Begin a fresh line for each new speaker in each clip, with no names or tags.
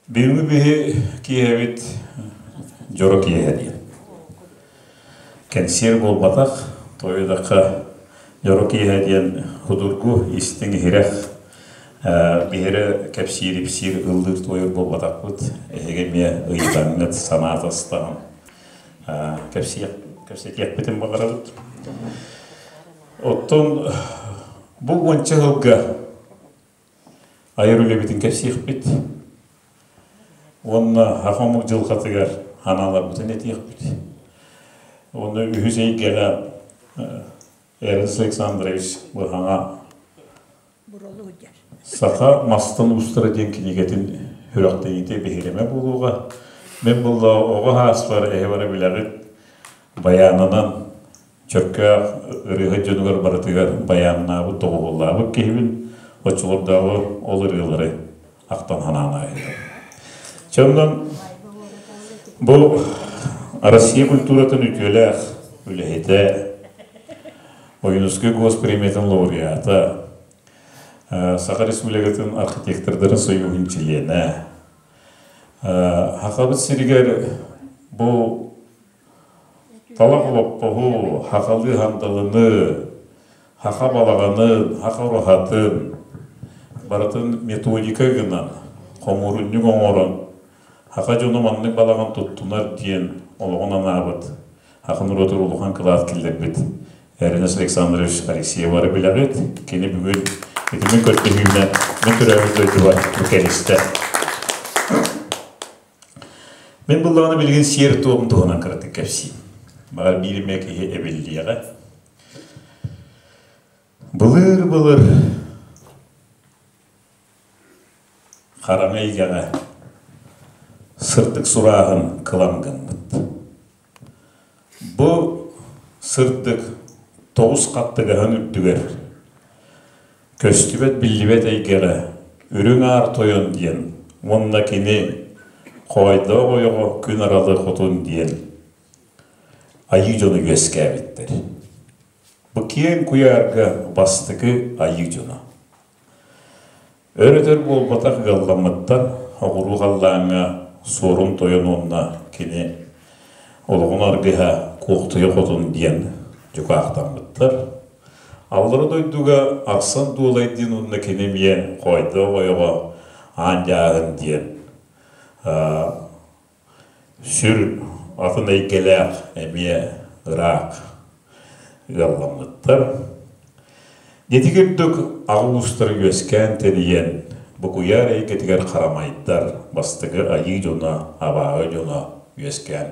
Бүгүҥҥү биһи киэһэбит дьоро киэһэ диэн. Кэнсиэр буолбатах, тоойдоххо дьоро киэһэ диэн судургу, истиҥ иһирэх биһири кэпсиир-ипсиир, ыллыыр-туойар буолбатахпыт. Эһиги эмиэ ыйытаҥҥыт, санаата ыстаҕын кэпсэтиэхпитин баҕарабыт. Оттон бу уонча сылга айар үлэбитин кэпсиэхпит уонна саха омук дьылҕатыгар анааларбытын этиэхпит. Уонна үһүс эйгэҕэ Эрнст Александрович быһаҥа «Саха мастан уустара» диэн кинигэтин сүрэхтэниитэ биһирэмэ буолуоҕа. Мин буолла оҕо сааспар эһи бары билэҕит байаанынан Чөркөөх ырыаһыт дьонугар барытыгар байааннаабыт, доҕуһуоллаабыт киһибин, оччолордооҕу ол ырыалары ахтан санаан ааһыам. Чэ онон бу Россия культуратын үтүөлээх үлэһитэ, Ойуунускай госпремиятын лауреата, Саха Республикатын архитектордарын союһун чилиэнэ, Сахабыт сиригэр бу Талах олоппоһу, сахалыы сандалыны, саха балаҕанын, саха ураһатын барытын методика гынан, хомуурунньук оҥорон, саха дьоно маннык балаҕан туттунар диэн олоҕун анаабыт, саха норуотугар улахан кылаат киллэрбит Эрнест Александрович Алексеевары билэҕит. Кини бүгүн итини көрдөһүүнэн мин төрөөбүт дойдубар бу кэлистэ. Мин буллаҕына билигин сиэр-туом туһунан кыратык кэпсиим. Баҕар биир эмэ киһи эбиллиэҕэ. Былыр-былыр хараҥа эйгэҕэ сырдык сурааһын кылам гыммыт. Бу сырдык тоҕус хаттыгаһын үрдүгэр Көстүбэт-биллибэт эйгэҕэ Үрүҥ Аар Тойон диэн уонна кини Хоойдоох ойоҕо Күн Аралы Хотун диэн айыы дьоно үөскээбиттэр. Бу киэҥ куйаарга бастакы айыы дьоно. Өр-өтөр буолбатах ыалламмыттар оҕуруу халлааҥҥа Суорун Тойон уонна кини олоҕун аргыһа Куохтуйа Хотун диэн дьукаахтаммыттар. Аллара дойдуга Арсан Дуолайдыын уонна кини эмиэ Хоойдоох ойоҕо Аан Дьааһын диэн сүр атын эйгэлээх эмиэ ыраах ыалламмыттар. Ити курдук аҕа уустара үөскээн тэнийэн, бу куйаар эйгэтигэр харамайдар, бастакы айыы дьоно, абааһы дьоно үөскээн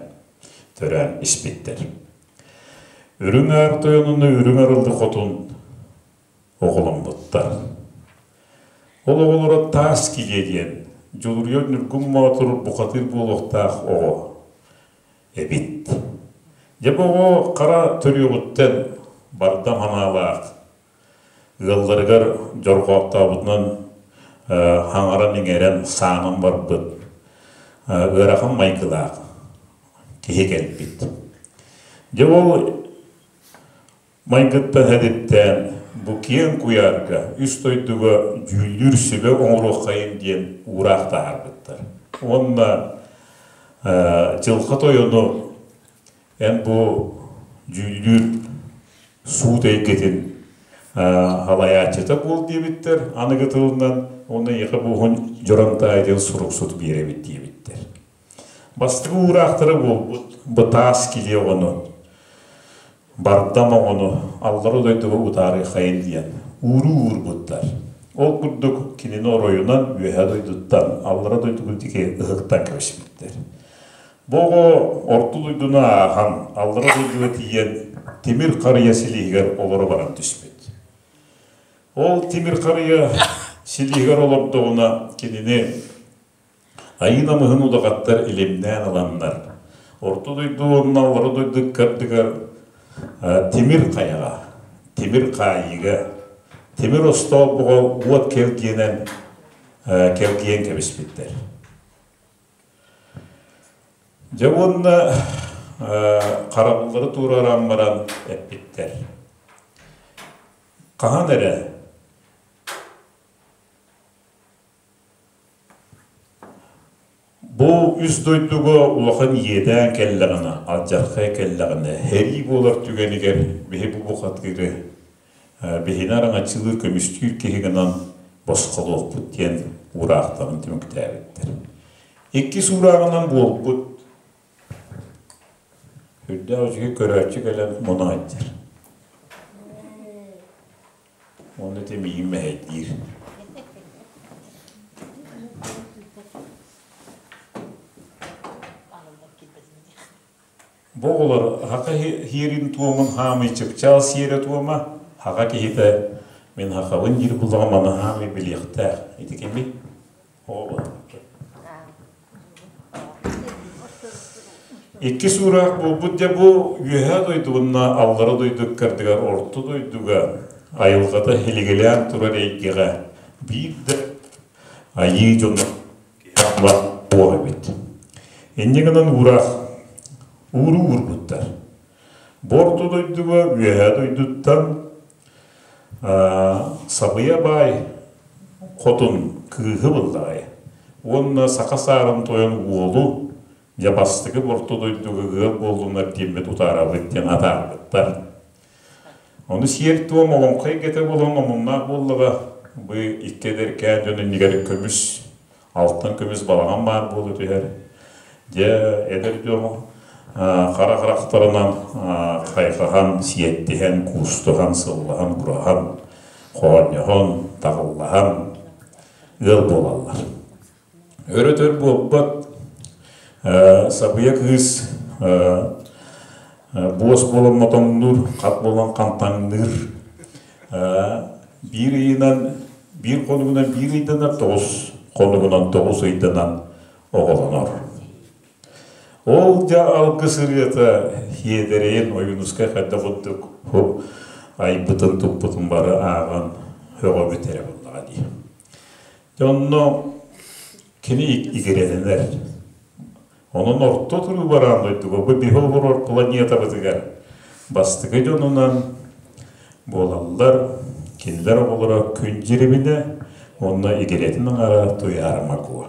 төрөөн испиттэр. Үрүҥ Аар Тойон уонна Үрүҥ Арылды Хотун оҕоломмуттар. Ол оҕолоро Таас Килиэ диэн Дьулуруйар Ньургун Боотур бухатыыр буолуохтаах оҕо эбит. Дьэ бу оҕо хара төрүөҕүттэн бардам санаалаах, ыалларыгар дьорҕооттообутунан хаҥаран-иҥэрэн саанан барбыт ыарахан майгылаах киһи кэлбит. Дьэ ол Майгыттан сэдиптээн бу киэҥ куйаарга үс дойдуга дьүүллүүр сүбэ оҥоруоххайын диэн уураах таһаарбыттар. Уонна Дьылҕа Тойону эн бу дьүүллүүр суут эйгэтин салайааччыта буол диэбиттэр аныгы тылынан уонна эйиэхэ буоһун Дьоронтаай диэн суруксут биэрэбит диэбиттэр. Бастакы уураахтара буолбут бытаас килиэ оҕону бардам оҕону аллара дойдуга утаарыаххайын диэн ууруу уурбуттар. Ол курдук кинини оройунан үөһэ дойдуттан аллара дойдуга диэки ыһыктан кэбиспиттэр. Бу оҕо орто дойдуну ааһан аллара дойдуга тиийэн тимир харыйа силиһигэр олоро баран түспүт. Ол тимир харыйа силиһигэр олордоҕуна кинини Айыы намыһын удаҕаттар илимнээн ыланнар, Орто дойду уонна Аллара дойду ыккардыгар тимир хайаҕа, тимир хаайыыга, тимир остоолбоҕо уот кэлгиэнэн кэлгийэн кэбиспиттэр. Дьэ уонна харабыллары туруоран баран эппиттэр: «Хаһан эрэ Бу үс дойдуга улахан иэдээн кэллэҕинэ, алдьархай кэллэҕинэ, сэрии буолар түгэнигэр биһи бу бухатыыры биһини араҥаччылыыр көмүскүүр киһи гынан босхолуохпут диэн уураахтарын түмүктээбиттэр. Иккис уурааҕынан буолбут үрдээх үчүгэй көрөөччү кэлэн муна сылдьар. Уонна ити миигин мэһэйдиир. Бу оҕолор хака хиэрин туомун хаамый чыпчаал сиэрэ туома, хака киһитэ мин хахабын диир буллаҕа маны хаамый билиэхтээх. Ити кимий? Оҕо Иккис уураах буолбут дьэ бу үөһээ дойдубунна аллара дойду ыккардыгар орто дойдуга айылҕата һилигилээн турар эйгэҕэ биир да айыы дьоно буор эбит. Инньэ гынан уураах ууруу уурбуттар. Бу орто дойдуга үөһээ дойдуттан Сабыйа баай хотун кыыһы буллаҕай уонна саха саарын тойон уолу дьэ бастакы орто дойдуга ыал буоллунар диэммит утаарабыт диэн атаарбыттар. Ону сиэр-туом олоҥхо эйгэтэ буолан омуннаах буоллаҕа бу икки эдэркээн дьон иннигэр көмүс алтан көмүс балаҕан баар буола түһэр. Дьэ, эдэр дьон хара харахтарынан хайҕаһан, сиэттиһэн, куустуһан, сыллаһан, кураһан, хоонньоһон, таҕыллаһан ыал буолаллар. Өрөтөр буолбат сабыйа кыыс буос буолан мотоҥнуур, хат буолан хантаҥныыр. Биир ыйынан, биир хонугунан биир ыйданар, тоҕус хонугунан тоҕус ыйданан оҕолонор. Ол дьэ алгыс ырыата Хиэдэрэйин Ойуунускай хайдах курдук айбытын туппутун бары ааҕан һөҕөбүт эрэ буоллаҕа дии. Дьэ онно кини игирэлэнэр. Онон орто туруу бараан дойдуга бу биһи олорор планетабытыгар бастакы дьонунан буолаллар. Кинилэр оҕолоро күн дьирибинэ уонна игирэтин аҥара Туйаарыма Куо.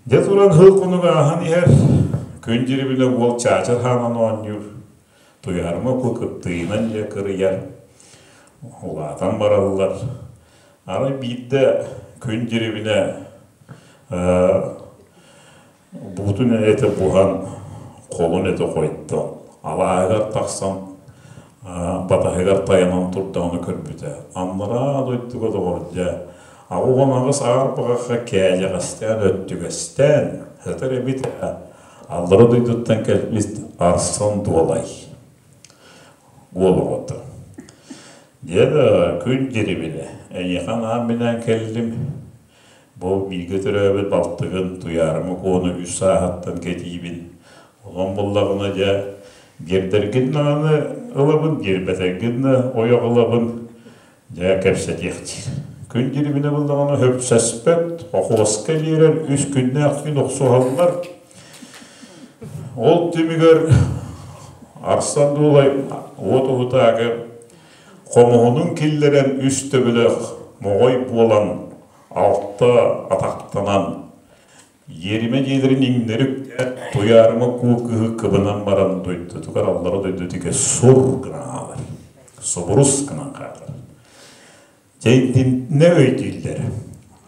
Дьэ туран сыл хонук ааһан иһэр, күн дьирибинэ уол чаачар хааман оонньуур, Туйаарыма Куо кыптыйынан дьэ кырыйар, улаатан бараллар. Арай биирдэ күн дьирибинэ буутун этэ буһан, холун этэ хойдон, алааһыгар тахсан батаһыгар тайанан турдаҕына көрбүтэ. Анараа дойдуга доҕор дьэ, 88 аар баҕахха кээдьэҕэстээн, өттүгэстээн, сытар эбит аллара дойдуттан кэлбит Арсан Дуолай уол оҕото. Дьэ да, күн дьирибинэ, эйиэхэ анаан-минээн кэллим. Бу бииргэ төрөөбүт балтыгын Туйаарыма Куону үс сааһыттан кэтиибин. Онон буллаҕына дьэ, биэрдэргин даҕаны ылабын, биэрбэтэргин да ойох ылабын, дьэ кэпсэтиэх диир. Күн дьирибинэ буллаҕына хөпсөспөт, хохуоска биэрэр, үс күннээх күн охсуһаллар. Ол түмүгэр Арсан Дуулай уот уһутаакы хомуһунун киллэрэн үс төбөлөөх моҕой буолан алта атахтанан иэримэ дьиэлэрин иҥнэри Туйаарыма Куо кыыһы кыбынан баран дойдутугар аллара дойдутугар сур гынан хаалар, субурус гынан хаалар. Дьэ итиннэ өйдүүллэр.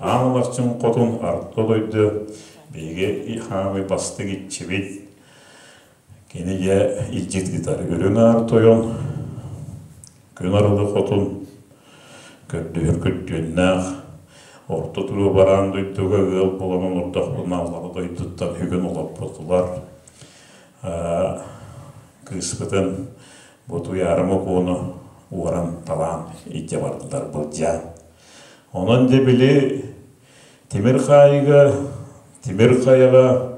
Аан Алахчын хотун орто дойду биһиги хаамый бастыҥ иччибит Кини дьэ илдьит ыытар Үрүҥ Аар Тойон, Күн Арылы Хотун, көрдөһөр күттүөннээх, орто туруу бараан дойдуга ыал буолан олордохпуна аллара дойдуттан бүгүн олоппутулар. Кыыспытын бу Туйаарыма Куону уоран талаан илдьэ бардылар былдьаан. Онон дьэ били Тимир хаайыга, тимир хайаҕа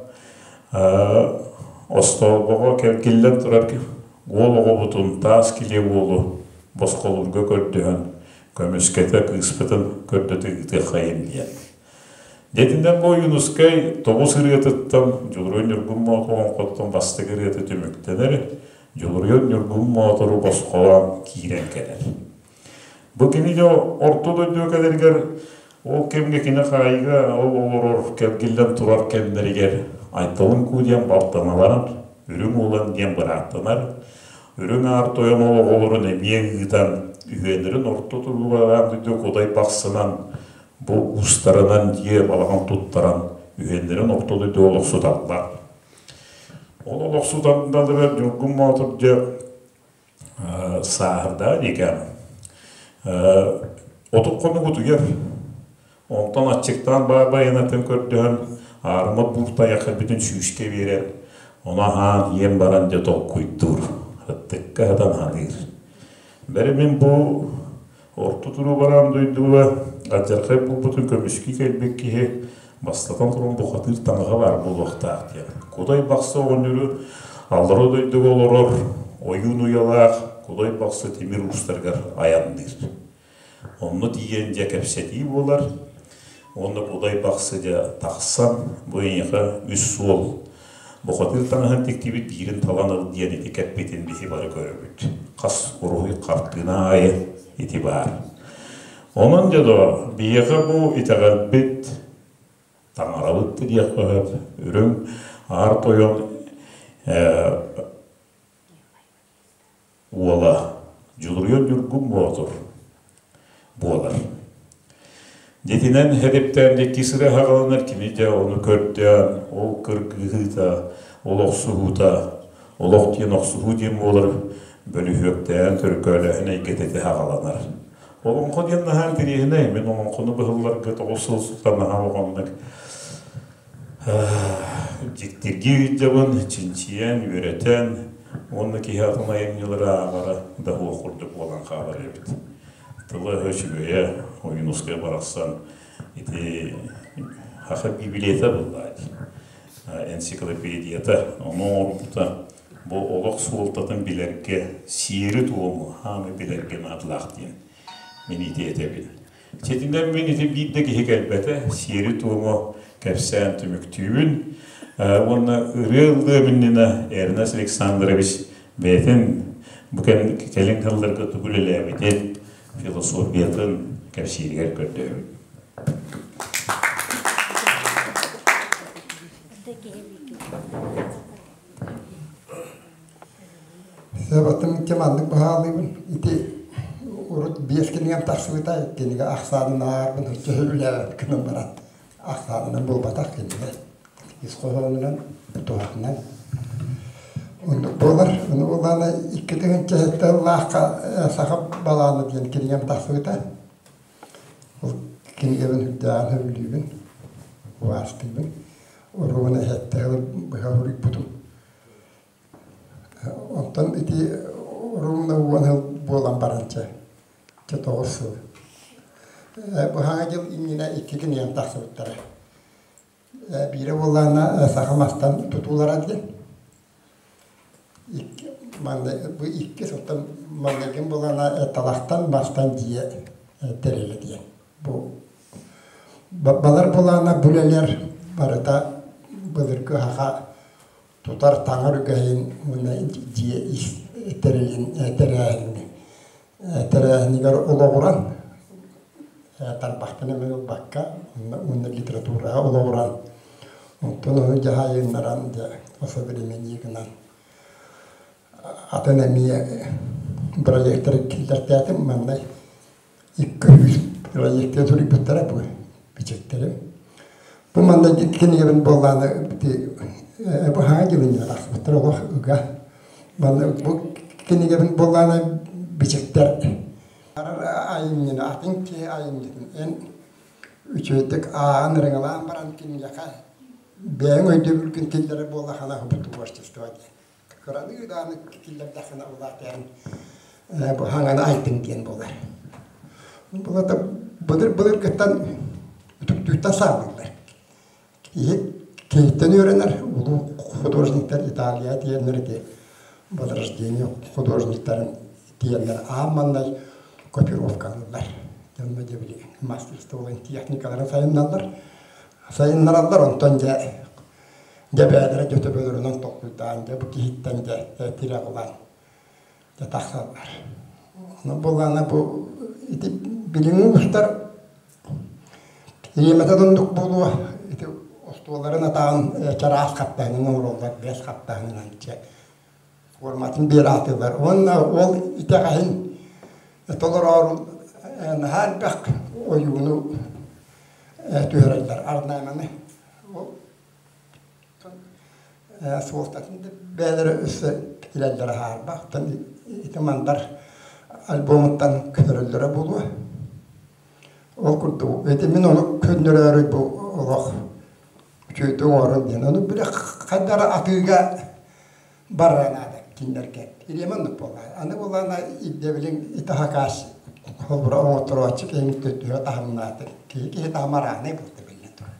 остоолбоҕо кэлгиллэн турар уол оҕобутун таас килиэ уолу босхолуурга көрдөһөн көмүскэтэ кыыспытын көрдөтө ыытыаххайын диэн. Дьэтинэн бу Ойуунускай тоҕус ырыатыттан Дьулуруй Ньургун Боотур олоҥхоттон бастакы ырыата түмүктэнэр, Дьулуруйар Ньургун Боотуру босхолоон киирэн кэлэр. Бу кини дьэ орто дойдуга кэлэригэр Ол кэмҥэ кини хаайыыга ол олорор кэлгиллэн турар кэмнэригэр Айталын Куу диэн балтаналарын, Үрүҥ Уолан диэн бырааттанар, Үрүҥ Аар Тойон оҕолорун эмиэ ыытан, үһүөннэрин орто туруулаан дойду Кудай Бахсынан бу уустарынан дьиэ балаҕан туттаран үһүөннэрин орто дойду олохсуталлар. Ол олохсуталларыгар Ньургун Боотур дьэ сааһырдаа диэкэм 30 хонук утуйар. Онтон аччыктаан баай-байанатын көрдөһөн, аарыма буур тайахха бүтүн сүүскэ биэрэн, ону аһаан иэн баран дьэ толкуйдуур, ыттыкка сытан аһаныыр. Бэри мин бу Орто туруу бараан дойдуга алдьархай булбутун көмүскүү кэлбит киһи бастатан туран бухатыыр таҥаһа баар буолуохтаах диэн. Кудай Бахсы оҕонньору аллара дойдуга олорор ойуун уйалаах Кудай Бахсы тимир уустарыгар айанныыр. Онно тиийэн дьэ кэпсэтии буолар. Уонна Кудай Бахсы дьэ тахсан бу эйиэхэ үс суол Бухатыыр таҥаһын тиктибит биирин талан ыл диэн ити кэппитин биһи бары көрөбүт. Хас уруһуй хартыына аайы ити баар. Онон дьэ доо, биһиэхэ бу итэҕэлбит, таҥарабыт да диэххэ сөп, үрүҥ аар тойон уола Дьулуруйар Ньургун Боотур буолар. Дьитинэн хэдиптээн дьикти сыра хаҕаланар кини дьэ ону көрдөөн, ол кыргыһыыта, ол охсуһуута, олох диэн охсуһуу диэн буолар бөлүһүөктээн, төркөөлөөһүн эйгэтэ ити хаҕаланар. Олоҥхо диэн наһаа интэриэһинэй. Мин олоҥхону быһылларга 9 сыл сутан наһаа улаханнык Дьиктиргии ыйдьабын, чинчийэн, үөрэтэн уонна киһи атын айымньылары ааҕара да суох курдук буолан хаалар эбит. Тыла-өһө үчүгэйэ, Ойуунускай барахсан ити саха библията буоллаа дии, энциклопедията, ону оҥорбута бу олох суолтатын билэргэ, сиэри-туому хаамы билэргэ наадалаах диэн мин ити этэбин. Ситинэн мин ити биир да киһи кэлбэтэ, сиэри-туому кэпсээн түмүктүүбүн. Уонна ырыа ыллыам иннинэ Эрнест Александрович бэйэтин бу кэлин сылларга тугу үлэлээбитин, философиятын кэпсииригэр көрдөһөбүн.
Сабатын маннык баһаалыыбын. Ити урут биэс кинигэм тахсыбыта, кинигэ ахсаанын ааҕарбын оччо үлэлээбэт гынан баран ахсаанынан буолбатах кинигэ. Ис хоһоонунан, туһатынан. Оннук буолар. Ону буоллаҕына 2007 сыллаахха Саха балаана диэн кинигэм тахсыбыта. Ол кинигэбин үрдээҕин сөбүлүүбүн, убаастыыбын. Уруубун эһэттэ сылы быһа суруйбутум. Онтон ити ровно 10 сыл буолан баран чэ, чэ 9 сыл. Бу Саҥа дьыл иннинэ икки кинигэм тахсыбыттара. Биирэ буоллаҕына саха мастан тутуулара диэн. Икки, манна бу иккис оттон маҥнайгым буоллаҕына талахтан мастан дьиэ тэрилэ диэн. Бу балар буоллаҕына бу үлэлэр барыта былыргы саха тутар таҥар үгэһин уонна дьиэ ис тэрилин тэрээһин тэрээһинигэр олоҕуран тарбахтан эмэ ылбакка уонна литератураҕа олоҕуран онтон ону дьаһайыннаран дьэ осовременник гынан атын эмиэ проекторы киллэртээтим манна 200 проекция суруйбуттара бу бичиктэрим. Бу манна кинигэбин буоллааны бу хаҥа дьылын тахсыбыттар олох ыга. Манна бу кинигэбин буоллааны бичиктэр айымньыны атын киһи айымньытын эн үчүгэйдик ааҕан ырыҥалаан баран кинигэхэ бэйэҥ өйдөбүлгүн киллэрэр буоллаххына бу творчество диэн Кыралыы даҕаны киллэрдэххинэ улаатыан бу хаҥаны айдын диэн буолар. Булата былыр-былыргыттан үтүктүүттэн саалыыллар. Киһи киһиттэн үөрэнэр улуу художниктар Италия диэннэр ити возрождение художниктарын диэннэр аан маҥнай копировкалыыллар. Дьонно дьэ били мастерстволарын техникаларын сайынналлар. Сайыннараллар онтон дьэ Дьэ бэйэлэрэ дьэ төбөлөрүнэн толкуйдаан, дьэ бу киһиттэн дьэ тирэх ылан дьэ тахсаллар. Ону буоллаҕына бу ити билиҥҥи уустар Ириэмэтэ да оннук буолуо, ити остуолларын атаҕын чараас хаптаһынын оҥороллор, бэс хаптаһынынан чэ форматын биэрэ сатыыллар. Уонна ол итэҕэһин толороору наһаа элбэх ойууну түһэрэллэр орнамены. Ол суолтатын да бэйэлэрэ өссө билэллэрэ хаарбах. Оттон ити мандар альбомуттан көрөллөрө буолуо. Ол курдук, ити мин ону көннөрөөрү бу олох үчүгэйдик оҥорон диэн. Ону били хайда эрэ атыыга барара наада кинилэргэ. Ириэмэ оннук буолла. Аны буоллаҕына ирдэбилиҥ ити хакаас холобура оҥотторооччу киһиҥ төһө таһымнаатыҥ. Киһи киһи таһыма араанай буолта биллэн турар.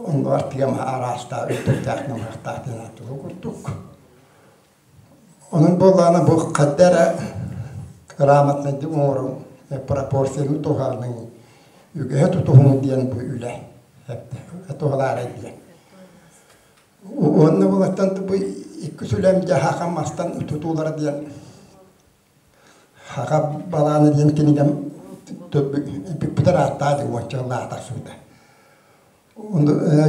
Оннугар тыам араастаах үрдүктээх намыһахтаах диэн ааттыыр курдук. Онон буоллаҕына бу хайда эрэ грамотнайдык оҥоруҥ, пропорцияны туһаныҥ, үгэһи тутуһуҥ диэн бу үлэ туһалаарай диэн. Уонна булаттан бу иккис үлэм дьэ хахам мастан тутуулара диэн Хаха балаана диэн кинигэм бүппүтэр ааттаах дии уонча сыллааҕы тахсыбыта.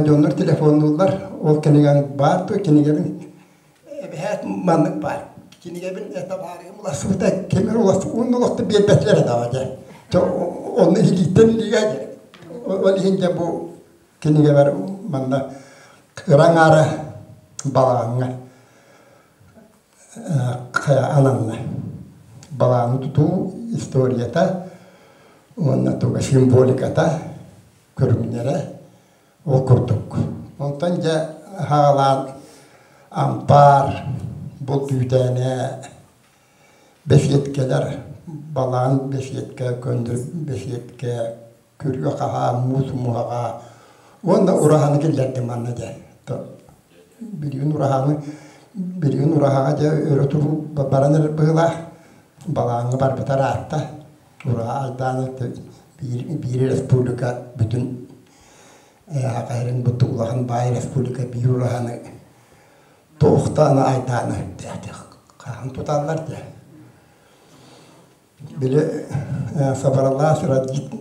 Дьоннор телефоннууллар, ол кинигэҥ баар дуо, кинигэбин эбэһээт маннык баар, кинигэбин это баарыгым уларсыбыта, ким эрэ уларсыбыт, уонна олохто биэрбэтилэр этэ дьэ. Онно илииттэн илиигэ дьэ. Ол иһин дьэ бу кинигэбэр манна кыра аҥаара балаҕаҥҥа ананна. Балааны тутуу историята уонна туга символиката көрүҥнэрэ ол курдук. Онтон дьэ хаалаан ампаар, булт үүтээнэ, бэсиэткэлэр, балаан бэсиэткэ, көндүр бэсиэткэ, күрүө-хаһаа, муус муһаҕа уонна ураһаны киллэрдим манна дьэ. Билигин ураһаны билигин ураһаҕа дьэ өрө туруу баран эрэр быһыылаах. Балааҥҥа барбыта ыраатта. Ураһа айдаана биир республика бүтүн Саха бу улахан баай республика биир ураһаны туохтаана айдаана хаһан туталлар дьэ. Били собралась родит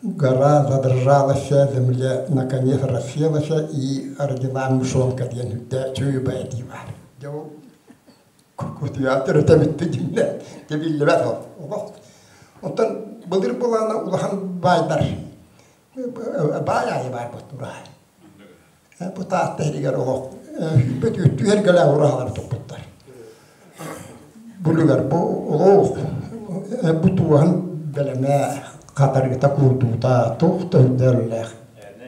гора, задрожала вся земля, наконец расселась и родила мышонка диэн үрдэ чуйубай этии баар. Дьэ ол кутуйаат өрүтэ бүттэ дьиннэ дьэ биллибэт ол олох. Оттон былыр былаана улахан баайдар баай аайы баар буттура. Бу Таатта иһигэр олох сүүрбэ түөртүү эргэлээх ураһалары туппуттар. Булугар бу олох бу туоһун бэлэмэ хатарыыта куурдуута туох да үрдэллээх.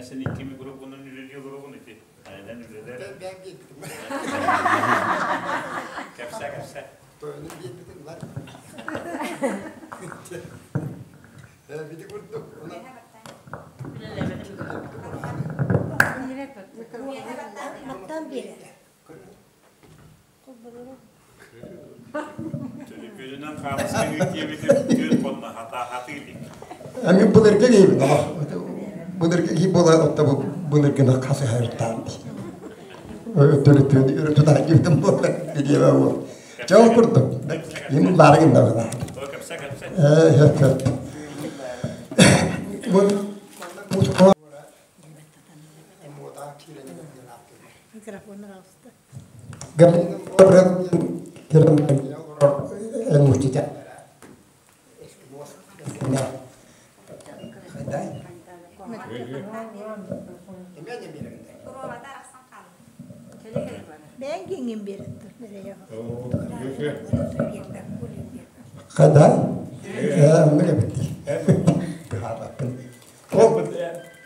Сен икки микрофонун үлэлии олороҕун ити. Айынан үлэлэр. Кэпсэ кэпсэ.
Тойону биэрбитин ылар. Бити курдук.
Төлөпүөнүнэн хаалыскаһыы диэбитим түөрт хонно хатаахатыы илик.
Эми былыргы киһибин былыргы киһи буола отто былыргыны хасыһарыттаан төлөпүөн өрө тутар киһитим буолла билиэбэ буол. Чэ ол курдук. Им лаарыгын да бала.
Кэпсэ кэпсэ.
Ээ хөп хөп. Хада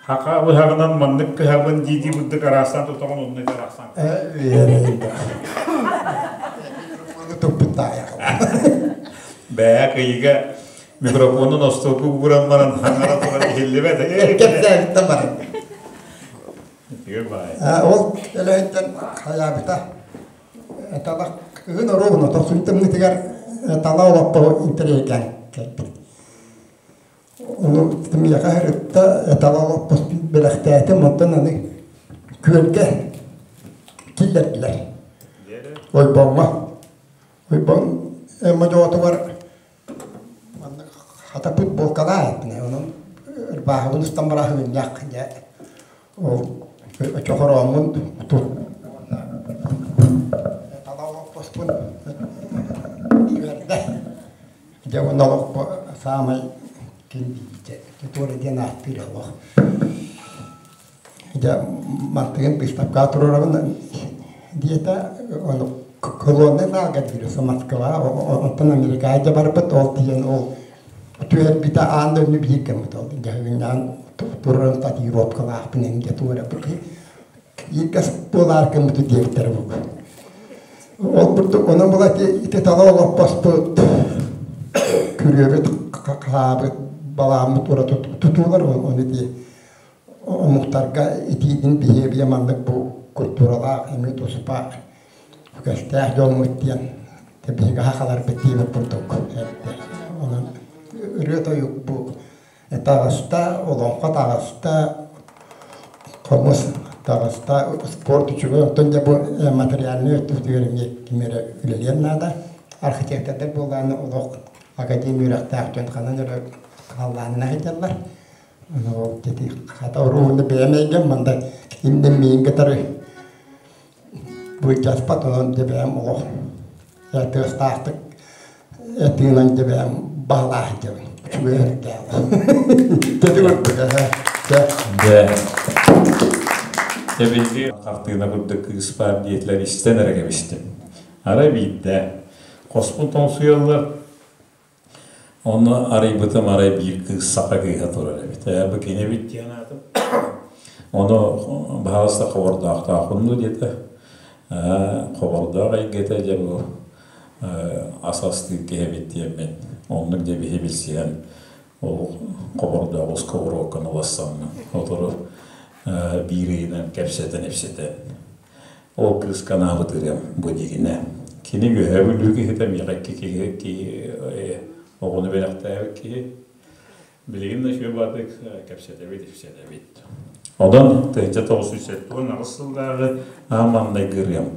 Хака быһаҕынан маннык кыһабын дии-дии бурдук араастаан тутаҕын онно арахсан. Бээ кыйыга микрофонун остуолга ууран баран хаҥара туран иһиллибэт.
Кэпсээбиттэн баран.
Үтүө баай.
Ол элэһиттэн хайаабыта талах кыһын оруобуна тохсун тымнытыгар тала олоппо интэриэһиргээн кэлбит. Ону миэхэ сырытта тала олоппос бэлэхтээтим, онтон аны күөлгэ киллэрдилэр. Ойбоҥҥо. Ойбон модьоотугар маннык хата футболкалаах этинэ, онон Ырбааһыбын устан бараһыгынньах дьэ ол чохорооммун тут тала олоппоспун үөрдэ. Дьэ уонна олохпо саамай киндиичэ туора диэн ааттыыр олох. Дьэ мантыгын быыстапкаҕа туруорабын диэтэ ону колонна залга диир Москва онтон Америкаҕа дьэ барбыт ол тиийэн ол түһэрбитэ аан дойду биир гыммыт ол дьаһыгыннаан туран татуировкалаахпын эмдэ туора ииргэс буолаар гыммыты диэбиттэрэ бу ол курдук онон була ити тала олоппоспут күрүөбүт хаабыт балааммыт ураты тутуулар ону ити омуктарга итиитин биһиэбийэ маннык бу культуралаах эмиэ туспа үгэстээх дьоммут диэн биһиги сахаларбыт диэбит курдук онон ырыа-тойук бу таҕыста олоҥхо таҕыста хомус таҕыста спорт үчүгэй оттон дьэ бу материальнай өттүбүтүгэр эмиэ ким эрэ үлэлиэн наада архитектордар буоллаҕына олох академия үөрэхтээх дьон ханан эрэ халлаанынан сылдьаллар Ону ити хата уруһуну бэйэм эйгэм манда кимден миин кытары былдьаспат онон дьэ бэйэм олох тыастаахтык этиинэн дьэ бэйэм баалаах дьэбин үчүгэй өрүттээх Тэти курдук
Дьэ Тэбиги хартыына курдук кыыс баар диэтилэр истэн эрэ кэбистим. Арай биирдэ хоспун тоҥсуйаллар Онно арыйбытым арай биир кыыс саха кыыһа турар эбит. Ээ, бу кини эбит диэн аатым. Ону баһаалыста хобордоохтоохпун дуу диэтэ. Ээ, хобордоох эйгэтэ дьэ бу ас астыыр киһи эбит диэммин оннук дьэ биһи билсиһэн ол хобордоох сковородканы улассаммын сотору биир ыйынан кэпсэтэн-ипсэтэн Ол кыыска анаабыт ырыам бу дигинэ. Кини Үөһээ Бүлүү киһитэ, миэхэ икки киһи, киһи оҕону бэлэхтээбит киһи. Билигин да үчүгэй баатык кэпсэтэбит, ипсэтэбит. Онон 1978 сыллааҕы аан маҥнайгы ырыам.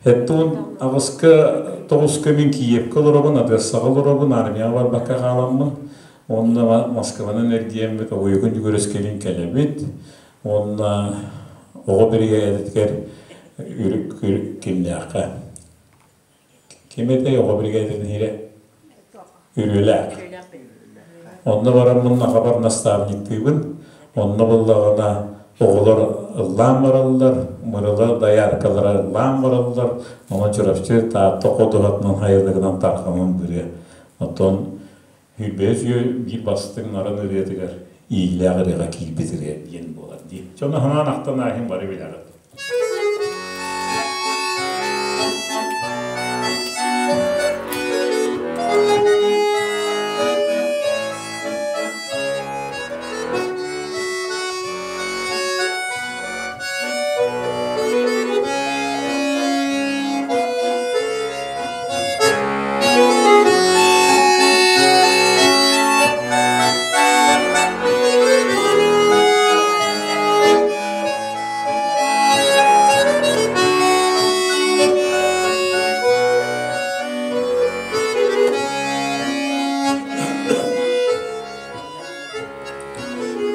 78-ка тоҕуска мин Киевкэ олоробун, Одессаҕа олоробун, армияҕа барбакка хааламмын. Уонна Москванан эргийэммит, Обуйугун Дьүгүрүскэлин кэлэбит. Уонна оҕо биригээдэтигэр кимнээххэ ким этэй оҕо биригээдэтин иһирэ Үрүөлээх. Онно бараммын аҕабар наставниктыыбын. Онно буллаҕына оҕолор ыллаан бараллар, Мырыла дояркалара ыллаан бараллар. Онон Чурапчы Таатта ходуһатынан хайылыгынан тарҕанан бырыа. Оттон Сүүрбэһис үйэ биир бастыҥ нарын ырыатыгар иилээх ырыаҕа киирбит ырыа диэн буолар дии. Дьону санаан ахтан ааһын бары билэҕит.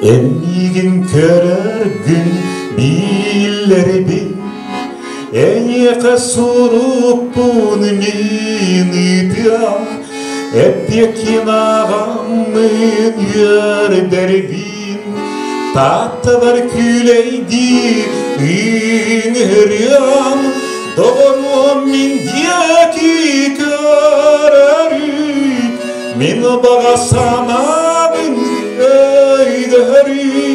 Эмиигин көрөргүн биллэрбин Эйиэхэ сурукпун мин ыытыам Эппиэккин ааҕаммын үөрдэрбин Таатталар күүлэйдии ыҥырыам Доҕоруом мин диэки көрөрүй Мин баҕа санаабын өйдөһөрүй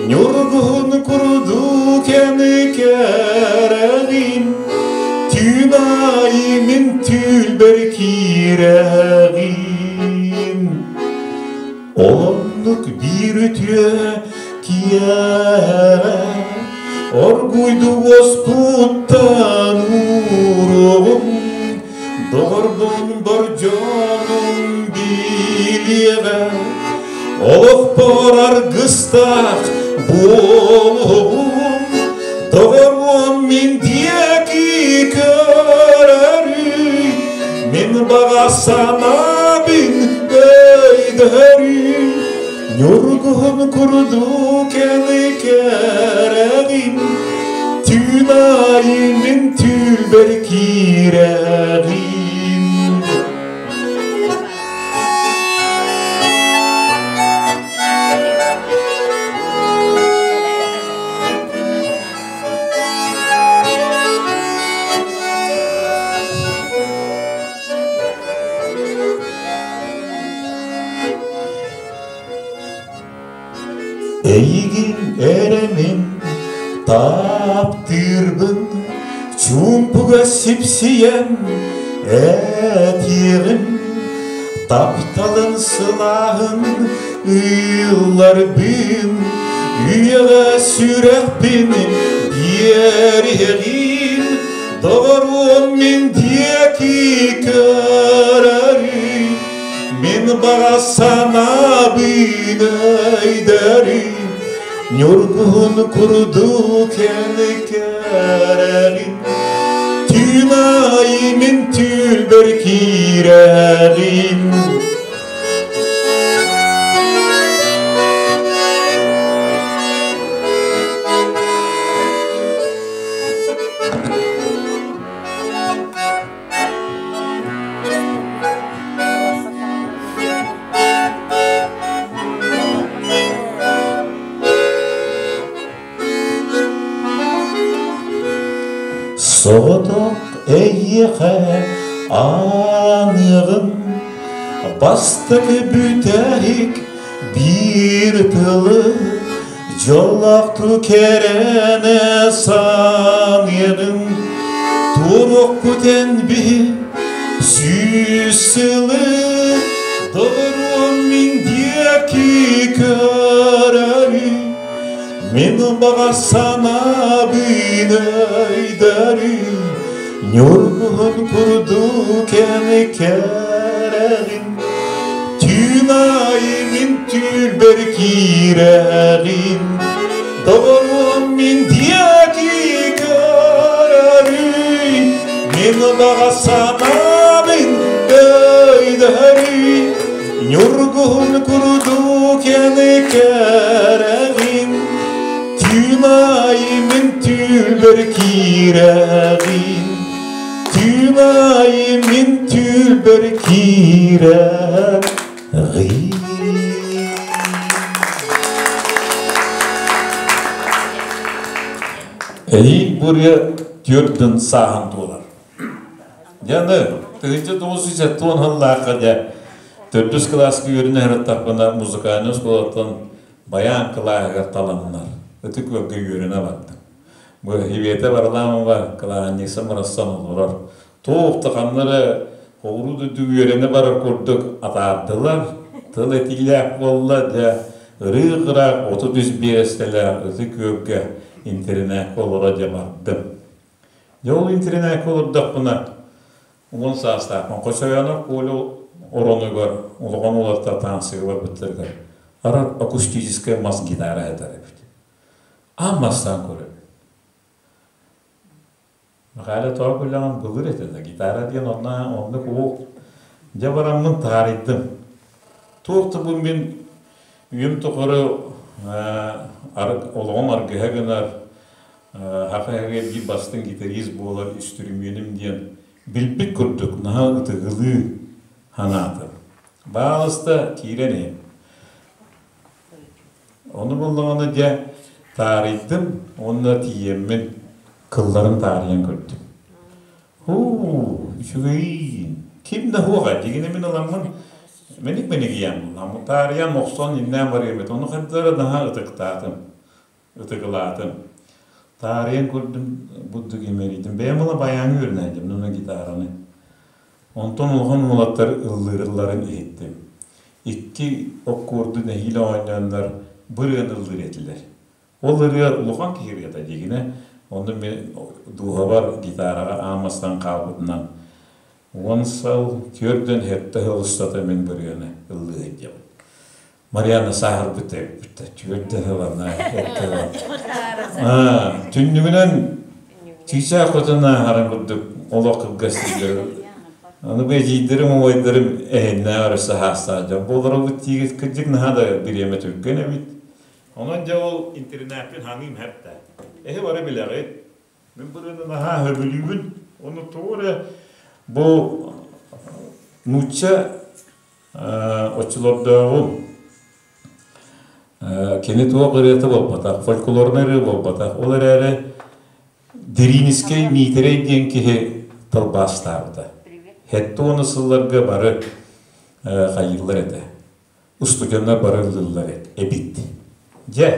Ньургуһун курдук эн кэрэҕин Түүн аайы мин түүлбэр киирэҕин Оннук биир үтүө киэһэ Оргуйду уоспуттан ууруоҕум Доҕорбун бордьоонум билиэҕэ Олохпор аргыстаах буолуоҕум Доҕоруом мин диэки көрөрүй Мин баҕа санаабын өйдөһөрүй Ньургуһун Ньургуһун курдук эн кэрэҕин, Түүн аайы мин түүлбэр киирэҕин. Эйигин эрэ мин таптыырбын чуумпуга сипсийэн этиэҕим тапталын сылааһын ыылларбын үйэҕэ сүрэхпин биэриэҕим доҕоруом мин диэки көрөрүй Мин баҕа санаабын өйдөрүм, Ньургуһун курдук эн кэрэҕин, Түүн аайы мин түүлбэр киирэҕин. Соҕотох эйиэхэ ааныаҕым бастакы бүтэһик биир тылы дьоллоохтук кэрэнэ саныаҕым туруохпут эн биһи сүүс сылы доҕоруом мин диэки көрөрү мин баҕа санаабын өйдөрү ньургуһун курдук эн кэрэҕин Түүн аайы мин түүлбэр киирэҕин, доҕоруом мин диэки көрөрүй, мин баҕа санаабын өйдөһөрүй, ньургуһун курдук эн кэрэҕин, түүн аайы мин түүлбэр киирэҕин. Түүн аайы мин түүлбэр киирэҕин. Эйиик буря түөрдүн сааһын туолар. Дьаны, 1970 сыллаахха дьэ төрдүс кылааска үөрэнэ сырыттахпына музыкальнай оскуолаттан баян кылааһыгар таланнар Ытык Күөлгэ үөрэнэ бардым. Бу Ивета Варламова кылаанньыса мырассан олорор. Туох да ханна эрэ оҕуруу дойду үөрэнэ барар курдук атаардылар. Тыл этиилээх буолла, дьэ, ырыы-ыраах 33 биэрэстэлээх Ытык Күөлгэ интэринээккэ олоро дьэ бардым. Дьэ ол интэринээккэ олордохпуна, 10 саастаахпын Хочоойонов Коля оронугар улахан уолаттар таансыга барбыттарыгар арар акустическай мас гитара сытар эбит. Аан бастаан көрөбүн. Михаил тоҕо күлэҕин былыр этэ да гитара диэн онно оннук уох дьэ бараммын таарыйдым. Туох да бу мин үйэм тухары олоҕум аргыһа гынар саха биир бастыҥ гитарист буолар үстүрүмүөнүм диэн билбит курдук наһаа ытыгылыы санаатым. Баалыста киирэн иһин. Ону буллаҕына дьэ таарыйдым уонна тиийэммин кылларын таарыйан көрдүм. Һуу, үчүгэйиин. Ким да суоҕа, дьигинэ мин ыламмын мэник мэнигийэн буллам. Таарыйан охсон иннээн барыам этэ. Ону хайдара наһаа ытыктаатым, ытыгылаатым. Таарыйан көрдүм, бурдук имэрийдим. Бэйэм ыла байааҥы үөрэнээдим, уонна гитараны. Онтон улахан уолаттар ыллыырылларын иһиттим. Икки оккуорду нэһиилэ оонньооннор бу ырыаны ыллыыр этилэр. Ол ырыа улахан киһи ырыата диигинэ, онно мин дууһабар гитараҕа аамастан хаалбытынан 10 сыл түөрдэн сэттэ сыл устата мин бу ырыаны ыллыы сылдьабын. Марианна сааһырбыт эбиппит түөрдэ сылана сэттэ Түннүгүнэн чыычаах хотун ааһарын курдук олох кылгас сирдэр. Аны бу эдьиийдэрим, убайдарым эһиннээх өрө саһаастаах дьон буолар тиигит кырдьык наһаа да бириэмэ түргэн эбит. Онон дьэ ол интэринээппин ханыым һэп да. Эһи бары билэҕит. Мин бырыыны наһаа сөбүлүүбүн. Ону тоҕо эрэ бу нуучча оччолордооҕу кини туох ырыата буолбатах, фольклорнай ырыа буолбатах. Ол эрээри Дириинискэй Миитэрэй диэн киһи тылбаастаабыта. Сэттэ уону сылларга бары хайыыллар этэ. Устудьуоннар бары ыллыыллар эбит. Дьэ,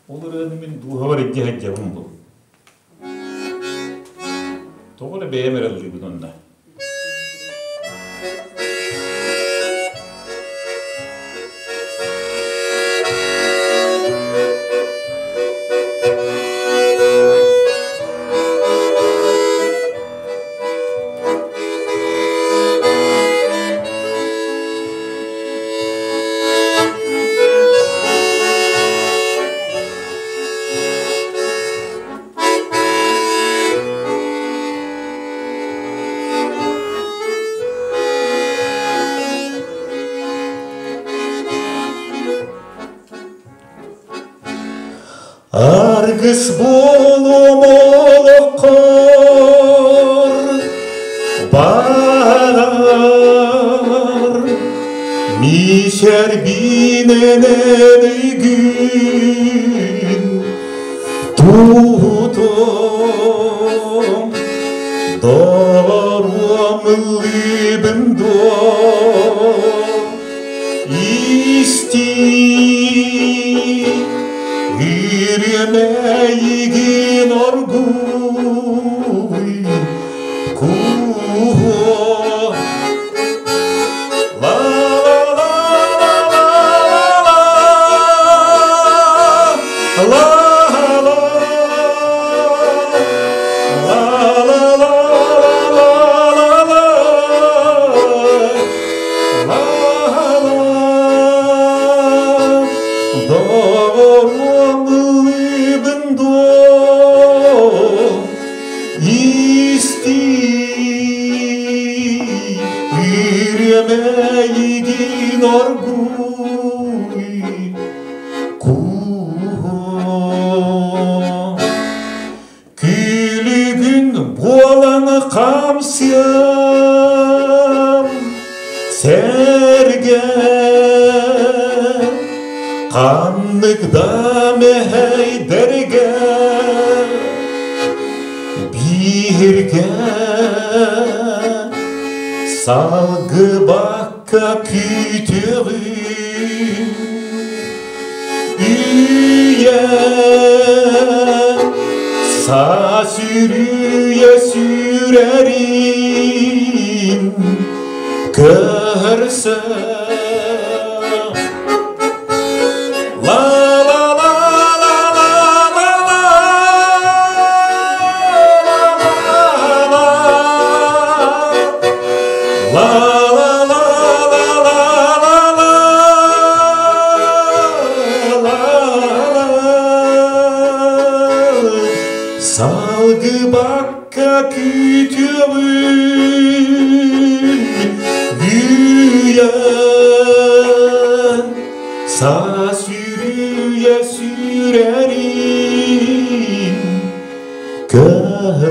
ол ырыаны мин дууһабар илдьэ сылдьабын бу. Тоҕо эрэ бэйэм эрэ ыллыыбын онно. Аргыс буолуом олоххор баар Мичэрбинэн өйгүн тутум Доруом ыллыыбын дуо истии Үөрүөмэйигин оргууй кууһуо Доҕоруом дуо истии Үөрүөмэйигин оргууй кууһуо Күлүгүн буолан хамсыам сэргэ Ханнык да мэһэйдэргэ бииргэ Салгыбакка күүтүөҕүм Үйэ саас үрүйэ сүүрэрин көрсө Салгыбакка күүтүөҕүн Үйэ саас үрүйэ сүүрэрин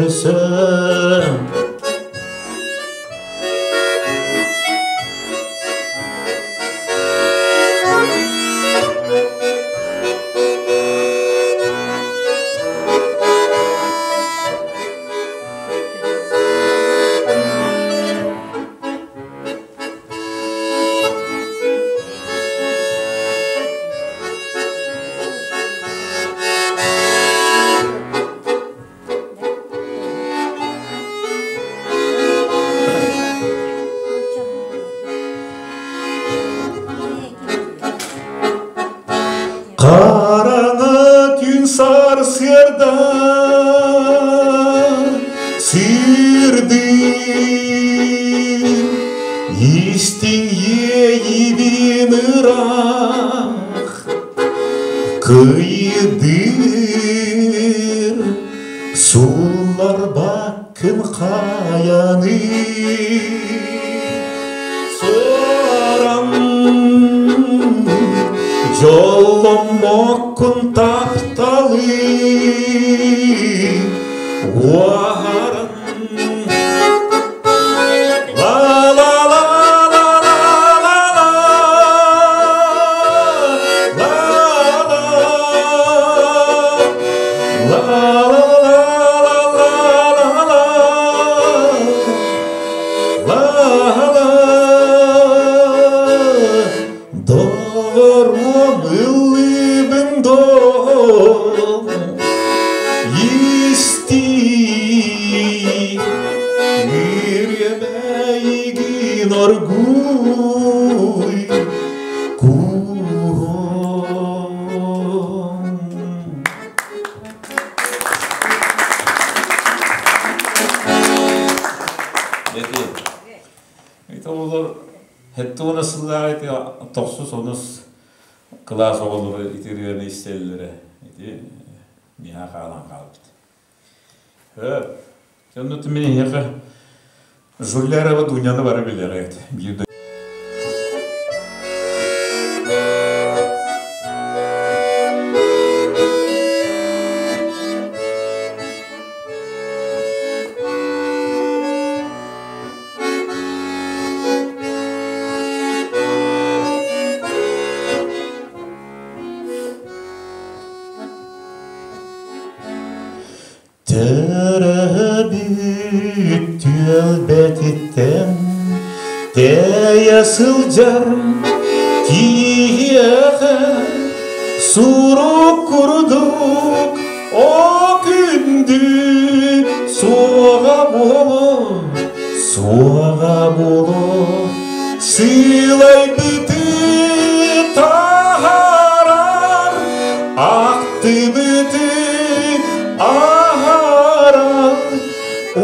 көрсөм. Хараҥа түүн сарсыарда сырдык истиҥ иэйиибин ыраах кыйдыыр сулларбаккын хайаны сорам. Дьолломмоккун тапталы уоһаран Доҕоруом ыллыыбын доо истии Үөрүөмэйигин оргууй кууһун. Ити олор Хэттэ уона сыллааҕы ити тохсус онус кылаас оҕолоро ити ырыаны истэллэрэ. Ити миэхэ хаалан хаалбыт. Онно мин эһиэхэ Жулярова Дуняны бары билэҕит. Биир Төрөөбүт түөлбэтиттэн тэйэ сылдьар киһиэхэ сурук курдук о күндү суоҕа буолуо суоҕа буолуо сыылайбыты таһаарар ахтыбыты аһарар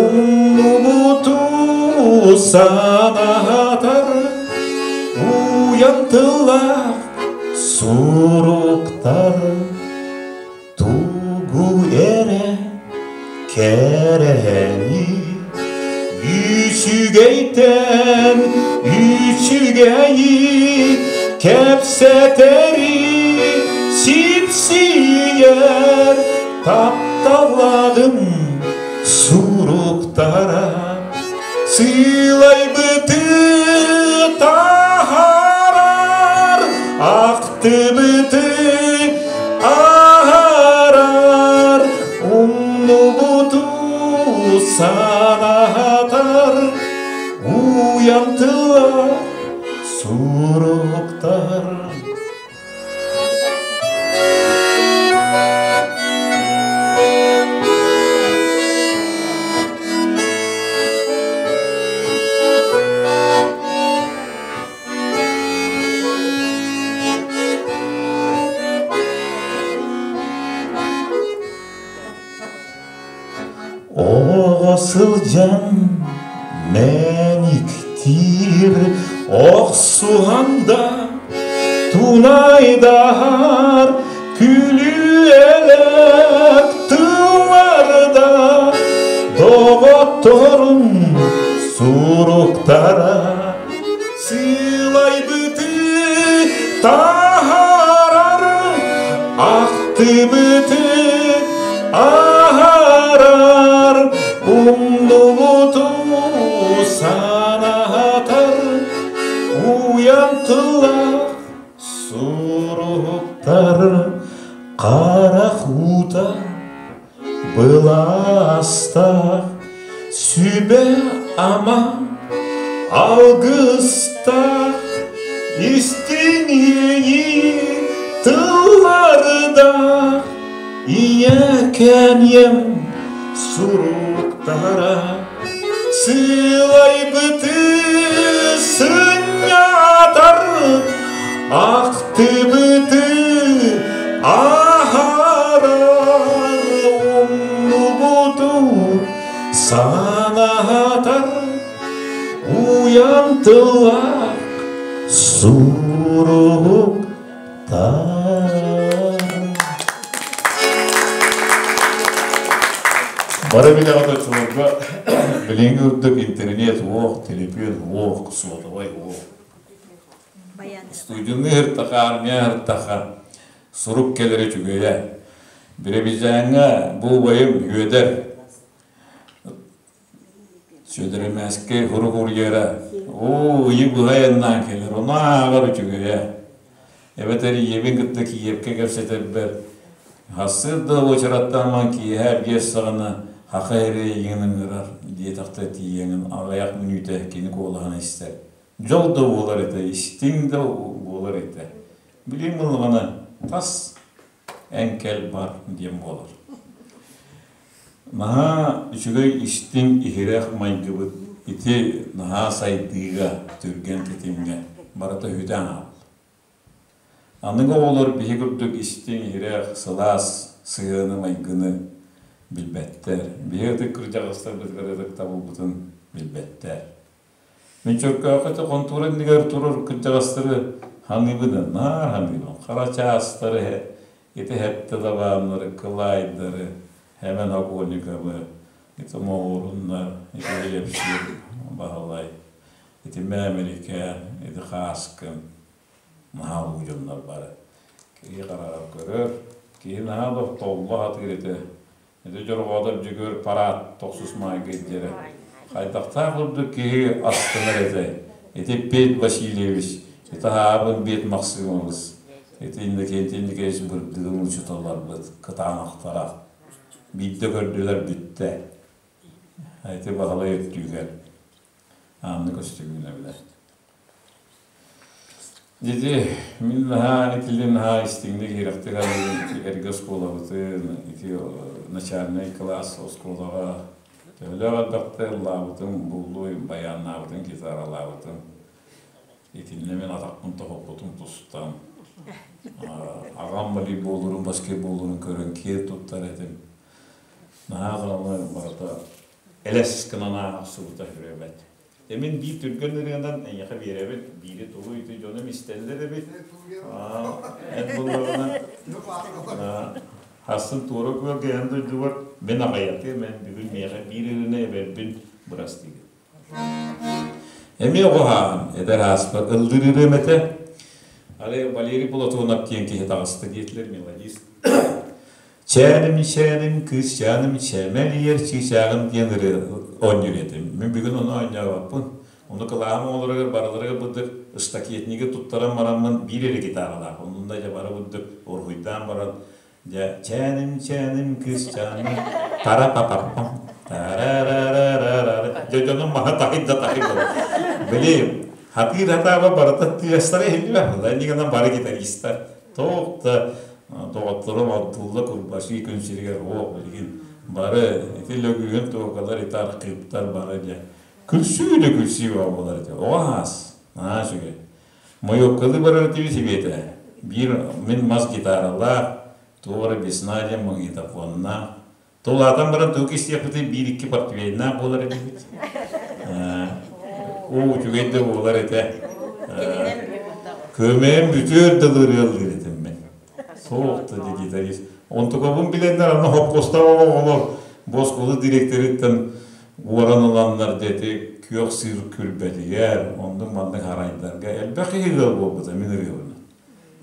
умнубуту санатар уйан тыллаах суруктар Тугу эрэ кэрэни үчүгэйтэн үчүгэйи кэпсэтэри сипсийэр тапталлаҕым суруктара сыылайбыты таһаарар Ахтыбыты аһарар, умнубуту санатар, уйан тыла суруктар. Оҕо сылдьан мэниктиир охсуһан да тунайдаһар күлүөлэк тылларда доҕотторун суруктара Сыылайбыты таһаарар, ахтыбыты аһарар, умнубуту санатар, уйан тыллаах суруктар харах уута Былаастаах сүбэ-ама алгыстаах истиҥ иэйии тыллардаах ийэкэниэм суруктара сыылайбыты сынньатар ахтыбыты аһарар умнубуту санатар уйан тыллаах суруктар. Бары билэҕит оччолорго билиҥҥи үрдүк интернет уох, телефон уох, суотабай уох. Студенныы сыртаха, армия сыртаха сурук кэлэрэ үчүгэйэ. Биробиджаҥҥа бу убайым Үөдэр Сүөдэрэмээскэй сурук уруйара оо ыйы быһа айаннаан кэлэр, ону ааҕар үчүгэйэ. Эбэтэр ийэбин кытта Киевкэ кэпсэтэрбэр сарсыарда уочараттаан киэһэ 5 саҕана Хаха эрэ эйигин ыҥырар диэтэхтэ тиийэҥин аҕыйах мүнүүтэ кини куолаһын истэр. Дьол да буолар этэ, истиҥ да буолар этэ. Билигин буоллаҕына тас эн кэл бар диэн буолар. Наһаа үчүгэй истиҥ иһирэх майгыбыт ити наһаа сайдыыга, түргэн тэтимҥэ барыта үһүтэ аҥаабыт. Аныгы оҕолор биһи курдук истиҥ, иһирэх, сылаас сыһыаны, майгыны билбэттэр. Биһи ытык кырдьаҕастарбытыгар ытыктабылбытын билбэттэр. Мин Чөркөөххө ити хонтуора иннигэр турар кырдьаҕастары ханыыбын, наар ханыыбын. Хара чаастары, ити хэттэ дабааннары, кылаайдары, Хэмэн Окольниковы, ити Моҕууруннар, ити Лепсир Баһылай, ити Мээмирикээн, ити Хааскын наһаа улуу дьоннор бары. Киһи хараҕар көрөр, киһи наһаа да толло сатыыр этэ. Ити Дьорҕоотоп Дьөгүөр параад тохсус маайга илдьэрэ. Хайдахтаах курдук киһи астынар этэй. Ити Петр Васильевич, ити Аабын Бет Максимович, ити Иннокентий Николаевич Бырдыгын учууталларбыт кытаанахтара. Биирдэ көрдүлэр бүттэ. Ити Баһылай өттүүгэр Анна Көстөкүүнэ билэр. Ити мин наһаа итили наһаа истиҥник иһирэхтик арыйдым эргэ оскуолабытын, ити начальнай кылаас оскуолаҕа төһөлөөх элбэхтэ ыллаабытым, буллуй, баяннаабытым, гитаралаабытым. Итиннэ мин атахпын тоһуппутум тустан. Аҕам волейболлуурун, баскетболлуурун көрөн киэр туттар этим. Наһаа даҕаны барыта элэс гынан ааһа охсубута үһү Мин биир түргэн ырыанан эйиэхэ биэрэбин, биири тугу ити дьонум истэллэр эбит. Эн буллаҕына Хассын туора күөлгэ эн дойдубар мин аҕайатыам, эн бүгүн миэхэ биир ырыаны эбэрбин бырастыыгын. Эмиэ оҕо ааһан, эдэр ааспар ыллыыр ырыам этэ. Ары Валерий Платонов диэн киһи таҕыста диэтилэр мелодист. Чээним, чээним, кыысчааным, чэмэлийэр чыычааҕым диэн ырыа оонньуур этим. Мин бүгүн ону оонньообоппун. Ону кылааһым оҕолоругар барыларыгар бурдук штакетниги туттаран бараммын биир эрэ гитаралаах. Оннунда дьэ бары бурдук уруһуйдаан баран дьэ чээним, чээним, кыысчааным, тара-па-па-пам, тарарарарарара. Дьэ дьонум маһа таһый да таһый буолар. Били хатыыр хатааба барыта тыастара иһиллибэт. Иннигинэн бары гитаристар. Туох да доҕотторум Абдулла Курбаши күн сиригэр уох билигин бары ити Лөгүүһүн туокалар ити архыыптар бары дьэ күлсүү да күлсүү буолар этэ оҕо аас наһаа үчүгэй Мойуоккалыы барар этибит Сибиэтэ биир мин мас гитаралаах туох эрэ весна диэн магнитофоннаах Тулаатан баран тугу кистиэхпитий биир-икки портвейнаах буолар этибит. Уу үчүгэй да буолар этэ. Көмөйөн бүтүөр дылы ырыалыыр этим мин. Суох да гитарист. Онтукабын билэннэр аны хопкостаах оҕолор бу оскуола директорыттан уоран ыланнар дети күөх сыыр күрбэтигэр оннук-маннык харайдарга элбэх киһи ыал буолбута мин ырыабынан.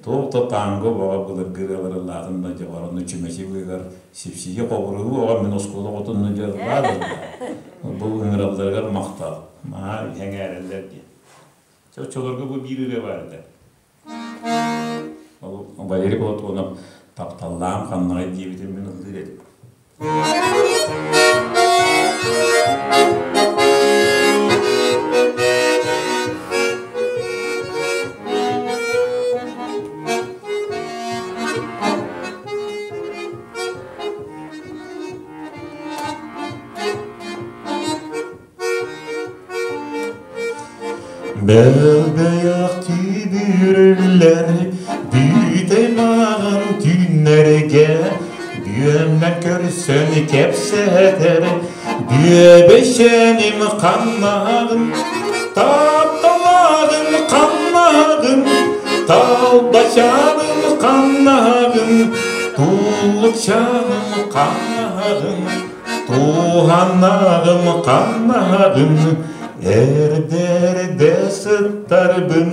Туох да танго бөҕө былыргы ырыалары ыллаатым да дьэ ону чүмэчи быыһыгар сипсийи хобуруһуу оҕо мин оскуола оҕотун дьэ ыллаа бу ыҥыралларыгар махтал наһаа сэҥээрэллэр диэн. Чэ оччолорго бу биир ырыа баар этэ. Ол Валерий Платонов тапталлаам ханнаҕай диэбитин мин ыллыыр этим. Бэлбэйэх түбүрүллэр бүтэй маҕан түүннэргэ бүөмнэн көрсөн кэпсэтэр бүөбэйсэним ханнаҕын тапталааҕын ханнаҕын талбачааным ханнаҕын туллукчааным ханнаҕын Туһанаҕым ханнаһаҕын, эрдэ-эрдэ сыттарбын,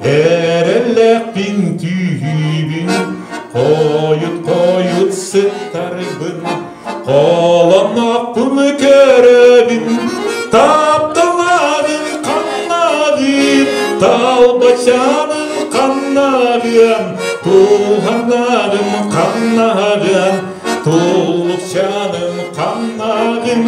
Эрэллээхпин түүһүүбүн, хойут-хойут сыттарбын, холоннохпун көрөбүн, тапталаҕын ханнаҕын, талбачаанын ханнаҕын, туһанаҕын ханнаҕын, туллукчаным ханнаҕын.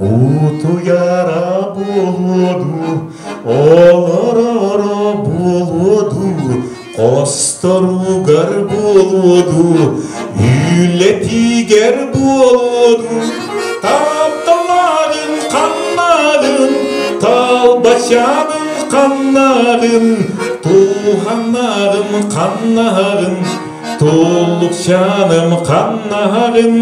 Утуйара буолуоду, олороро буолуоду, хосторугар буолуоду, үлэтигэр буолуоду, тапталаҕын ханнаҕын, талбачаанын ханнаҕын, туһаннаҕын ханнаҕын, туллукчааным ханнаҕын,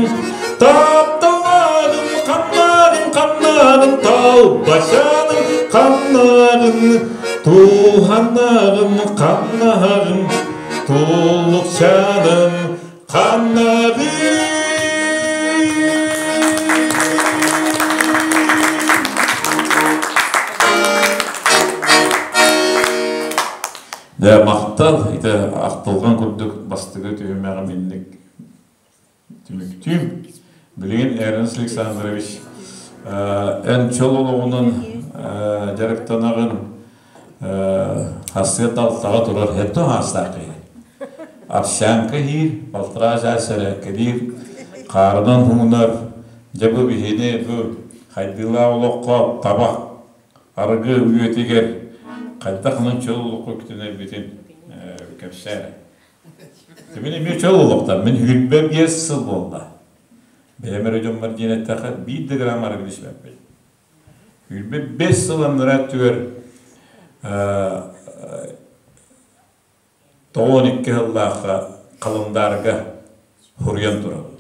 тапталаҕын ханнаҕын, ханнаҕын, талбачааным ханнаҕын, туһаннаҕын ханнаҕын, туллукчааным ханнаҕын. Дьэ, махтал, ити ахтылҕан курдук бастакы түһүмэҕим инник түмүктүүм. Билигин Эрнст Александрович эн чол олоҕунан дьарыктанаҕын, хасыат алтаҕа турар хэтто хаастаах киһи. Овсянка иһиир, балтараа чаас сэрээккэлиир, хаарынан уунар. Дьэ бу биһини бу хайдыылаах олоххо табах арыгы үйэтигэр хайдах онон чөл олоххо үктэнэрбитин кэпсээ. Мин эмиэ чөл олохтон, мин 25 сыл буолла. Бэйэм эрэ дьоммор диэн эттэххэ, биир да грамм арыгыны испэппин. 25 сыл аннараа өттүгэр 92 сыллаахха халандаарга суруйан турабын.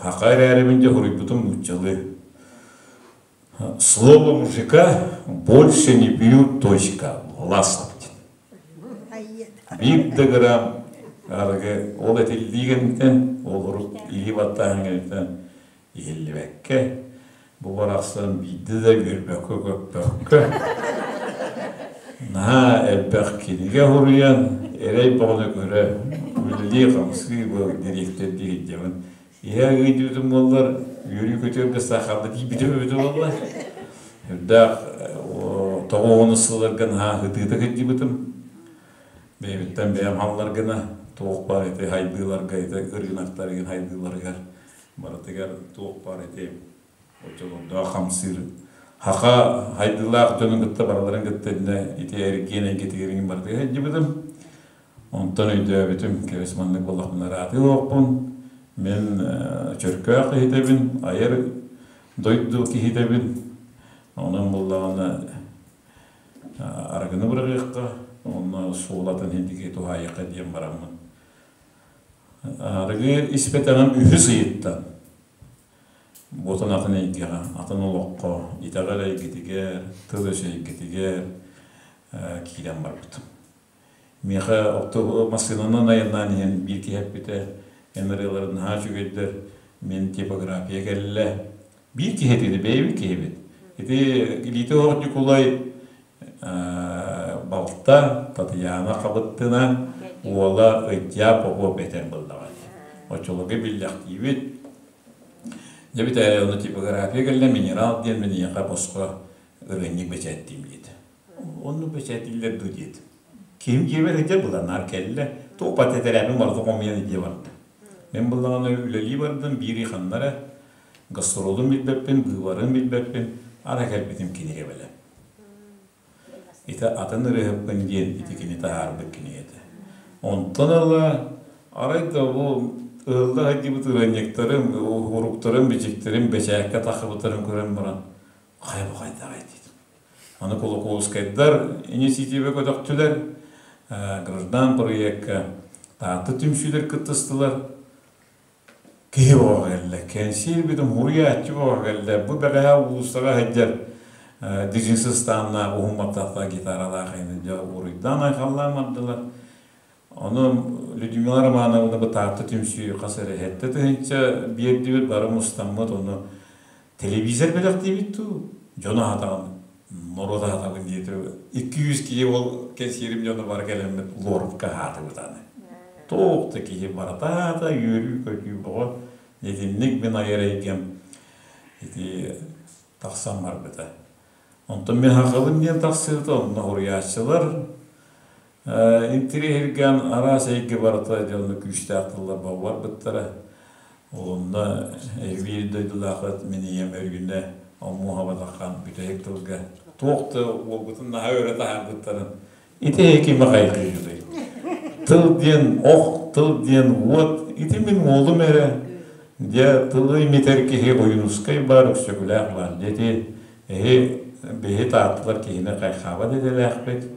Хаха эрээрибин дьэ суруйбутум нууччалыы. Слово мужика больше не пью, точка. Власов диэн. Биир да грамм арыгы ол этиллии кэнниттэн, ол урут илии баттааһын кэнниттэн иһиллибэккэ, бу барахсан биирдэ да үөрбэккэ-көппөккө, наһаа элбэх кинигэ суруйан, эрэй бөҕөнү көрө, үлэлии-хамсыы бу дириэктэрдии сылдьабын. Иһэ ыйдыбытым буоллар, үөрүү-көтүү саахалла тиийбитим эбитэ буолла. Үрдээх тоҕуоҕунус сылларга наһаа ытыыта кырдьыбытым. Бэйэбиттэн бэйэм халлар гына, туох баар ити хайдыыларга, ити ырыынактарыгар хайдыыларыгар барытыгар туох баар ити оччолордоох хамсыыр хаха хайдыылаах дьону кытта барыларын кытта иннэ ити эргиэн эйгэтигэр барытыгар сылдьыбытым. Онтон өйдөөбүтүм, кэбис маннык буоллахпына ыраатыы олохпун, мин чөркөөх киһитэбин, айар дойду киһитэбин, онон буоллаҕына арыгыны быраҕыахха, уонна суолатын иһин туһаайыахха диэн бараммын. Арыгы испэтэҕим үһүс ыйыттан буотан атын эйгэҕэ, атын олоххо, итэҕэл эйгэтигэр, тыл-өс эйгэтигэр киирэн барбытым. Миэхэ массыынанан айаннаан иһэн биир киһи эппитэ, эн ырыаларын наһаа үчүгэйдэр, мин типография кэллэ. Биир киһи этини, бэйэбит киһибит. Ити илиитэ оһох Ньукулай балта Татьяна Хабыттына уола Ытья Попов этэн буллаҕа дии. Оччолорго биллэхтиибит. Дьэ бүтээри ону типография кэллэ, минерал диэн мин босхо ырыанньык бэчээттиим диэтэ. Оннук бэчээтиллэр дуу диэтим. Киһим дьиэбэр сылдьар быланаар кэллэ. Туох бат этэрээпин барыта хомуйан илдьэ барда. Мин былаҕана үлэлии бардым, биир ый ханна эрэ гастролун билбэппин, быыбарын билбэппин, ара кэлбитим кинигэ бэлэм. Ити атын ырыаһыппын диэн ити кини таһаарбыт кинигэтэ. Онтон ыла арай да бу ыһылла сылдьыбыт ырыанньыктарым, уруктарым, бичиктэрим бэчээккэ тахсыбыттарын көрөн баран хайа бу хайдаҕай диэтим. Аны Кулаковскайдар инициатива көтөхтүлэр, граждан проекка Таатта түмсүүлэр кыттыстылар. Киһи боҕо кэллэ, кэнсиэр бүтүн хуруйааччы боҕо кэллэ. Бу бэҕэһээ уулуссаҕа сылдьар Дижин сыстааннаах уһун баттахтаах гитаралаах эҥин дьэ уруйдаан айхаллаан бардылар. Ону Людмила Романовна бытаатта түмсүү хас эрэ 7000 биэрдибит, бары мустаммыт, ону телевизор бэлэхтиибит дуу, дьону аһатаҕын, норуот аһатабын диэтэ. 200 киһи ол кэнсиэрим дьоно бары кэлэммит Лоровка аһаатыбыт аны. Туох да киһи барыта аһаата, үөрүү-көтүү бөҕө. Итинник мин айар эйгэм ити тахсан барбыта. Онтон мин хахабын диэн тахсыыта, онно суруйааччылар интириэһиргээн араас эйгэ барыта дьону күүстээх тыллар барбыттара. Онно биир дойдулаахыт мин ийэм Өргүнэ Омуоһабатаххан бүтэһик тылга туох да уолгутун наһаа өрө таһаарбыттарын ити кими хайгыырый? Тыл диэн ох, тыл диэн уот, ити мин уолум эрэ. Дьэ, тылы имитэр киһи Ойуунускай баар, Өксөкүлээх баар. Дьэ, ити эһи биһи таатталар киһини хайхаабат идэлээхпит.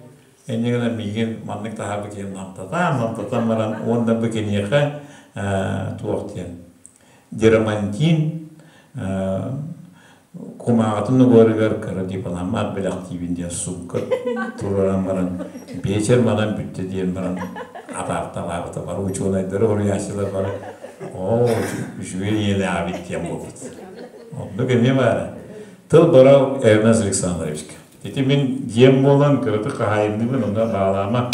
Инньэ гынан миигин маннык таһаарбыт киһи намтатан, намтатан баран уонна бу киниэхэ туох диэн Дерамантин кумааҕытын угуорыгар кыра дипломат бэлэхтиибин диэн суукка туруоран баран биэчэр манан бүттэ диэн баран атаарталаабыта бары учуонайдары уруйааччылар бары оо үчүгэй ийэлээҕибит диэн буолбут оннук эмиэ баара тыл барал Эрнест Александровичка ити мин дьиэм буолан кыратык хаһаайынныыбын онно баалаама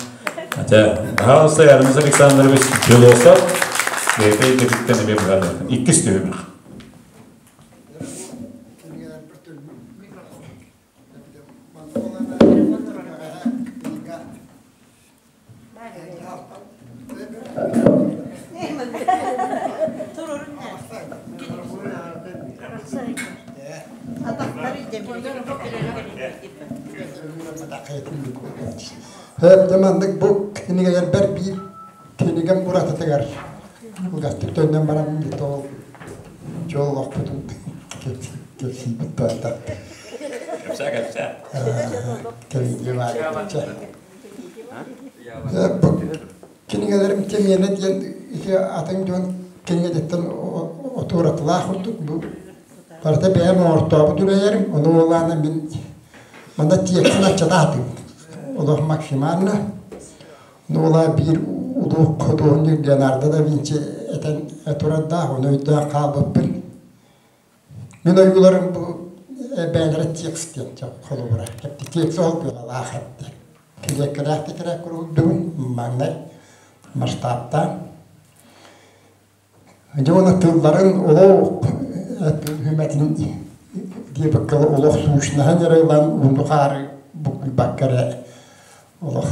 Хотя, пожалуйста, Эрнест Александрович философ бэйэтэ идэтиттэн эмиэ быһаарыахтын иккис түһүмэх
Дьэ маннык бу кинигэлэрбэр биир кинигэм уратытыгар кылгастык төннөн баран ол дьол олохпутун кэпсиибит туота.
Кэпсээ, кэпсээ.
Кэлиҥҥи баайбычча. Кинигэлэрим тэмиэнэ диэн ити атын дьон кинигэтиттэн отууратылаах курдук бу барыта бэйэм оҥортообут үлэлэрим, ону уолаана мин манна тиэксин аччатаатым. Олох максимально. Нуола биир улуу худуоһунньук Леонардо да Винчи этэн турардаах, ону өйдөөн хаалбыппын. Мин ойууларым бу бэйэлэрэ текст диэн холобура. Текст ол быалаах эттэ. Килиэккэлээх тэтэрээк куруһуйдубун маҥнай масштабтаан. Дьэ уонна тылларын олох үмэтин диэбиккэ олох сущнаһын эрэ ылан ууну хаары буккуйбакка эрэ олох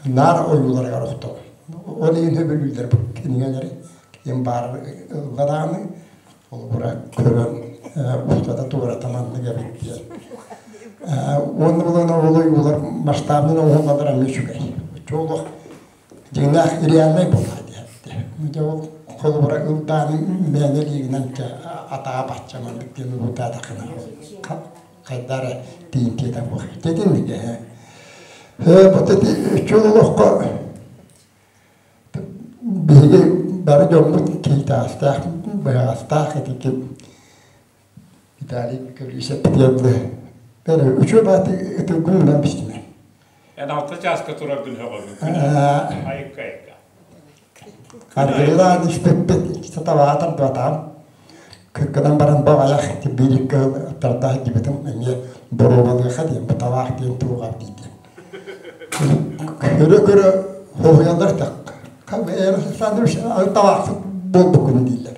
наар ойууларыгар охтор. Ол иһин сөбүлүүллэр бу кинигэлэри ким баар ылла даҕаны холобура көрөн устата туората маннык эбит диэн. Уонна булан ол ойуулар масштабынан оҥоһуллаллар эмиэ үчүгэй. Олох дьиҥнээх реальнай буолла диэбитэ. Дьэ ол холобура ылдааны мээнэ илиигинэн атаҕа бачча маннык диэн уһутаатаххына хайда эрэ тиийимтиэтэ буох. Тэтинник ээ. Бу үчүгэй олоххо биһиги бары дьоммут киһитаастаах, быһаҕастаах итики Виталий Көлүүсэп диэн бэрэ үчүгэй бааты ытыргын бистиме.
Эн алта чааска тураргын сөҕөбүн. Айыкка айыкка.
Аргылаан испиппит сатабаатар дуотаам. Кыргынан баран баҕайах биир кыыл тардаах дибитим эмиэ боруобалыаха диэн бу табаах диэн туоҕар диидим. Көрө-көрө хоһуйаллар так. Александрович табаахсыт буолбуккун дииллэр.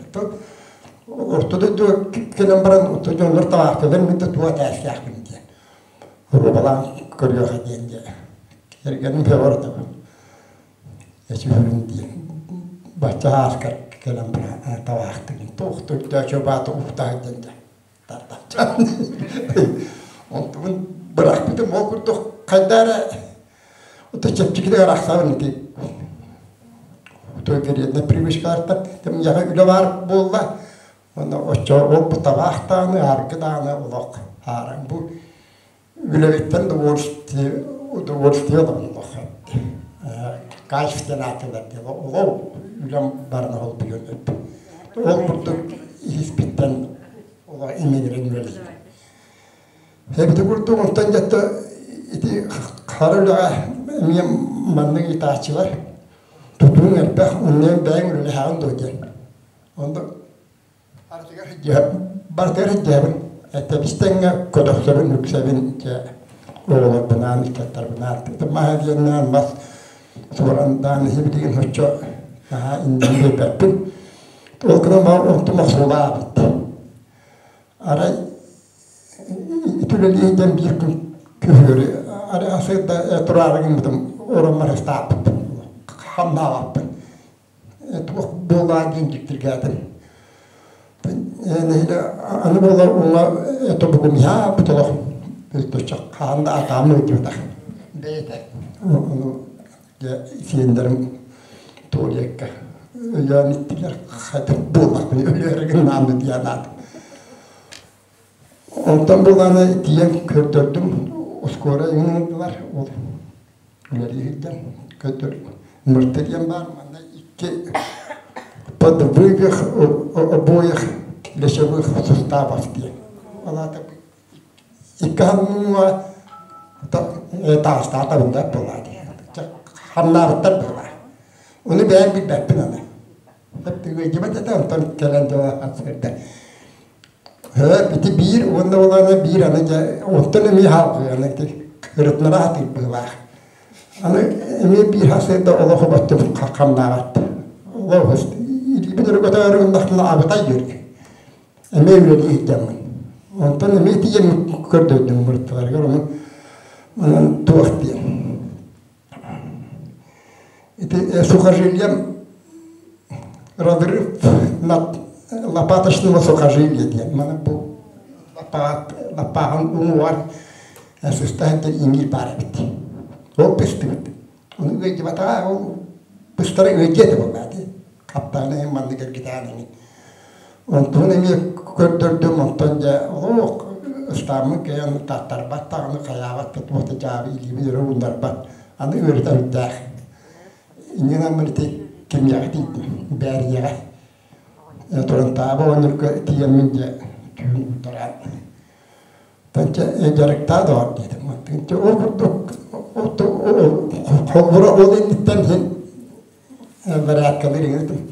Орто дойду кэлэн баран дьоннор табаахтыылар мин да туох этээстэхпин диэн. Рубалаан көрүөхэ диэн дьэ. Кэргэним февротова. Эчүһүрүн диэн. Бачча ааскар кэлэн баран табаахтыгын. Туох төрдөөчө баата уктаах диэн дьэ. Тартаччан. Онтубун бырахпытым ол курдук хайда эрэ Ото чэпчэкитик арахсабын ити той вредная привычкалартан миэхэ үлэ баар буолла уонна оччо ол бу табаах даҕаны аргы даҕаны олох хааран бу үлэбиттэн удовольствие удовольствие ылабын олох кайф диэн аатылар диэн олох үлэм барына холбуйан ол курдук иһиспиттэн олох имигирэн үлэлиибин. Эбити курдук онтон дьэтто ити хара үлэҕэ эмиэ маннык ыытааччылар тутууҥ элбэх, оннуйан бэйэҥ үлэлэһэҕин дуо диэн. Онно барытыгар сылдьабын, тэбис-тэҥҥэ көтөхсөбүн, үксэбин, дьэ оҕолорбунаан, ыччаттарбынаан маһа диэннээн мас суорандаан иһи билигин соччо наһаа иннин биэрбэппин. Ол гынан баран онтум охсуулаабыт. Арай ити үлэлии диэн биир күн күһүөрү арай асыырда тураары гыммытым ороммор ыстааппыт хамнаабаппын. Туох буолаа диэн дьиктиргээтим. Нэһилэ аны буола уҥа тобугум иһааппыт олох бүлтөччө хаан да атаам ыалдьыбатах бэйэтэ. Ону дьэ сиэннэрим туалекка өйөөн иттилэр хайдах буоллахпын өлөөрү гыннааммыт диэн аат. Онтон булааны тиийэн көрдөрдүм, скорая ыҥырдылар, ол үлэлии сылдьан көрдөр Мырта диэн баар, манна икки подвывих обоих плечевых суставов диэн. Ол аата икки ханныҥҥа таастаата бында буолаа дии. Хамнаабыттар буолаа. Ону бэйэм билбэппин аны. Ыалдьыбат этэ, онтон кэлэн дьоно сырда. Ити биир уонна улаана биир аны дьэ онтон эмиэ хаалгы аны ити ырытынара сатыыр быһыылаах. Аны эмиэ биир хасыарда олох оботтум хамнаабат. Олох илиибин өрө көтөөрү гыннахпына абытай үөргү. Эмиэ үлэлии сылдьаммын. Онтон эмиэ тиийэн көрдөрдүм мырыттыларыгар ону онон туох диэн. Ити сухожилием разрыв над лопаточного сухожилия диэн. Маны бу лопат, лопаһын уҥуор сыста сылдьан иҥиир баар эбит. Ол быстыбыт. Ону ыалдьыбатаҕа, ол быстара ыалдьыа этэ буоллаа дии. Хаптаҕына иһин маннык эргитээн эҥин. Онтун эмиэ көрдөрдүм, онтон дьэ олох ыстааммын кыайан таттарбат даҕаны, хайаабат да туох да дьаабы илиибин өрө ууннарбат. Аны ыарыта үрдээх. Инньэ гынан ити кимиэхэ тиийдим, Бээрийэҕэ. Турантааба оҕонньорго тиийэммин дьэ түүн уурдаран Тынча дьарыктаа доҕор диэтим. Тынча ол курдук холбура ол инниттэн иһин Бэрээккэлиир иҥэрдим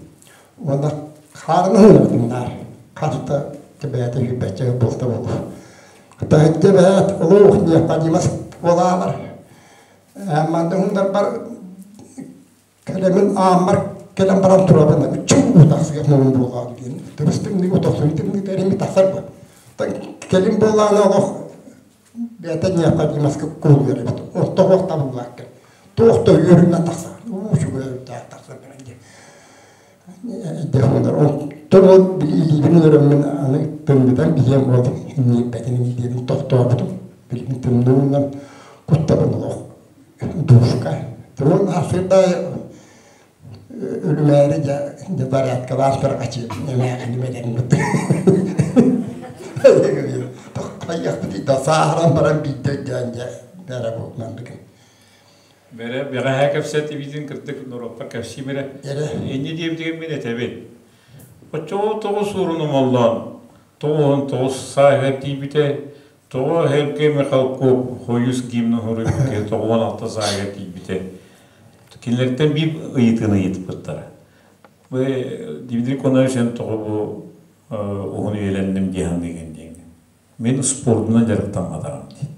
уонна хаарынан ыҥырдым наар хаста бэйэтэ сүүрбэччэ буолта буолуо. Таһырдьа бэйэт олох необходимость буолаалар. Манна уһундарбар кэлэмин ааммар кэлэн баран турабын чуу тахсыах муҥун буолаал диэн тыбыс-тымныы утахсуй тымныы тэрими тахсар бу. Кэлин буолааны олох Бэйэтэ необходимостка куһуйар эбит. Орто туох табыллааккын. Туох да үөрүүнэн тахсар. Уу үчүгэй өрүттээх тахсар баран дии. Дьэ Онтон ол илиибин өрөммүн аны тымныытан биһиэм ол ньиэрбэтин диэбин тохтообутум. Билигин тымныынан куттабын олох душка. Уон сырдай Үлүмээри дьэ дьэ порядкалаах тарҕачыыбын эмээхини бэлэммит. Хайыахпытый да сааһыран баран биирдэ өйдөөн дьэ бэрэ бу манныгын.
Бэрэ бэҕэһээ кэпсэтибитин кырдык норуоппар кэпсиим эрэ.
Эрэ.
Инньэ диэбитигэр мин этэбин. Оччоҕо тоҕус уурун омоллоон, 99 сааһыгар тиийбитэ, тоҕо Сергей Михалков хойус гимн суруйбут киһи 96 сааһыгар тиийбитэ. Кинилэртэн биир ыйытыыны ыйытпыттара. Бу Дмитрий Конович эн тоҕо бу уһун үйэлэнним дии саныыгын диэҥҥин. Мин спордунан дьарыктамматаҕым дии.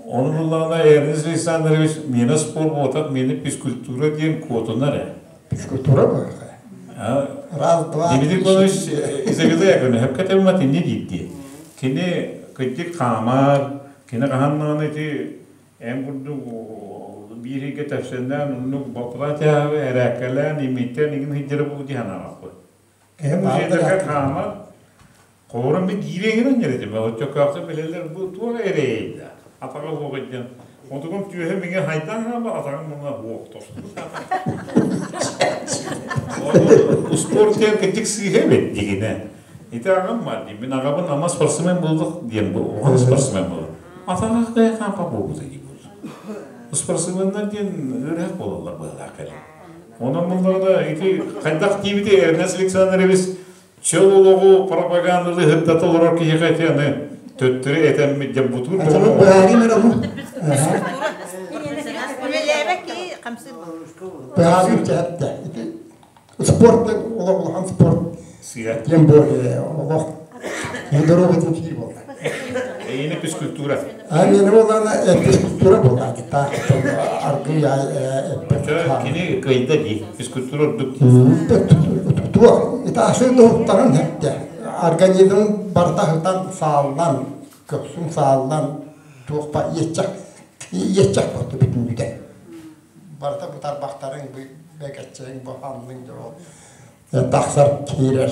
Ону буллаҕына Эрнест Александрович миэнэ спорт буолбатах, миэнэ физкультура диэн куотунар ээ.
Физкультура буолла. Раз, два,
Дмитрий Конович Изабелла Яковлевна сөпкө этэммат инньэ диир дии. Кини кырдьык хаамар, кини хаһан даҕаны ити Эн курдук биир ыйга тэпсэннээн оннук балтараа чааһы эрээккэлээн имиттэн игин сылдьара буолуо дии санаабаппын.
Киһи
Музейдарга хаамар холорон мен киириэҥин анньар этим. Оччокоохто билэллэр бу туох эрэйэй да атаҕа суох илдьэн. Отугум түөһэ миҥэ хайдан хаама атаҕым муҥа суох тостубут. Успуорт диэн кырдьык сыыһа эбит дигинэ. Ити аҕам бар дии. Мин аҕабын ама спортсмен буоллах диэн бу улахан спортсмен буолар. Атаҕа кыайа хаампа буолбута дии буолла. Спортсменнар диэн ыарыһах буолаллар быһыылаах кэлин. Онон буллаҕына ити хайдах диибити Эрнест Александрович чөл олоҕу пропагандалыы сырдата олорор киһиэхэ ити аны Төттөрү этэммит дьэ бутуур
Быһаарыым эрэ бу.
Үлэлээбэт киһи хамсыыр
Быһаарыым чэһэттэ. Ити спорт улахан спорт
Сыа.
диэн буол олох доруобуйтун киир буолла.
Эйиэнэ физкультура.
А мені буоллаҕына физкультура буолла. Таах аргыый
Кини кыайда дии. Физкультура ордук.
Туох итаасы туһуттарын хэттэ. Организм барыта сытан сааллан, көхсүн сааллан туох ба иэччэх иэччэх буолту бүтүннүтэ. Барыта бу тарбахтарыҥ бу бэкэччэҥ бу ханныҥ дьоро тахсар киирэр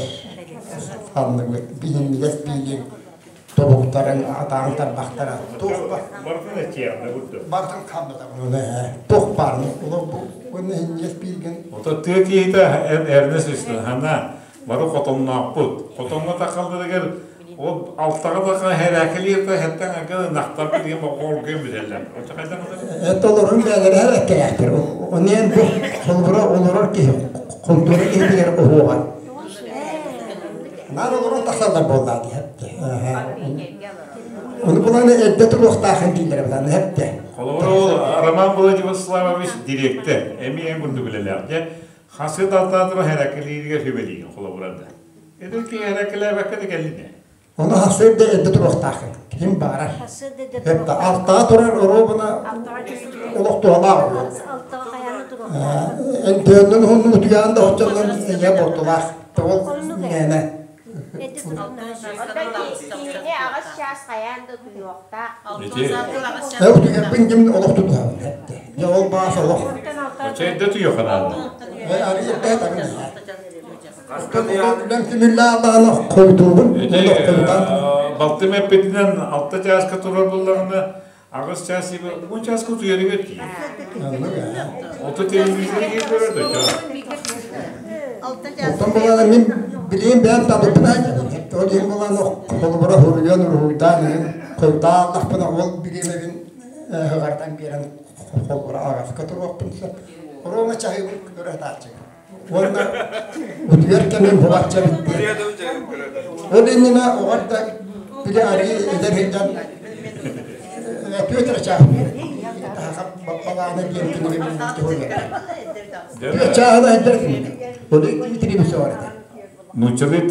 ханныгы биһиннигэс биилиҥ тобуктарыҥ атааҥ тарбахтара туох ба
Барытын этиэҕинэ курдук.
Барытын ханныта туох баарны олох бу уонна иһиннигэс биилгин
Ото тыа киһитэ эрнэ сыстын хана бары хотонноохпут. Хотоҥҥо тахалларыгар ол алтаҕа таха хэрээкэлиир та хэттэн ага нахтар билген боҕолгуйан бүтэллэр. Очо хайдан
Это олорун бээлэрэ эрэ Онен бу холбура олорор киһи култуура киһитигэр уһуоҕар. Наар олорон тахсаллар буоллаа диһэпте. Ону буланы эрдэ туруохтаахын дииллэр буланы хепте.
Холобура ол Роман Владиславович дириэктэр эмиэ эн курдук үлэлээх. Дьэ хасы талтаатыра хэрээкэлииригэр сүбэлиигин холобура да. Эдэр киһи хэрээкэлээбэккэ да кэллинэ.
Ону хасыр да эрдэ туруохтаахын. Ким баҕарар. Хепте алтаҕа турар оруобуна олох туһалаах буолуо. Энтөөннөн уһуннук утуйаан да оччоннон эйэ буортулаах. Тоҕол мээнэ.
Киһини аҕыс чаас хайаан да утуйуохтаах.
Э утуйарбын ким олох тутуһабын хепте. Дьэ ол баас олох.
Очо эрдэ утуйуоханаанна.
Э ары эрдэ табын. Үлэм түмүллээн хойутуубун.
Балтым эппитинэн алта чааска турар буоллаҕына, аҕыс чаас 10 чааска утуйарыгар тиийэр. Ото телевизоры көрөр да
Оттон булаана мин билиим бэйэм табыппын айдабын. Ол иһин булаана холобура хуруйан уруһуйдаан хойутааллахпына ол бириэмэбин ыһыгартан биэрэн холобура аҕаска туруохпун сөп. Рома чаһыыбын көрө сатааччыбын. Уонна утуйар кэмим бубачча бүттэ. Ол иннинэ оҕор да били арыы эдэр сылдьан Петр чааһын балаана диэн кинигэ Чааһына эдэр Ол телевизор этэ.
Нууччалыы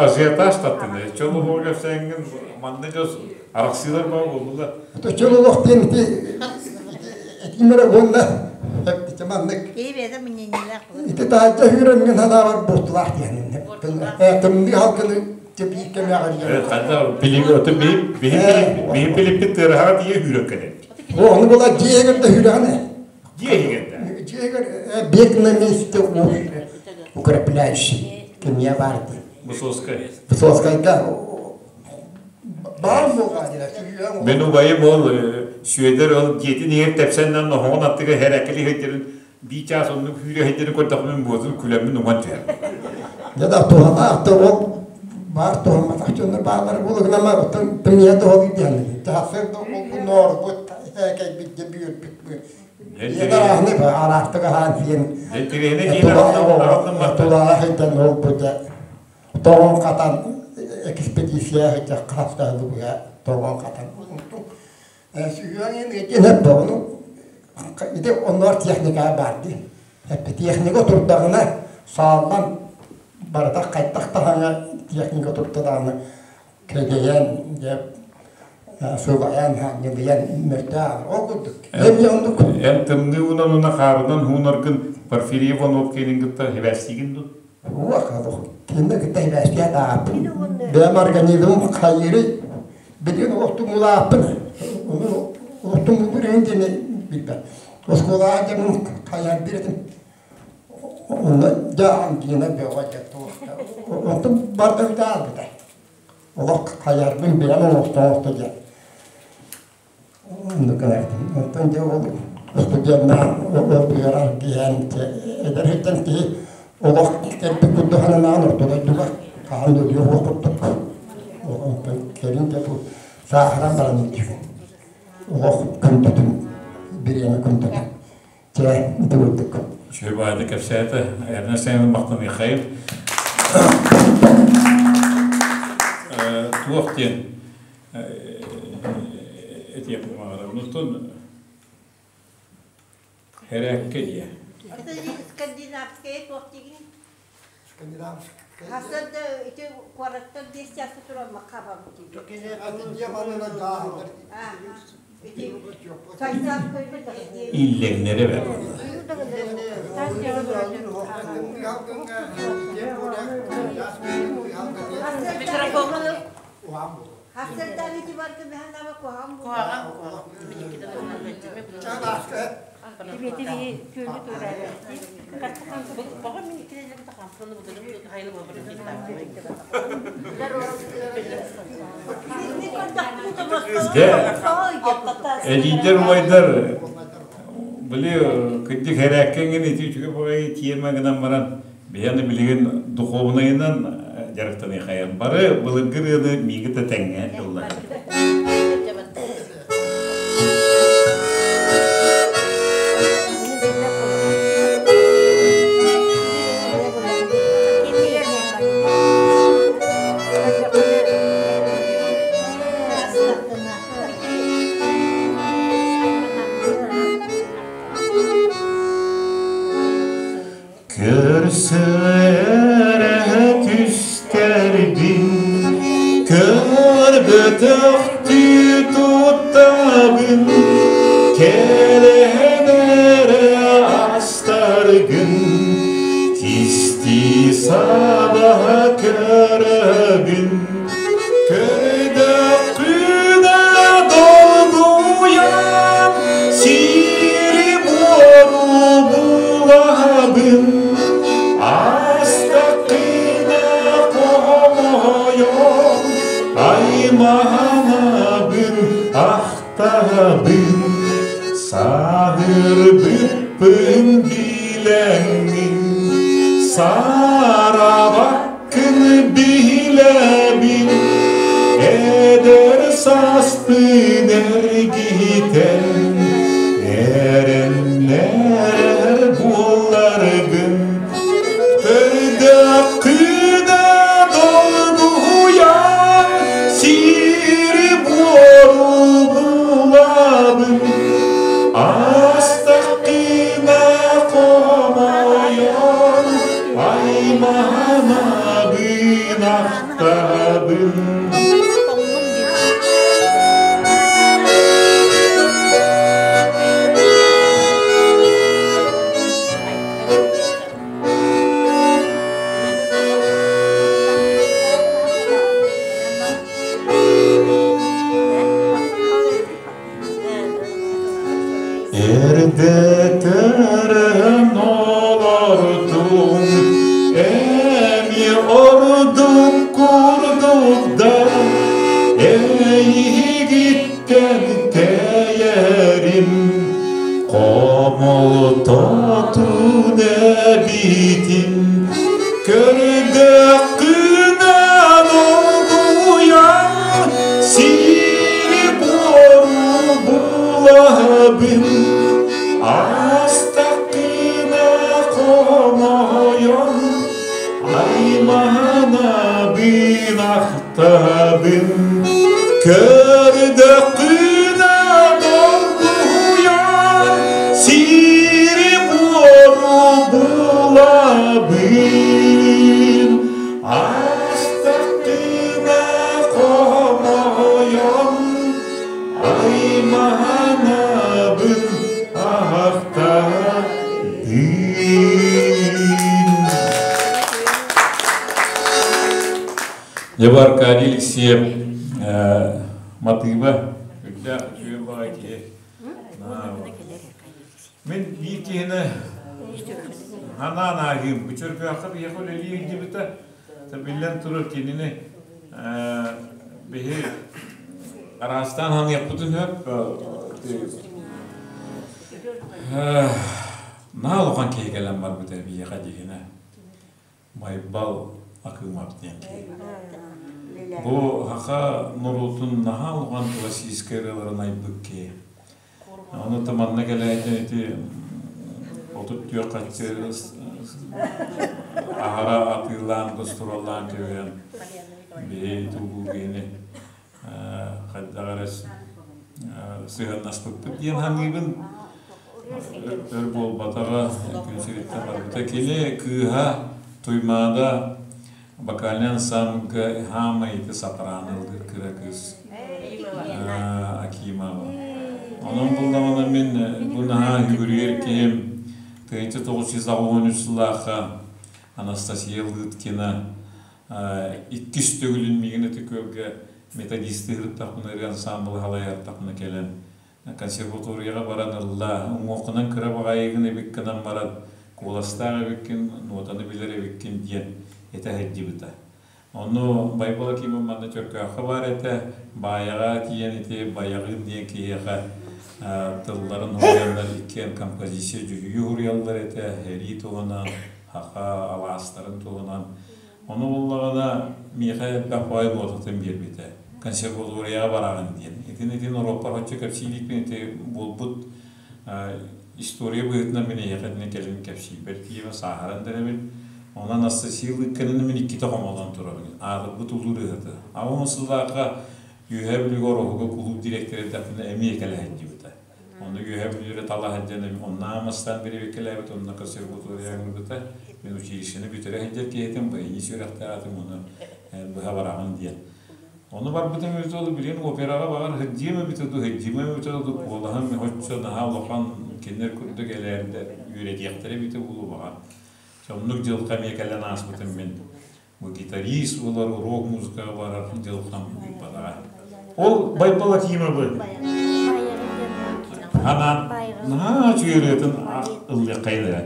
ажиотаж таттыны. Чөл олоҕу кэпсээҥҥин манна дьос арахсыылар баа буоллулар.
Чөл олох диэн ити этиимэрэ уонна маннык ити таһырдьа үүрэммин санаабар буортулаах диэн тымныы халгыны биир кэмэҕэр
Биһи билиппит тыараһаҕа тиийэ үүрэн кэлэр.
Ону була дьиэгэр да үүрэҕин
Дьиэгэр да.
Дьиэгэр бег на месте укрепляющий кемия бар дии.
Высоцкай.
Высоцкайга баар буолҕа
Мен убайым ол Сүөдэр ол дьиэтин иһэр тэпсэннэн оһоҕун аттыгар хэрэкэли иһиттерин бии чаас оннук хүүрэ иһиттерин көрдөхпүн буотун күлэммин уҥан түһэр.
Дьэ да туһалаах да ол баар туһамматах дьоннор бааллара буолугунама оттон тымныйа туһалыы диэн тахсыр да ол ноорбут кэлбит дьэ бүөрбүт Араахны араахтык аһаан сиэн тулаайах сылдьан ол бу дьэ тоҕон хатан экспедиция сылдьар хастаһылы тоҕон хатан сүһүөҥ итинэ боҕону ити онноор техника баар дии техника турдаҕына сааллан барыта хайтах таһаҥа техника турда даҕаны кэдэйэн дьэ сылайан ньылыйан мөртөөх ол курдук эмиэ оннук
Эн тымныы уунан уонна хаарынан хуунаргын Порфирий Иванов киэнин кытта хибээстиигин дуу?
Уох кинини кытта хибээстиэ тааппын бэйэм организмым хайыырый билигин олохтум улааппын олохтум улуур диэни билбэт оскуолаҕа дьэ хайар биэрэтим онно дьэ ангина бөҕө дьэ туох онтум барда бүтэ олох хайарбын билэн оҥосто оҥосто диэн оннук гынардым онтон дьэ ол устудьуоннаан ол быарар киһэн эдэр сылдьан киһи олох кэлбит курдук санаан орто дойдуга хаһан да өлүөх уох курдук онтон кэлин дьэ бу сааһыран баран илдьибин олох күндүтүн бириэмэ күндүтүн чэ ити курдук
Үчүгэй баайда кэпсээтэ. Эрнест Ивановна махтаныаххайын. Туох диэн. Этиэхпин баҕарабын. Оттон Хэрээккэ диэ.
Скандинавская туох диигин?
Скандинавская.
Хасан да ити куораттан 5 часка туран хабам диибит.
Иллэҥнэрэ бэрт. Дьэ, эдиидэр убайдар били кырдьык хэрээккэҥҥин ити үчүгэй баҕайы тиэмэ гынан баран биһиэхэ билигин духуобунайынан дьарыктаныахайан бары былыргы ырыаны миигин да тэҥҥэ ыллар. Көрсөрө түстэрбин, көрбөтөхтүү туттабын, кэлэн эрэ астаргын, кистии саба көрөбүн. Көрдөхпүнэ долгуйан, сири-буору булабын, астакына хомойон, айманабын, ахтабын, саһырбыппын билэҥҥин, саарабаккын билэбин, эдэр сааспын эргитэн, эрэннэрэр буоларгын, көрдөххүнэ долгуйан, сири-буору булабын, астаххына хомойон, айманабын, ахтабын. Эрдэтэрэн олордум, эмиэ ордук курдук да, эйигиттэн тэйэрим, хомолтотун эбитин, көрдөххүнэ долгуйан, сири-буору булабын, астакына хомойон, айманабын, ахтабын, көрдөххүнэ долгуйан, сири-буору булабын, астакына хомойон, айманабын, ахтабын. Дьэ Аркадий Алексеев матыыба үрдээх үчүгэй баҕайы киһи. Мин биир киһини анаан ааһыым. Бу Чөркөөххө биһиэхэ үлэлии илдьибитэ. Биллэн турар кинини биһи араастаан ханыахпытын сөп. Наһаа улахан киһи кэлэн барбыта биһиэхэ дьиһинэ. Байбал Акымов диэн киһи. Бу саха норуотун наһаа улахан классическай ырыаларын айбыт киһи. Ону та манна кэлээтин ити 34 хаччы аһара атыылаан, гастроллаан кэбиһэн биһи тулуу киһини. Хайдах эрэ сыһыаннаспыппыт диэн саныыбын. Өр буолбатаҕа күн сириттэн барбыта. Кини кыыһа Туймаада вокальнай ансамблга хаамай ити сопрано ыллыыр кыра кыыс Акимова. Онон буллаҕына мин бу наһаа үгүрүйэр киһим 1983 сыллаахха Анастасия Лыткина иккис төгүлүн миигин ити күөлгэ методистыырыттахпына ырыа ансаамбылы халайартахпына кэлэн консерваторияҕа баран ылла уҥуоххунан кыра баҕайыгын эбит гынан баран куоластаах эбиккин нуотаны билэр эбиккин диэн этэ сылдьыбыта. Ону Байбал Акимов манна Чөркөөххө баар этэ, Баайаҕа тиийэн ити Байаҕыын диэн киһиэхэ тылларын уһуйаллар, иккиэн композиция дьүһүйүү уһуруйаллар этэ, сэрии туһунан, саха алаастарын туһунан. Ону буллаҕына миэхэ элбэх баай нуотатын биэрбитэ. Консерваторияҕа бараҕын диэн. Итин-итин уруокпар оччо кэпсииликпин ити буолбут история быһыытынан мин эһиэхэ итини кэлин кэпсиирбэр тиийэбин, сааһыран да эрэбин. Онон Анастасия Лыткананы мин иккитэ хомолон турабын. Аатырбыт улуу ырыаһыты. Аҕыс сыллаахха Үөһээ Бүлүүгэ Ороһуга кулууп дириэктэрэ эрдэхпинэ эмиэ кэлэ сылдьыбыта. Онно Үөһээ Бүлүүрэ тала сылдьан онно аамастаан бирибиккэлээбит, онно консерватория ыҥырбыта. Мин училищены бүтэрэ сылдьар киһитим, баянист үөрэхтээх этим, ону быһа бараҕын диэн. Ону барбытым эбитэ ол билигин операҕа баҕар сылдьыам эбитэ дуу, сылдьымыам эбитэ дуу, куолаһым оччо наһаа улахан кинилэр курдук элээрдэ үөрэтиэхтэрэ эбитэ буолуо баҕар. Оннук дьылҕа эмиэ кэлэн ааспытым мин. Бу гитарист буолар, рок музыкаҕа барар дьылҕам ыыппатаҕа. Ол Байбал Акимовы анаан наһаа үчүгэй ырыатын ыллыаххайын эрэ.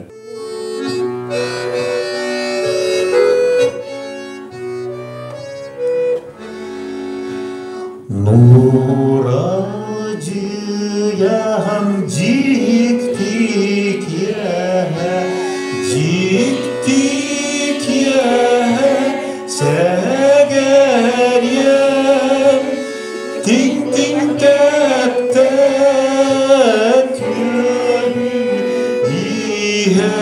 Нурадьыйаһам дьикти киэһэ, дьикти киэһэ сэгэриэм, тиҥ-тиҥ тэптэ түөһүм иһэ,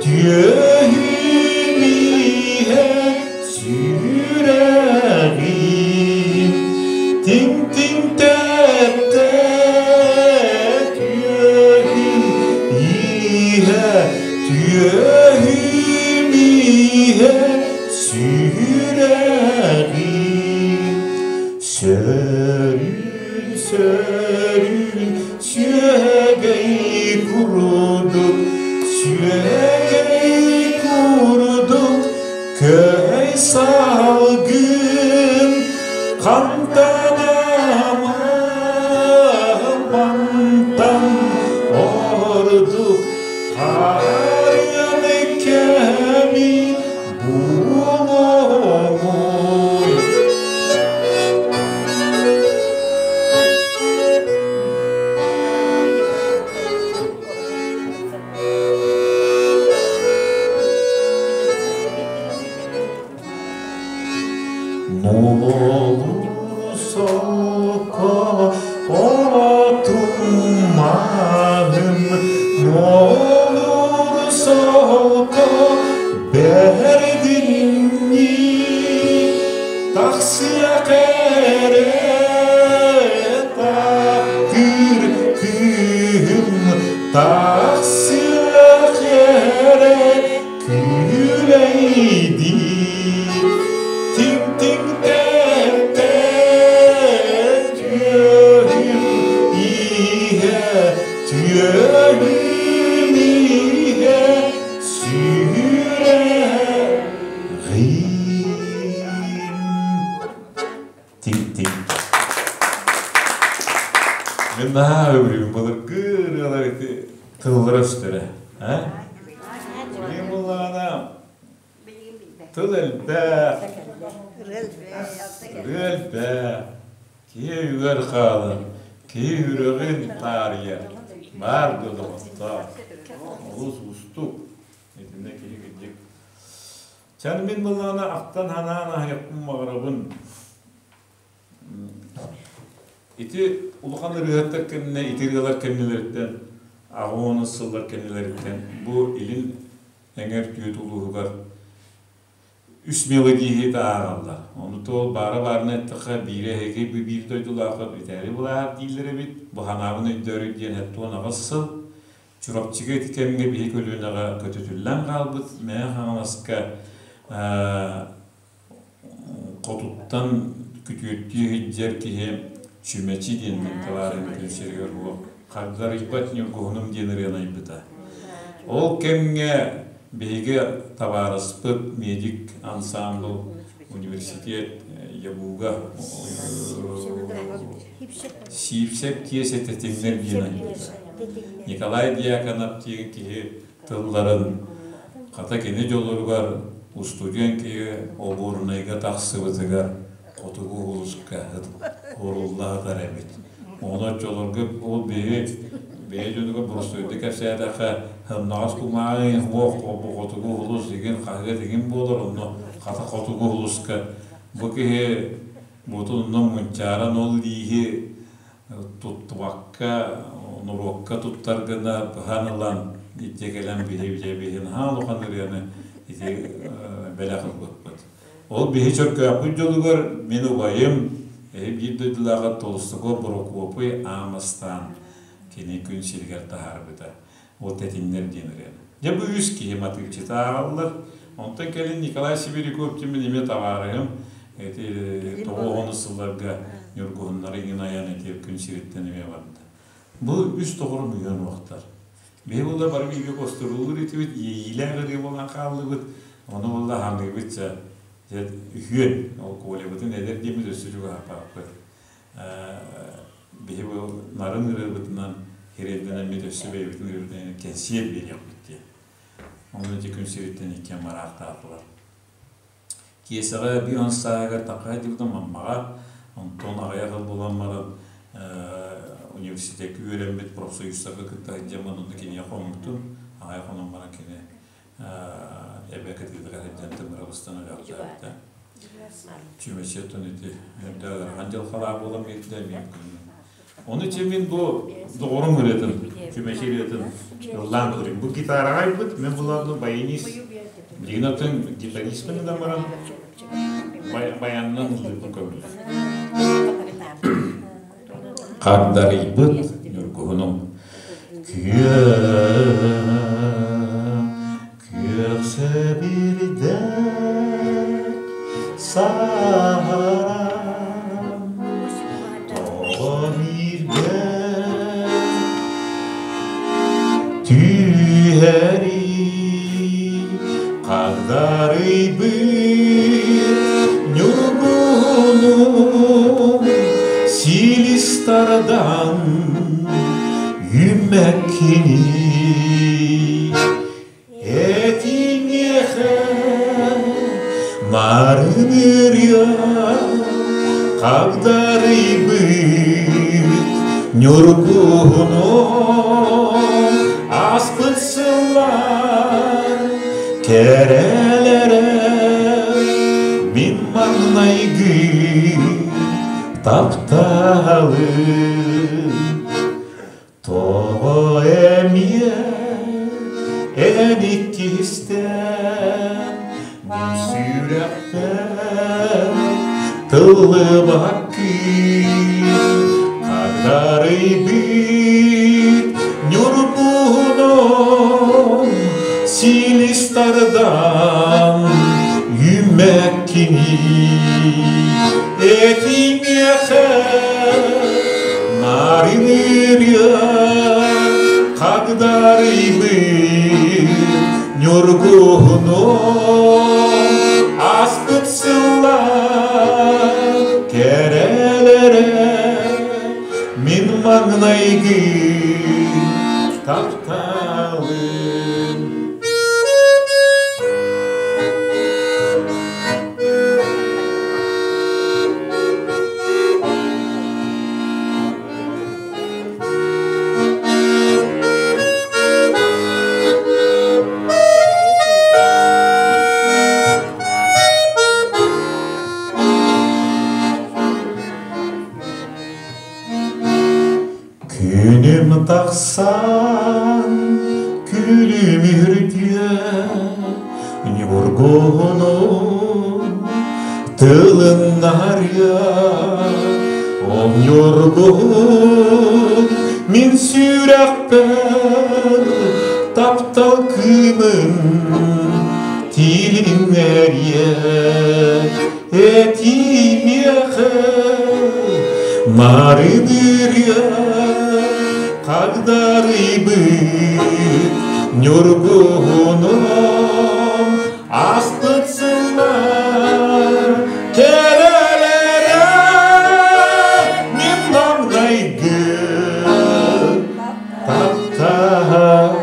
түөһүм иһэ Сүрэҕим тиҥ-тиҥ тэптэ түөһүм иһэ, түөһүм иһэ сүрэҕим сөрүүн сөрүүн сүөгэй курдук сүөгэй курдук Көй салгын хантан мантан ордук хаарыаны кэми булуоҥуй. Нуолур солко отуманым, нуолур солко бэрдинни тахсыах эрэ таптыыр кыыһым Тахсыах эрэ күүлэйдии, тиҥ-тиҥ тэптэ түөһүм иһэ, түөһүм иһэ сүрэҕим. Тиҥ-тиҥ. Мин наһаа өбүрүүм былыргы ырыалар ити тыллара өстөрө. Э? Билигин буллаҕына тыл элбэх, ырыа элбэх, киһи өйүгэр хаалар, киһи сүрэҕин таарыйар, баар да доҕоттоор. Олус уустук. Итиннэ киһи кырдьык Чан мин былаана ахтан ханаан аһыйахпын баҕарабын. Ити улахан ырыаһыттар кэннэ, ити ырыалар кэннилэриттэн, аҕыс сыллар кэннилэриттэн бу илин эҥэр түөт улууһугар Үс мелодииһит ааҕаллар. Ону туол баара баарына эттэххэ, биирэ эһиги биир дойдулааххыт Виталий Былааһап дииллэр эбит. Бу санаабын өйдөөрү диэн 78 сыл Чурапчыга ити кэмҥэ биһи көлүөнэҕэ көтүтүллэн хаалбыт Мэҥэ Хаҥаласка хотуттан күтүөттүү сылдьар киһи Чүмэчи диэн мин табаарым күн сиригэр уох Хагдарыйбат ньургуһунум диэн ырыаны айбыта. Ол кэмҥэ биһиги табаарыспыт медик ансаамбыл университет ЯГУга Сиипсэп Киэсэ Тэтиҥнэр диэн айбыта. Николай Дьяконов диэн киһи тылларын хата кини дьолугар устудьуон киһи обуорунайга тахсыбытыгар хотугу улууска урулла сытар эбит. Ону оччолорго ол биһи бэйэ дьонугар боростуойдук кэпсээтэххэ сымнаҕас кумааҕы уох хотугу улуус игин хаһыат игин буолар онно хата хотугу улууска бу киһи бутун онно мунчааран ол лииһи туттубакка норуокка туттар гына быһан ылан итти кэлэн биһи биһи наһаа улахан ырыаны ити бэлэх ылбыппыт. Ол биһи Чөркөөхпүт дьолугар мин убайым, эһи биир дойдулааҕа Толстоков Борокуопуй аамастаан кини күн сиригэр таһаарбыта. Ол тэтиҥнэр диэн ырыаны. Дьэ бу үс киһи матыыпчыта ааҕаллар. Онтон кэлин Николай Сибиряков диэн мин эмиэ табаарыһым ити тоҕус сылларга Ньургуһуннары иҥин айан ити күн сириттэн эмиэ барда. Бу үс доҕорум үһүөн уохтар. Биһи буолла бары бииргэ костуруулуур этибит, иэйиилээх ырыа буолан хааллыбыт. Ону буолла ханыыбыт дьэ, дьэ үһүөн, ол Колябытын эдэр диэммит өссө чугаһаппаппыт. Биһи бу нарын ырыабытынан хирэйдэнэммит өссө бэйэбитин ырыабытынан кэнсиэр биэриэхпит диэн. Ону ити күн сириттэн иккиэн бараахтаатылар. Киэсэҕэ биир сааһыгар таҥха сылдьыбытым Аммаҕа, онтон аҕыйах ыл буолан баран университекка үөрэммит профсоюзтарга кытта сылдьаммын онно киниэхэ хоммутум. Аҕыйах хонон баран кини эбэ кытыытыгар сылдьан тымыра быстан өлөөхтөөбүтэ. Чүмэчи оттон ити эрдэ ыарахан дьылҕалаах буолан биэрдэ эмиэ Ону ити мин бу доҕорум ырыатын, Чүмэчи ырыатын ыллаан көрүм. Бу гитараҕа айбыт, мен булаабын баянист. Билигин оттон гитаристпын гынан баран баянынан ыллыырбын көҥүл. Хардарыйбыт ньургуһунум Күөх сэбирдэх саһаран тоҕо бииргэ түһэрий хагдарыйбыт ньургуһунум силис тардан үүммэккиний Этиҥиэхэ нарын ырыа хагдарыйбыт ньургуһуну ааспыт сыллар кэрэлэрэ мин маҥнайгы тапталым Тоҕо эмиэ эн иккистээн мин сүрэхпэр тыллыбаккын Хагдарыйбыт ньургуһунум силис тардан үүммэккиний Этиҥиэхэ нарынырыа хагдарыйбыт ньургуһуну ааспыт сыллар кэрэлэрэ мин маҥнайгы тапталым. Күнүм тахсан күлүмүрдүө Ньургуһунум. Тылыннарыа ол ньургуһун мин сүрэхпэр таптал кыымын тилиннэриэ этимиэхэ нарынырыа хагдарыйбыт ньургуһунум Ааспыт сыллар кэрэлэрэ мин маҥнайгы таптаһалым.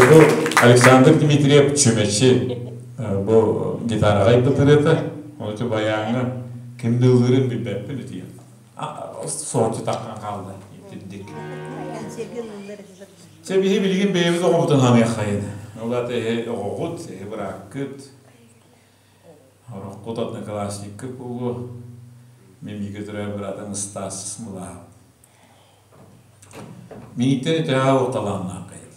Бу Александр Дмитриев Чүмэчи бу гитараҕа айбыт ырыата. Оны баяҥҥа ким да ыллыырын билбэппин итиэн. Соһуччу таххан хаалла итирдик. Чэ биһи билигин бэйэбит оҕобутун ханыаххайын. Ол аата эһи оҕоҕут, эһи бырааккыт, ороххут одноклассниккыт буолуо. Мин бииргэ төрөөбүт быраатым Стас Смылаһап. Мииттэн төһө ол талааннааххайыт.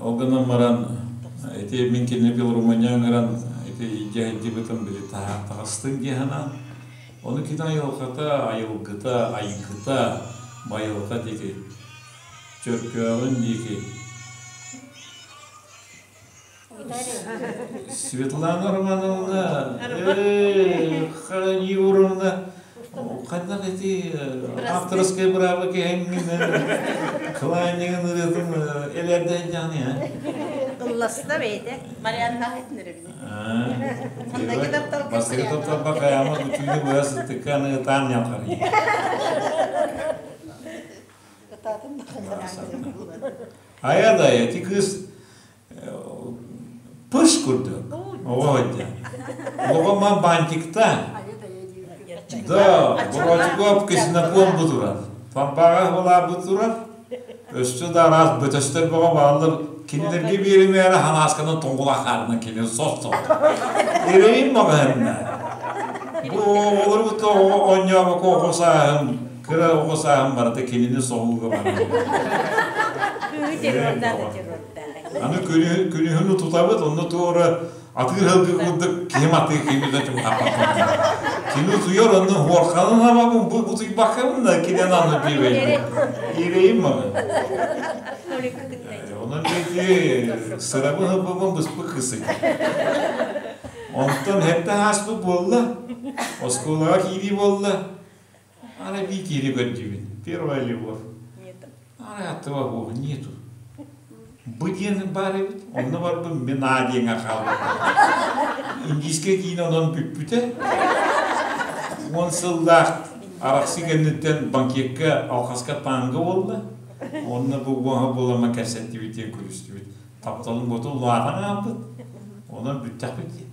Ол гынан баран ити мин кинини Белрумыня ыҥыран ити илдьэ сылдьыбытым били таҕыстын дии санаан. Ону кини айылҕата, айылгыта, айгыта, байылҕа диэки, Чөркөөҕүн диэки Светлана Романовна, Егоровна, хайдах ити авторскай бырааба кэһэҥҥинэн клайнигын ырыатын элэрдэ дьааны
Ылласта бэйэтэ. Марианна этинэребин.
Бастакы тапталба кайама күтүүнү быһа сыттыкка аны ытаан ньалхарый. Айа да ити кыыс Пыш курдук. Оҕо диэн. Оҕо бантикта. Да, Борочуков ксенофон бутурар. Фампаға была бутурар. Өссө да араас бөтөстөр бөҕө бааллар. Кинилэргэ биэримээри ханасканан тоҥгула хаарынан кэлин сос-сос. Эрэйим маҕаһынна. Бу оҕолору кытта оонньообокко оҕо сааһым, кыра оҕо сааһым барыта кинини соһууга барар. Аны күнүһүн утутабыт, онно туора атыыр һылгы курдук киһим атыы кими да чугаһаппаппын. Кини утуйар, онно хуорханын хабабын, бу утуйбаккабын да кини аны биэбэйбин. Иэрэйим маны. Онон биэти сырабын хылбабын быспыт кысый. Онтон хэттэ ааспыт буолла, оскуолаҕа киирии буолла. Ара бии киири көрдүүбүн. Первая любовь. Ара аттыба буох нету. Бу диэн баар эбит. Онно барбын мин аа диэҥҥэ хаалбытым. Индийскэй киинэ онон бүппүтэ. 10 сыллаах арахсыы кэнниттэн банкетка алхаска танго буолла. Онно бу уоһа буоламмын кэпсэттибит диэн күлүстүбүт. Тапталым буоту улаатан хаалбыт. Онон бүттэхпит дии.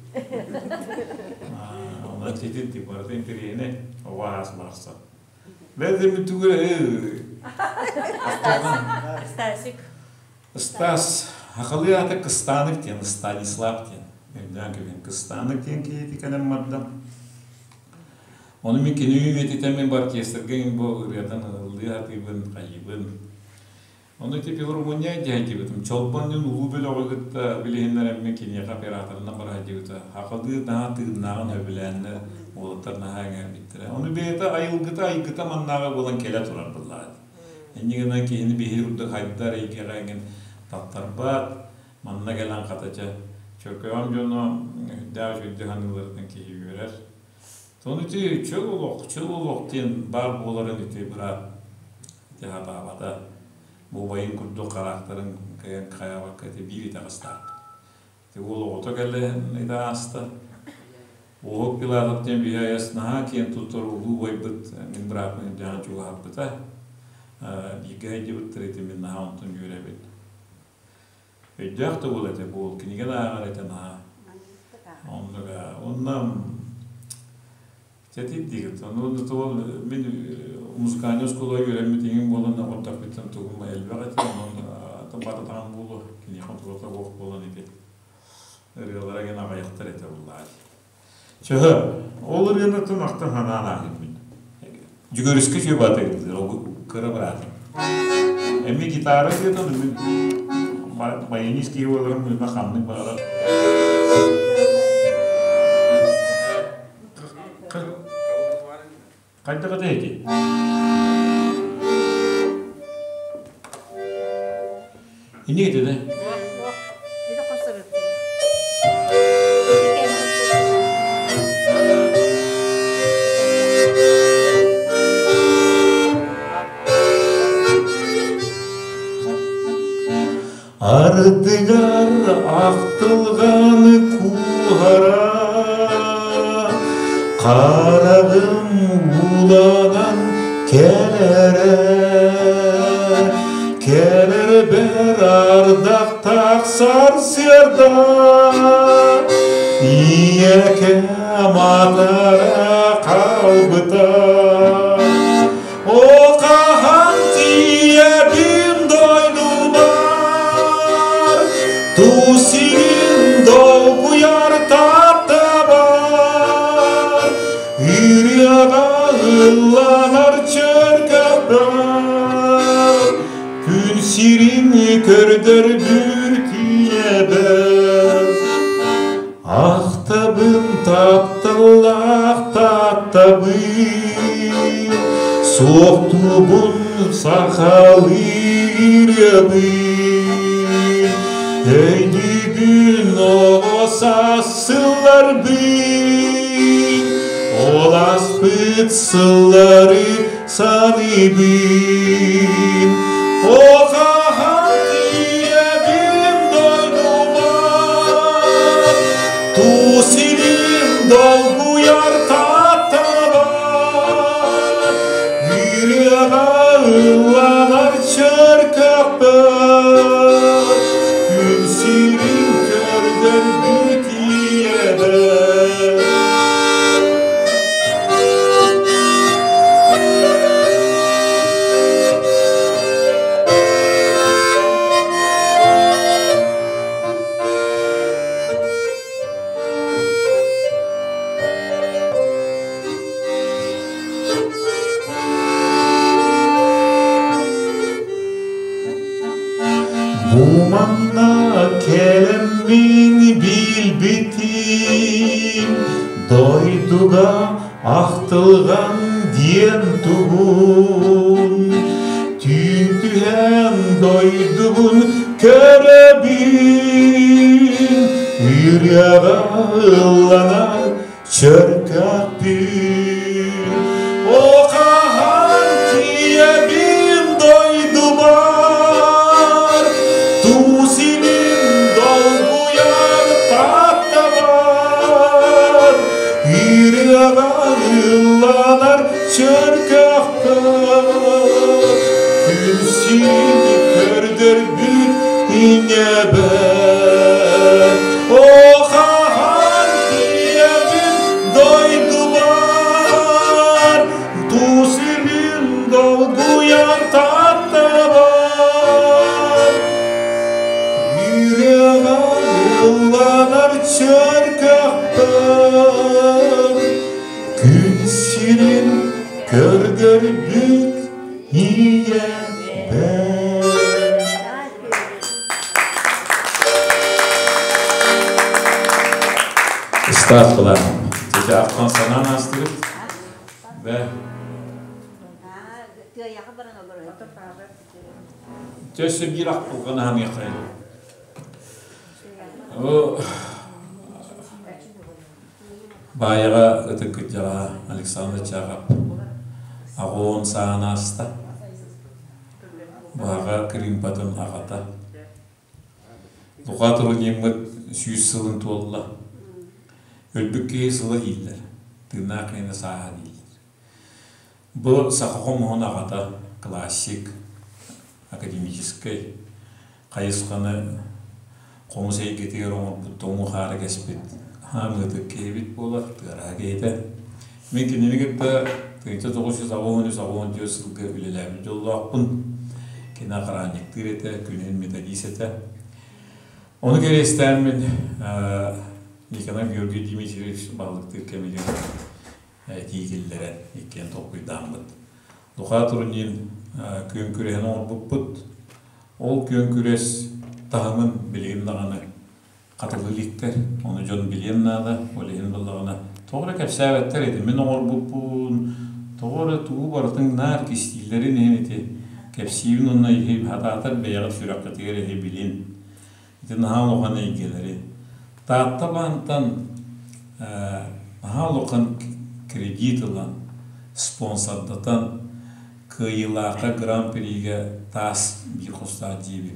Онон ситин тип барыта интэриэһинэй оҕо аас барахсан. Бэйдэммит тугу
Стасик.
Стас, хахалыы аата Кыстаанык диэн, Станислав диэн. Өйдөөн кэлин Кыстаанык диэн киһи кэлэн барда. Ону мин кини үйэтитэн мин бу оркестрга бу ырыатын ыллыы сатыыбын, хайыыбын. Ону ити Румыния дьайдыбытым. Чолбон диэн улуу бөлөҕү кытта билиһиннэрэммин киниэхэ операторынан бара сылдьыбыта. Хахалыы наһаа тыыннааҕын сөбүлээннэр уолаттар наһаа эҥээрбиттэрэ. Ону бэйэтэ айылгыта айгыта маннааҕы буолан кэлэ турар быллаҕа. Инньэ гынан киһини биһиги курдук хайдар эйгэҕэ эҥин таптарбат. Манна кэлэн хата чэ Чөркөөҕүм дьоно үрдээх үчүгэйдик саныылларыттан киһи үөрэр. Ону ити чөл олох, чөл олох диэн баар буоларын ити быраат ити сатаабата. Бу убайын курдук хараахтарын кыайан хайаабакка ити биир итэҕэстээхпит. Ити уол оҕото кэлэн ити ааста. Уоһук Пилатов диэн биһи айас наһаа киэн туттар улуу убайбыт мин бырааппын ирдээн чугаһаппыта. Бииргэ сылдьыбыттар ити мин наһаа онтон үөрэбин. Өйдөөх да уол этэ, бу уол кинигэ да ааҕар этэ наһаа. Оннуга уонна Сэтит Ону ол мин музыкальнай оскуолаҕа үөрэммит иҥин буолан оҕордохпуттан тугум элбэх этэ онон бататаҕым буолуо киниэхэ туруота суох буолан ити ырыалара гэн аҕыйахтар этэ буллаҕа Чөһө, ол ырыаны тумахтан санаан ааһыппын. Дьүгөрүскэ үчүгэй баатыгын, кыра быраатым. Эми гитара диэтэн мин баянист киһи буоларым мына ханнык баҕарар. Хайдах этэ ити? Инник этэ да? Ардыгар ахтылҕаны кууһара, хараҕым ууланан кэлэрэ, кэлэрбэр ардах тахсар сыарда, ийэкэм атара хаалбыта. О хаһан тиийэбин дойдубар, Тусин долгуйар таптабар, Ырыаҕа ылланар чөркөбөр, Күн сирин көрдөрбүр тиийэбэр. Ахтабын тапталлаах таптабын, Суохтуубун сахалыырабын. Өйдүүбүн оҕо саас сылларбын, Ол ааспыт сыллары саныыбын. Оҕаһан тиийэбин дойдубар, Тус илин долгуйар таптабар, Ырыаҕа ылланар чөркөхпөр, Күн сирин көрдөрбүт ийэбэр. Бу манна кэлэммин билбитим, дойдуга ахтылҕан диэн тугун. Түүн түһэн дойдубун көрөбүн, ырыаҕа ылланар чөркөппүн. О хаһан тиийэбин дойдубар, Туус илин долгуйар таптабар, Ырыаҕа ылланар чөркөхпөр, Күн сирин көрдөрбүт инэбэр. О хаһан тиийэбин дойдубар, Туус илин долгуйар таптабар, Ырыаҕа ылланар чөркөхпөр, Күн сирин көрдөрбүт ийэбэр. Ыстаахтылар. Чычаахтан санаан астыбыт. Бэ. Төссө биир ахтылҕан аһаныаххайын. Баайаҕа ытык кырдьаҕаһа Александр Чахов аҕуон саҕана ааста. Баҕа кырыымпатын аҕата. Лука Туруньыммыт 100 сылын туолла. Өлбүт киһи сыла дииллэр, тыыннаах киһини сааһа дииллэр. Бу саха хомуһун аҕата классик, академическай хайысханы хомус эйгэтигэр оҥорбут тоҥуу хаары кэспит хаамыытык киһибит буолар, тыараһа киһитэ. Мин кинини кытта 1983-84 сылга үлэлээбит дьоллоохпун. Кини охранниктыыр этэ, күнүһүн методист этэ. Ону кэриэстээммин Николай Георгий Дмитриевич баһылыктыыр кэмигэр этии киллэрэн иккиэн толкуйдааммыт. Луха Турунин күөн күрэһин оҥорбуппут. Ол күөн күрэс таһымын билигин даҕаны хатылыы иликтэр. Ону дьон билиэн наада. Ол иһин буоллаҕына, тоҕо эрэ кэпсээбэттэр ити мин оҥорбуппун, тоҕо эрэ тугу барытын наар кистииллэрин иһин ити кэпсиибин уонна иһи хатаатар бэйэҕит сүрэххитигэр иһи билин. Ити наһаа улахан эйгэлэри. Таатта баантан наһаа улахан кредит ылан, спонсордатан, кыайыылаахха гран-пригэ таас биир хостоох дьиэ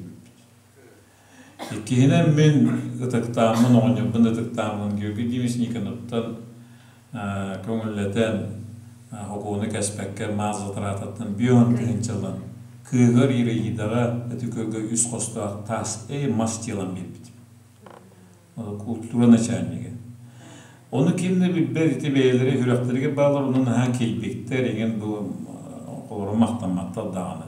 Иккиһинэн мин ытыктааммын, оҕонньорбун ытыктааммын Георгий Дмитриевич Никоновтан көҥүллэтэн, хокууну кэспэккэ маас затрататтан бион тыһыынчалан кыыһар Ираидаҕа Өтүкөлгө үс хостоох таас мас дьыалан биэрбитим. Култуура начальнига. Ону ким да билбэт ити бэйэлэрэ сүрэхтэригэр бааллар, ону наһаа килбиктэр, иҥин бу олору махтамматтар даҕаны.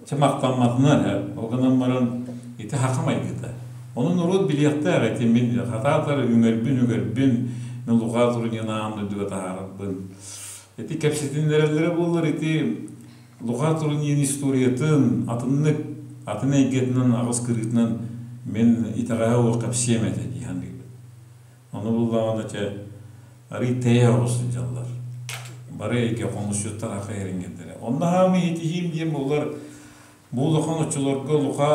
Чэ махтамматынар ээ, ол гынан баран ити хаха майгыта. Ону норуот билиэхтээх ити мин хатаатар үҥэрбин-үгэрбин, мин Лука Турунин аан дойдуга таһаарарбын. Ити кэпсэтиннэрэллэрэ буоллар ити Лука Турунин историятын атыннык, атын эйгэтинэн аҕыс кырыытынан мин итэҕэһэ уох кэпсиэм этэ дии саныыбын. Ону буллаҕына чэ арый тэйэ оҕус сылдьаллар. Бары эйгэ хомусчуттар аха эриҥҥэрдэрэ. Онно хаамы иһитиһиим диэн буолар бу улахан оччолорго Луха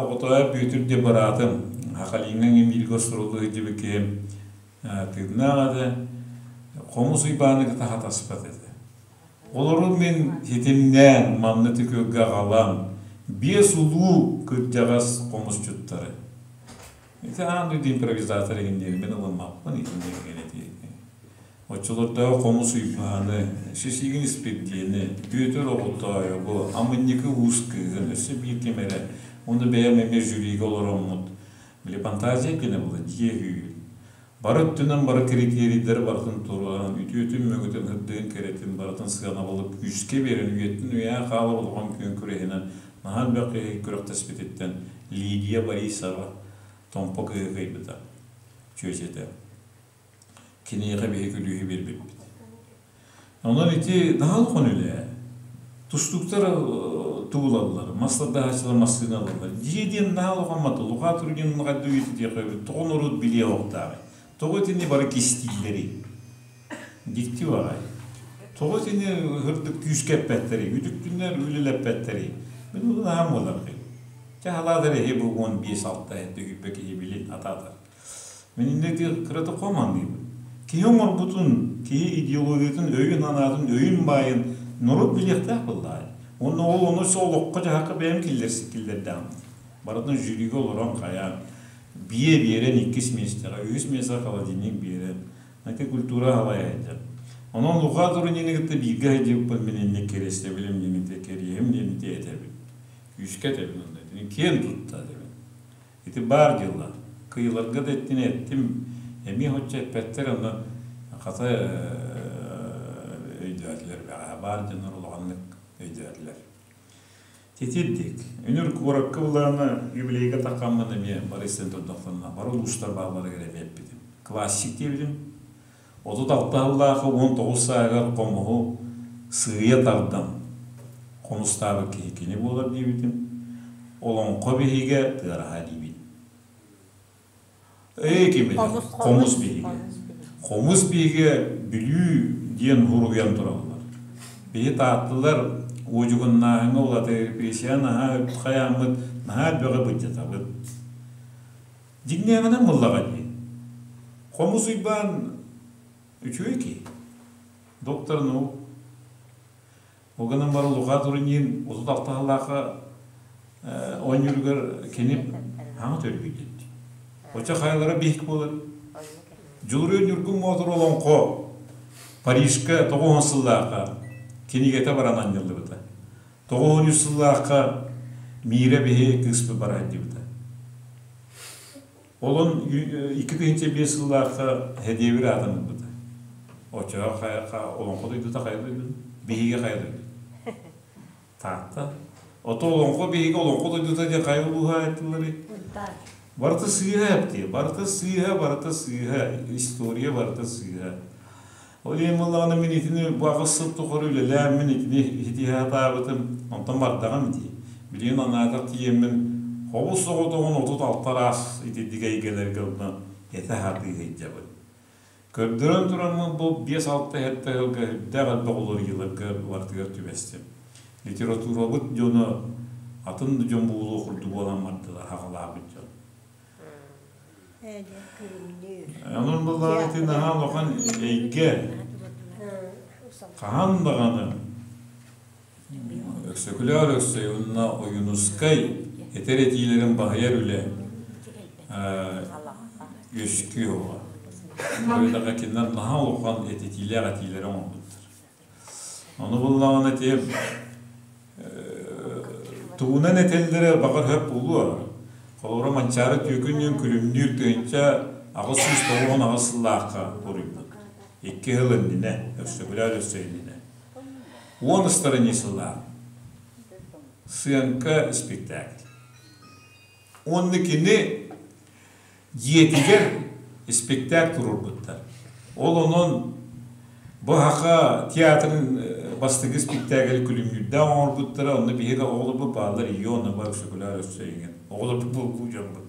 оҕотоойо Бүөтүр диэн быраатым Хахалиҥҥа Эмиилгэ сурулла сылдьыбыт киһим тыыннаах этэ. Хомус Уйбааны кытта хатаспат этэ. Олору мин ситимнээн манна түкүргэ аҕалан биэс улуу кырдьаҕас хомусчуттары Ити аан дойду импровизатор иһин диэн мин ылыммаппын итинник эти. Оччолордооҕу хомус Уйбааны, Шишигин Испирдиэни, Бүөтүр Оҕотоойобу, Амынньыкы Уус кыыһын, өссө биир ким эрэ, уонна бэйэм эмиэ жюригэ олороммут, били фантазия кини була дьиэ үһү. Бары өттүнэн бары киритиэрийдэри барытын туруоран, үтүөтүн-мөҥүтүн, ырдыын-кэрэтин барытын сыанабылы күүскэ биэрэн, үйэттэн үйэҕэ хаалар улахан күөн күрэһинэн наһаа элбэх киһи күрэхтэспититтэн Лидия Борисова Томпо кыыһы кыайбыта. Чүөчэтэ. Киниэхэ биһи күлүүһү биэрбиппит. Онон ити наһаа улахан үлэ. Тустууктар тугулаллар, мастардаһааччылар массыына ылаллар. Дьиэ диэн наһаа улахан мата, Луха Тургин хайдах үйэтитиэххэ эбит, тоҕо норуот билиэ уохтааҕый? Тоҕо итини бары кистииллэрий? Дьикти баҕайы. Тоҕо итини ырдык күүскэ эппэттэрий, үтүктүннэр үлэлэппэттэрий? Мин ону наһаа муодарҕыйым. Чэ, халаатар эһи бу 15-6 эһэтэ киһи билин атаатар. Мин инники кыратык хоманныыбын. Киһи оҥорбутун, киһи идеологиятын, өйүн-санаатын, өйүн баайын норуот билиэхтээх буоллаҕай. Уонна ол ону олоххо-дьаһахха бэйэм киллэрдэҕим. Барытын жюригэ олорон хайаан, биэ биэрэн иккис миэстэҕэ, үһүс миэстэҕэ холодильник биэрэн, ити культура халайа сылдьар. Онон Лука Турунины кытта бииргэ сылдьыбыппын мин инник кэриэстэбилим диэн ити кэриэһим диэн ити этэбин. Күүскэ этэбин онно итини киэн тутта этэбин. Ити баар дьыала. Кыйыларга да эттин эттим, эмиэ оччо эппэттэр, онно хата өйдөөтүлэр бэҕэһээ баар дьоннор улаханнык өйдөөтүлэр. Титирдик. Үнүр куоракка былаана юбилейга таххаммын эмиэ бары истэн турдахтарына бары улуустар баалларыгар эмиэ эппитим. Классик диэбитим. 36 сыллаахы 19 сааһыгар хомуһу сыыйа тардан хомустаабыт киһи кини буолар диэбитим. Олоҥхо биһигэ тыараһа диибин. Ээ ким билэр? Хомус биһигэ. Хомус биһигэ Бүлүү диэн уһуруйан тураллар. Биһи тааттылар уодьугуннааһыҥҥа улата репрессия наһаа хайааммыт наһаа элбэҕи быдьатабыт. Дьиҥнээҕинэн буоллаҕа дии. Хомус Уйбаан үчүгэй киһи. Доктор наук. Ол гынан баран Лука Турунин 36 сыллаахха оонньууругар кини хаҥа төрүүр диэбит. Оччо хайалара биһик буолар. Дьулуруйар Ньургун Моотур олоҥхо Парижка 90 сыллаахха кинигэтэ баран анньыллыбыта. 93 сыллаахха Миирэ биһи кыыспыт баран диэбитэ. Олон 2005 сыллаахха Хэдиэбир аатын ылбыта. Оччоҕо олоҥхо дойдута хайа дойду? Биһиги хайа дойду? Таатта. Ото олоҥхо биһиги олоҥхо дойдута диэн хайа улууһа айттыларый? Барыта сыыһа эптиэ. Барыта сыыһа, барыта сыыһа. История барыта сыыһа. Ол иһин буоллаҕына мин итини бу аҕыс сыл тухары үлэлээммин итини итиһэ сатаабытым, онтон бардаҕым дии. Билигин анаатах тиийэммин хобус соҕотоҕун 36 араас итирдик эйгэлэргэ онно этэ сатыы сылдьабын. Көрдөрөн тураммын бу биэс-алта сэттэ сылга сүрдээх элбэх уларыйыыларга барытыгар түбэстим. Литературабыт дьоно атын да дьон буолуох курдук буолан бардылар, хаҕалаабыт дьон. Онон буллаҕа ити наһаа улахан эйгэ хаһан даҕаны Өксөкүлээх Өлөксөй уонна Ойуунускай этэр этиилэрин баһыйар үлэ үөскүө оҕо. Бу кинилэр наһаа улахан этитиилээх этиилэри оҥорбуттар. Ону буллаҕына ити тугунан этэллэрэ баҕар сөп буолуо. Холобура Манчаары түөкүн диэн күлүмнүүр 1898 сыллаахха буруйбут. Икки сыл иннинэ, Өксөкүлээх өссө иннинэ. 10 страницалаах сыаҥка спектакль. Уонна кини дьиэтигэр испэктээк туруорбуттар. Ол онон бу Саха театрын бастакы испэктээгэли күлүмнүүрдээх оҥорбуттара, онно биһиги оҕолорбут бааллар Ионова, Өксөкүлээх өссө иҥэн. Оҕолорбут булгу дьоммут.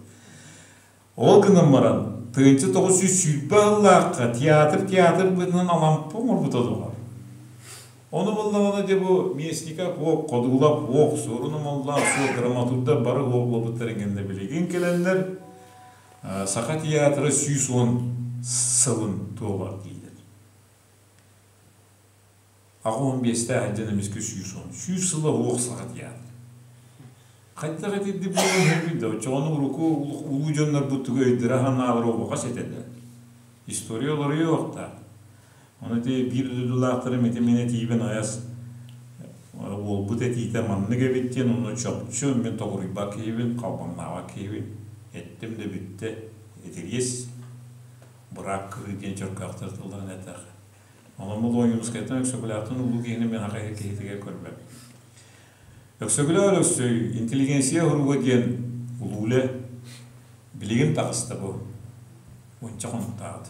Ол гынан баран, 1920 сыллаахха театр театр быһыытынан Алампа оҥорбута доҕор. Ону буллаҕына дьэ бу Местников уох, Ходулов уох, Суорун Омоллоох суох, драматурдар бары уох буолбуттар эҥиннэ билигин кэлэннэр Саха театра 110 сылын туолар дииллэр. 85-тээх сылдьан эмискэ 110. 100 сыла уох Саха театра. Хайдах итирдик буолан үһүбүй да, оччоҕуна урукку улуу дьоннорбут тугу өйдөрө-санаалара убаҕас этэ да. История олоруйуохтаах. Ону ити биир дойдулаахтарым ити мин этиибин айас уолбут этиитэ маннык эбит диэн онно чопчу мин тоҕуруйбат киһибин, халбаҥнаабат киһибин. Эттим да бүттэ. Итириэс быраап кырыы диэн чөркөөхтөр тылларын этэх. Онон бу Ойуунускайтан Өксөкүлээхтэн улуу киһини мин хахайы киһитигэр көрбөппүн. Өксөкүлээх Өлөксөй интеллигенция уруга диэн улуу үлэ билигин таҕыста бу уонча хонуктааҕыт.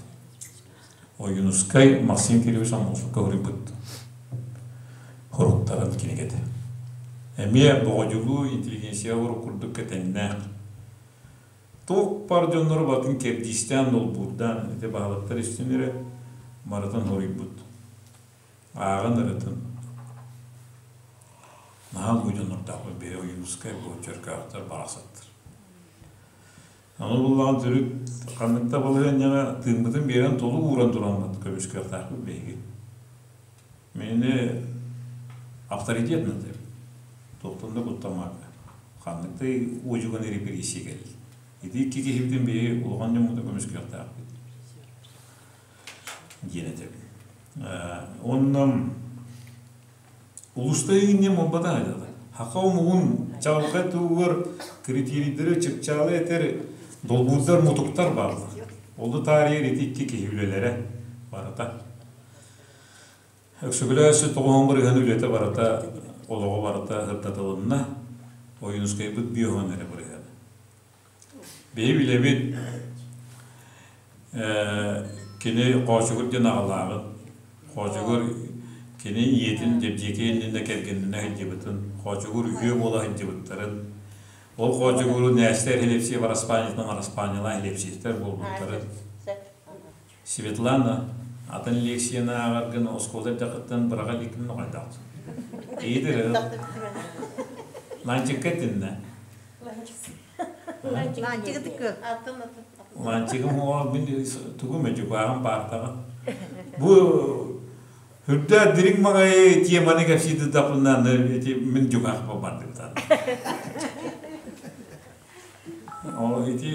Ойуунускай Максим Кириллович Аммосовка суруйбут хоруктарын кинигэтэ. Эмиэ боҕодьулуу интеллигенция урук курдук кэтэҥнээх. Туох баар дьоннору батын кэрдиистээн долбуурдаан ити баһылыктар истин эрэ барытын хоруйбут. Ааҕан ырытын. Наһаа улуу дьоннордоохпут биһи Ойуунускай бу Чөркөөхтөр барахсаттар. Ону буллаҕын төрүт ханнык да балаһыанньаҕа тыыммытын биэрэн толук ууран тураммыт көмүскүөхтээхпит биһиги. Мини авторитетно деп туохтан да куттаммакка ханнык да уодьуган репрессия кэллин. Ити икки киһибитин биһи улахан дьоммутун көмүскүөхтээхпит диэн этэбин. Онно Улуста иҥнем буолбатах этэ. Хака омугун чаҕылхай туһугар критерийдэри чыпчаалы этэр долбуурдар мутуктар бааллар. Ол таарыйар ити икки киһи үлэлэрэ барыта. Өксөкүлээх өссө тоҕуһун бырыһан үлэтэ барыта, олоҕо барыта сырдатылынна. Ойуунускайбыт биоһун эрэ бырыһан. Биһи билэбит кини Хоочугур диэн аҕалааҕын, Хоочугур кини ийэтин Дьэбдьиэкэй иннинэ кэргэнинэ сылдьыбытын, Хоочугур үһүө буола сылдьыбыттарын, ол Хоочугуру Нээстэр Хилепсиев араспаанньатынан араспаанньалаан Хилепсиевтэр буолбуттарын. Светлана, атын лекцияны ааҕаргын оскуола эрдэххиттэн быраҕа иликкин хайдах? Иитэр Ланчикка этиннэ. Ланчигым уоҕа мин тугум дьукааҕым баартаҕа. Бу үрдээх дириҥ маҕайы теманы кэпсиитэ ити мин дьукаахпа бардыбытан. Ол ити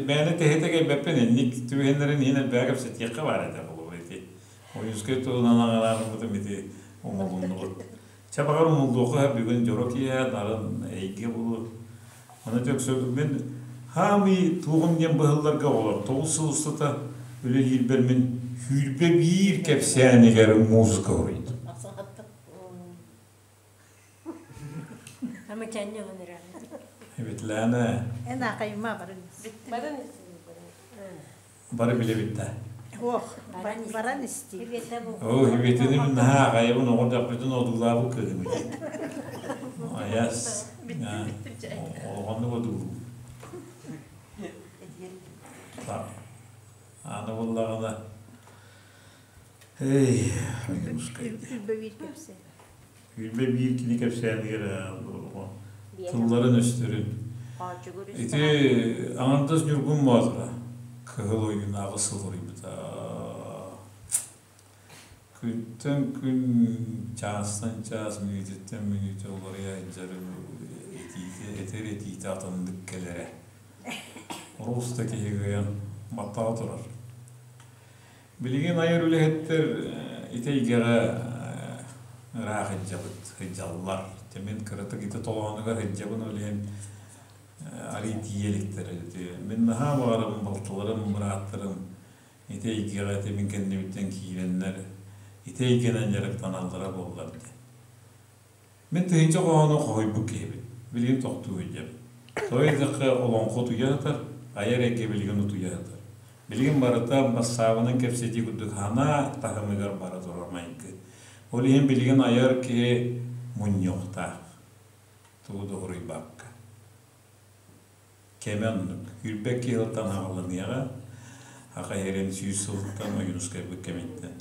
бэйэни тэһитэ кэлбэппин инник түбэһиннэрин иһин элбэҕи кэпсэтиэххэ баар этэ холобур ити. Ойуунскай туһунан аҥараабыппытым ити умулуннубут. Чэ баҕар умуллуохха бүгүн дьоро киэһэ нарын эйгэ булу. Ону төксө мин хаамый туоҕум диэн быһылларга оҕолор 9 сыл устата үлэлиирбэр мин 21 кэпсээнигэр музыка уруйдум. Светлана. Бары билэбит да.
Ох, баран исти.
Оо, Хибиэтини мин наһаа аҕайабын оҕо дьахпытын одуулаабыт кыһым ити. Айас, олоҕоннук одуулуу. Аны буллаҕына, эй, Күлбэ биир кини кэпсээнигэр тылларын-өстөрүн. Ити аҥардас Ньургун Боотура Кыһыл Ойуунааҕы сыл суруйбута. Күнтэн күн, чаастан чаас, мүнүүтэттэн мүнүүтэ уларыйа сылдьар этиитэ, этэр этиитэ атыннык кэлэрэ. Оруста киһи кыайан баттаҕа турар. Билигин айар үлэһиттэр ити эйгэҕэ ыраах сылдьабыт, сылдьаллар. Дьэ мин кыратык ити толоонугар сылдьабын, ол иһин арыый тиийэ иликтэр ити. Мин наһаа баҕарабын балтыларым, бырааттарым ити эйгэҕэ ити мин кэннибиттэн киирэннэр ити эйгэнэн дьарыктаналлара буоллар дии. Мин тыһыынча хоһоону хоһуйбут киһибин. Билигин тохтуу сылдьабын. Тоҕо диэтэххэ, олоҥхо утуйа сытар, айар эйгэ билигин утуйа сытар. Билигин барыта бассаабынан кэпсэтии курдук санаа таһымыгар бара турар майгы. Ол иһин билигин айар киһи мунньуохтаах, тугу да уруйбакка. Кэмэ оннук. Күүрбэт киһи ылтан аҕаланыаҕа, Аха иһэрин 100 сылтан Ойуунускайбыт кэмиттэн.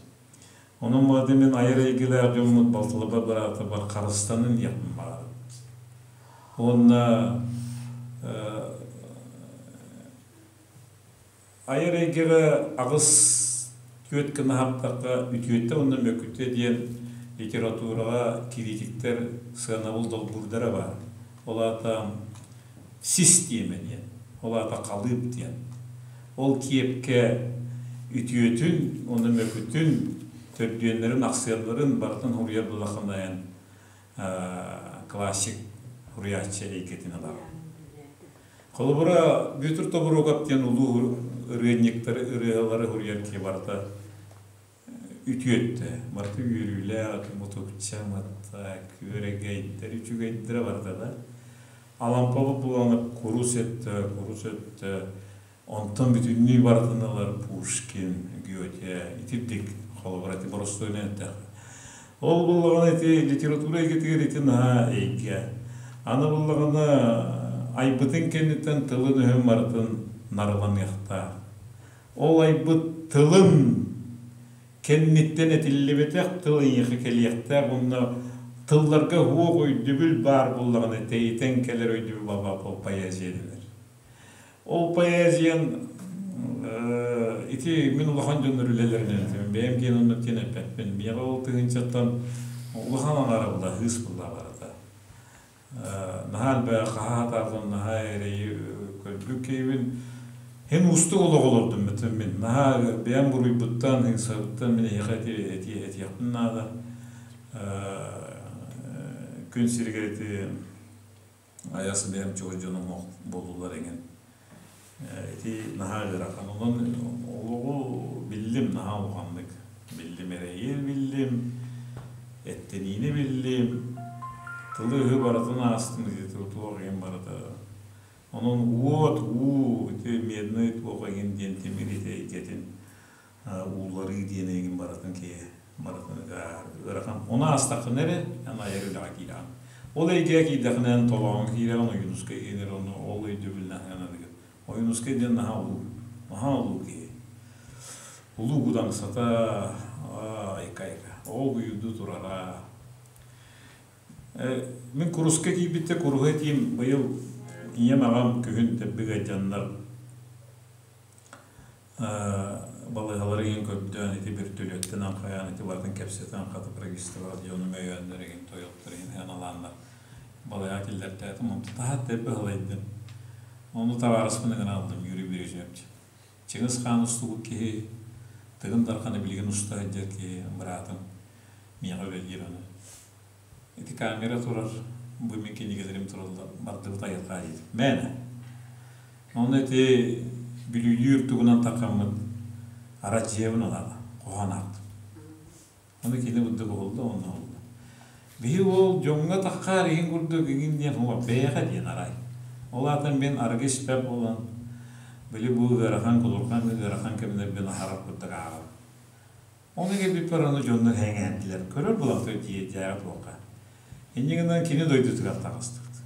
Онон маҕада мин айар эйгэлээх дьоммут балтылабар быраатыбар харыстанын диэхпин баҕарабын. Уонна айар эйгэҕэ аҕыс түөрт гына аһаттахха үтүөтэ уонна мөкүтэ диэн литератураҕа кириитиктэр сыанабыл долбуурдара баар. Ол аата систиэмэ диэн, ол аата халыып диэн. Ол киэпкэ үтүөтүн уонна мөкүтүн, төрдүөннэрин, ахсыалларын барытын суруйар буоллаххына классик суруйааччы эйгэтин ылаҕын. Холобура, Бүөтүр Тобуруокап диэн улуу ырыанньыктары, ырыалары суруйар киһи барыта үтүө өттө, барыта үөрүүлээх, мутукча, матта, күөрэгэйдэр, үчүгэйдэрэ барыта да. Алампабыт булана курус өттө, курус өттө, онтон бүтүннүү барытын ылар Пушкин, Гёте, итирдик, холобура, ити боростуойунан эттэххэ. Ол буоллаҕына ити литература эйгэтигэр ити наһаа эйгэ. Аны буоллаҕына айбытын кэнниттэн тылын-өһүн барытын нарыланыахтаах. Ол айбыт тылын кэнниттэн этиллибэтэх тыл эйиэхэ кэлиэхтээх уонна тылларга уох өйдөбүл баар буоллаҕына тэйитэн кэлэр өйдөбүл баба поэзия дэнэр. Ол поэзиян ити мин улахан дьоннор үлэлэринэн этим. Бэйэм диэн оннук диэн эппэппин. Миэхэ ол тыһыынчаттан улахан аҥаара була, хыыс була барыта. Наһаа элбэх хаһаатаатым, наһаа эрэйи көрбүт киһибин. Һин уустук олох олордум бүтүн мин. Наһаа бэйэм буруйбуттан, ыксабыттан мин эһиэхэ эти этиэхпин наада. Күн сиригэр ити айас бэйэм чугас дьонум буоллулар эҥин. Ити наһаа ыарахан. Онон олоҕу биллим наһаа улаханнык. Биллим эрэйи биллим, эттэниини биллим, тылы-өһү барытын аастым ити туох иһин барыта. Онон уот, уу, ити медный туох эҥин диэн тимир ити эйгэтин уулларыы диэн эҥин барытын киһи барытын ыарахан. Ону аастаххына эрэ эн айар үлэҕэ киирэҕин. Ол эйгэҕэ киирдэххинэ эн толооҥҥо киирэҕин, Ойуунускай киирэр, ону ол өйдөбүлүнэн аныгы. Ойуунускай диэн наһаа улуу, наһаа улуу киһи. Улуу Кудаҥсата, айка-айка, ол уйуду турара. Мин куруска киирбиттэ куруһу этиим быйыл ийэм аҕам күһүн тэббик айдьаннар балыыһалары иһин көрдөөн ити бөртөлүөттэн хайаан ити барытын кэпсэтэн хата правительствоҕа дьонум өйөөннөр игин тойоттор иһин сыаналааннар балыыһаҕа киллэртээтим онтон таһаат тэбби халайдым ону табаарыспын ыҥыран ыллым Юрий Бережневич Чыҥыс Хаан устубут киһи Тыгын Дарханы билигин уста сылдьар киһи быраатым миэхэ үлэлиир аны ити камера турар, бу мин кинигэлэрим тураллар, бардыбыт айылҕа диэтим. Мээнэ. Онно ити Бүлүүлүүр тугунан тарҕаммыт арадьыйабын ылаата, хоһоон аахтым. Ону кини бурдук уһулла, онно уһулла. Биһи уол дьоҥҥо таххаар иһин курдук иҥин диэн уо бэйэҕэ диэн арай. Ол аата мин арыгы испэт буолан,
Били бу ыарахан, кулурҕан ыарахан кэмнэрбин аһарар курдук ааҕабын. Ону кэлбиппэр аны дьоннор сэҥээрдилэр, көрөр булан тиийээҕи туохха. Инньэ гынан кини дойдутугар таҕыстыбыт.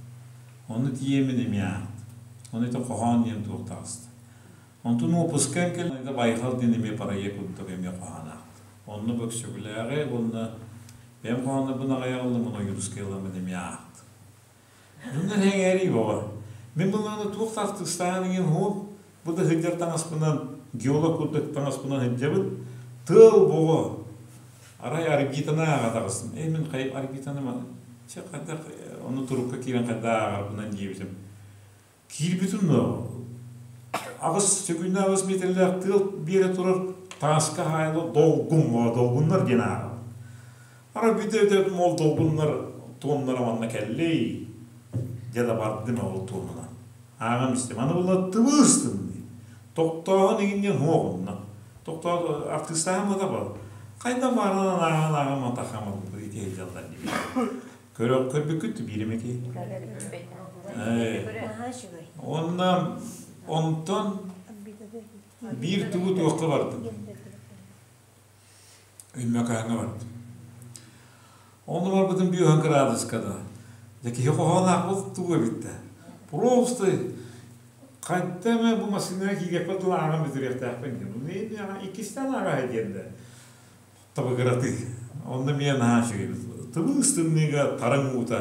Ону тиийэммин эмиэ аахтым. Ону ити хоһоон диэн туох таҕыста. Онтон уоппускам кэлэн Байҕал диэн эмиэ проект курдук эмиэ хоһоон аахтым. Онно Бөксөкүлээҕи уонна бэйэм хоһооннорбун аҕай аҕаллым, уонна Ойуунускай ыламмын эмиэ аахтым. Дьоннор эҥээрий бөҕө. Мин былааны туох да артыыстаан иҥин уһуох, бу да сылдьар таҥаспынан, геолог курдук таҥаспынан сылдьабын. Тыал боҕо. Арай аргитаны ааҕа таҕыстым. Эй, мин хай аргитаны чэ хайдах ону турукка киирэн хайдах ааҕарбынан диэбитим. Киирбитим но аҕыс сөкүүннэ аҕыс миэтэрэлээх тыал биэрэ турар тааска хаайылы долгун долгуннар диэн ааҕабын. Арай бүтэ-бүтэ ол долгуннар туоннара манна кэллий дьэ да бардым ол туонунан. Ааҕан истим. Аны була тыбыыс тымныы. Тохтооһун иҥинньэн уоҕунна. Тохтоо артыыстааһын бата бар. Хайда баарынан ааҕан ааҕан матахам ити сылдьаллар диби. Көрбүккүт биирим ити. Онно онтон биир тугу туохха бардым. Өймөкөөҥҥө бардым. Онно барбытым бүөһүн кыраадыска да. Дьэ киһи хоһоон тугу эбит да. Просто хайда эмэ бу массыынаҕа киириэхпэр дылы ааҕан бүтүрүөхтээхпин диэн. Иккистээн ааҕа диэн да. Табыгыратыы. Онно эмиэ наһаа үчүгэй эбит. Тыбыыс тымныыга тарыҥ уута,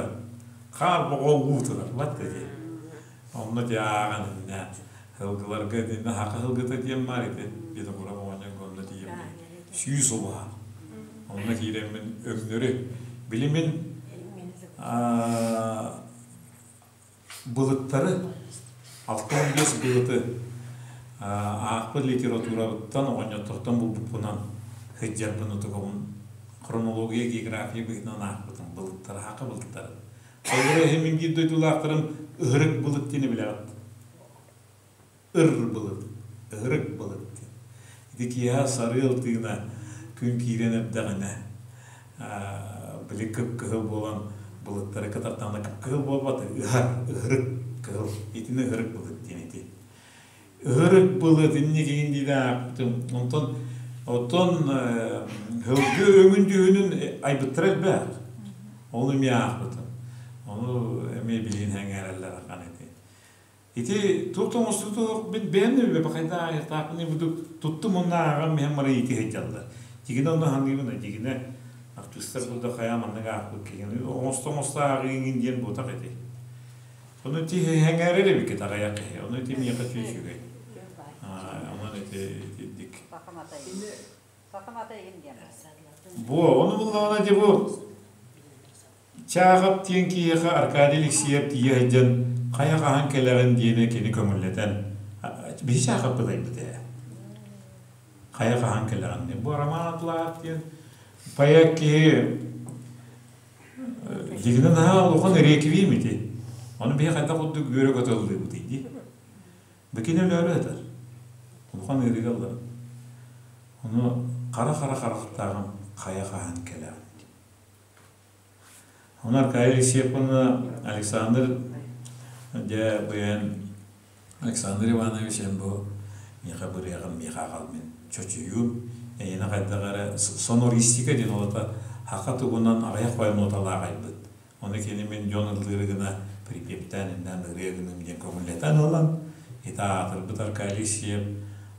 хаар боҕо уу турар. Бат ити. Онно дьэ ааҕан иннэ һылгыларга итиннэ хака һылгыта диэн баар ити Винокуров оҕонньорго онно тиийэммин сүүс убаһа. Онно киирэммин өҥнөрү били мин былыттары 65 былыты аахпыт литературабыттан оҕонньоттортон булбуппунан сылдьарбын утугабын хронология география быһыытынан аахпытым былыттары хака былыттары Холобура иһин мин биир дойдулаахтарым ыһырык былыт диэни билэҕит ыр былыт ыһырык былыт диэн ити киэһэ сарыал тыына күн киирэн эрдэҕинэ били кып-кыһыл буолан былыттары кытартаҕына кып-кыһыл буолбат ыһар ыһырык кыһыл итини ыһырык былыт диэн ити ыһырык былыт инникигин диэн аахпытым онтон оттон һылгы өҥүн дьүһүнүн айбыттара элбэх ол эмиэ аахпытым ону эмиэ билигин сэҥээрэллэр ахан ити Ити туох да оҥостуутуох мин бэйэм да билбэппин хайдах ааҕыахтаахпын бурдук туттум уонна ааҕан иһэн баран ити сылдьаллар. Дьигинэ онно саныыбын дьигинэ артыыстар курдук хайа маннык аахпыт киһини оҥосто-оҥосто ааҕыыҥын диэн буотах ити. Ону ити сэҥээрэр эбиккит аҕыйах киһи. Ону ити миэхэ үчүгэй. Онон ити итинник. Бу ону буллаҕына ити бу Чаахап диэн киһиэхэ Аркадий Алексеев тиийэ сылдьан хайа хаһан кэлэҕин диэни кини көҥүллэтэн биһи Чаахаппыт айбыт ээ. Хайа хаһан кэлэҕин диэн. Бу Роман Атлаев диэн поэт киһи дьигинэ наһаа улахан реквием ити. Ону биһи хайдах курдук үөрэ көтө ыллыыбытый дии. Бу кини өлөөрү этэр. Улахан ыарыыга ылларан. Ону хара-хара харахтааҕым хайа хаһан кэлэҕин дии. Ону Аркадий Алексеевна Александр дьэ быйан Александр Иванович эн бу миэхэ бырыаҕын миэхэ аҕал мин чочуйуум эйиэнэ хайдах эрэ сонористика диэн ол ата хака тугунан аҕыйах бай ноталаах айбыт ону кини мин дьон ыллыыры гына припевтээн иннээн ырыа гыным диэн көҥүллэтэн ылан ити аатырбыт Аркадий Алексеев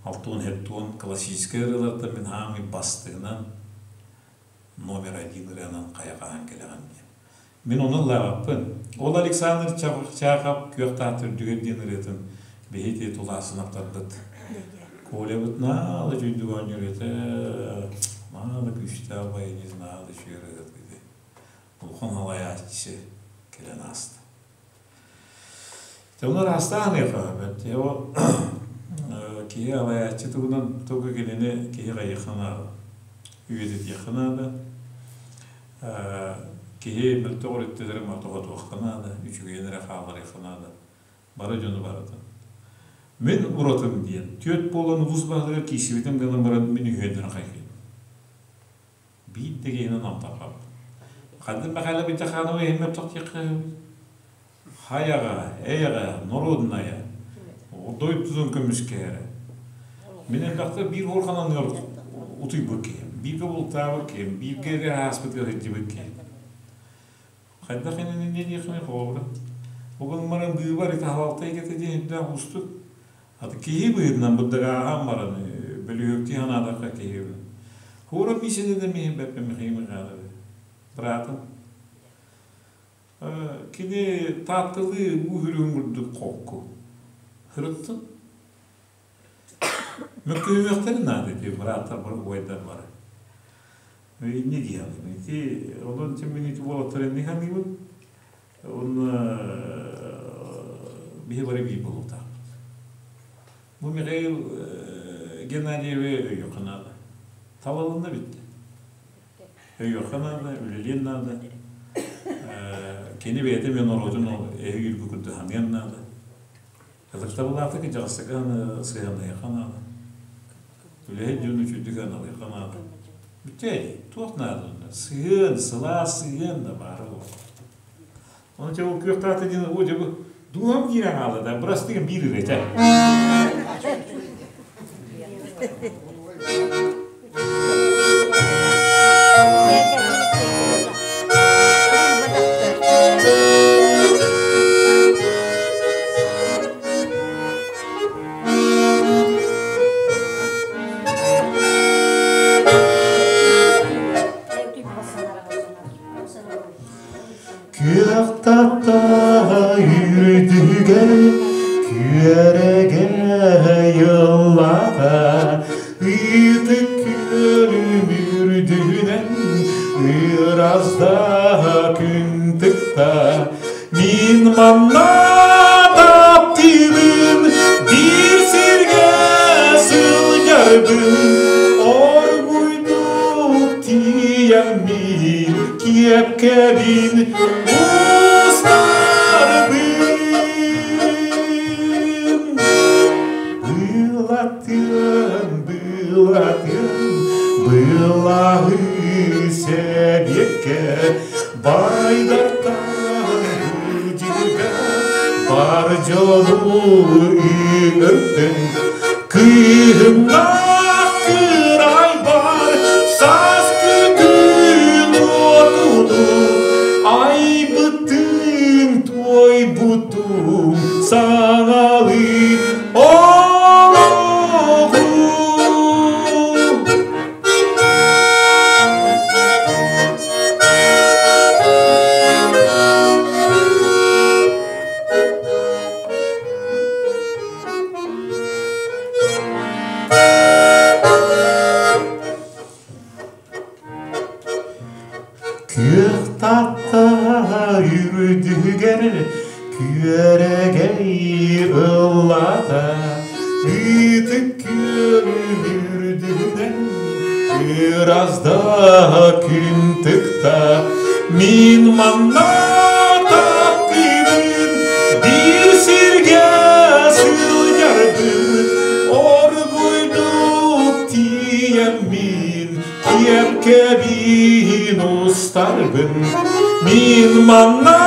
алтуон хептуон классическай ырыалартан мин хаамый бастыгынан номер один ырыанан хайа хаһан кэлэҕин диэн. Мин ону ыллаабаппын. Ол Александр Чахов Күөх таат үрдүгэр диэн ырыатын биһи тулаасынаптарбыт. Колябыт наала үчүйдүк оонньуур этэ, наала күүстээх баянист, наала үчүгэй ырыаһыт этэ. Улахан халайааччы кэлэн ааста. Дьэ, ону араастаан ыйыахха сөп. Киһи алайааччы тугунан тугу кинини киһи хайыахха наада, үйэтитиэххэ наада. Киһи мөлтөх өрүттэлэрин мотоҕотуохха наада, үчүгэйин эрэ хаалларыахха наада. Бары дьону барытын. Мин уратым диэн, түөрт буолан улуус баһылыгар киирсибитим гынан баран мин үһүөннэрин хайҕыыбын. Биир да киһини намтаппаппын. Ханнык Михайло Битяханова иһиммэр тохтуохха Хайаҕа, эйэҕэ, норуодунайа. Дойдутун көмүскэһэрэ. Мин элбэхтэ биир уорҕанан утуйбут киһим, бииргэ бултаабыт киһим, бииргэ эрэ ааспытыгар сылдьыбыт киһим. Хайдах иннинэ диэххиний холобура. Ол гынан баран быыбар ити халалта эйгэтэ диэн үрдээх уустук. Аты киһи быһыытынан бырдагааһан баран бөлүһүөктүү санаатахха киһи Хура миисэни да миһин бэппэ Михаил Михайлович быраатым. Кини таатталыы уу үрүҥ курдук холку. Сырыттын. Мөккүһүмүөхтэрин наада ити бырааттар бары убайдар бары. Инньэ дии саныыбын. Ити онон мин ити уолаттар инник саныыбын. Уонна биһи бары биир буолуохтаахпыт. Бу Михаил Геннадьевы өйүөххэ наада. Талылынна бүттэ. Өйүөххэ наада, үлэлиэн наада. Кини бэйэтэ мен норуотун эһиги курдук саныан наада. Ытыктабылаахтык дьаҕыстыга сыһыаннаһыахха наада. Үлэһит дьону үчүгдүк аналыахха наада. Бүтэй, туох наада онно? Сыһыан, сылаас сыһыан да баара буолуо. Ону дьэ ол күөх диэн о дьэ бу дууһам киирэн хаалла да бырастыгым биир ырыата. Күөх таптаа үрдүгэр күөрэгэй ыллаата, Ыытык күөлүм үрдүнэн ыраздаа күн тыкта. Мин манна таптыыбын, биир сиргэ сылдьарбын, оргуйдук тиийэммин, киэпкэбин устарбын. Былатын, былатын, былаһы сэбиэккэ байдартан быдьырга бар дьону ыҥырдыҥ. Кыыһымнаах кырайбар сааскы күн уотуну айбытын туойбутум саҥалыы олоҕу. Күөх таатта үрдүгэр күөрэгэй ыллаата, Ытык күөлүм үрдүнэн ыраас да күн тыкта. Мин манна таптыыбын, биир сиргэ сылдьарбын, оргуйдук тиийэммин киэпкэбин устарбын. Мин манна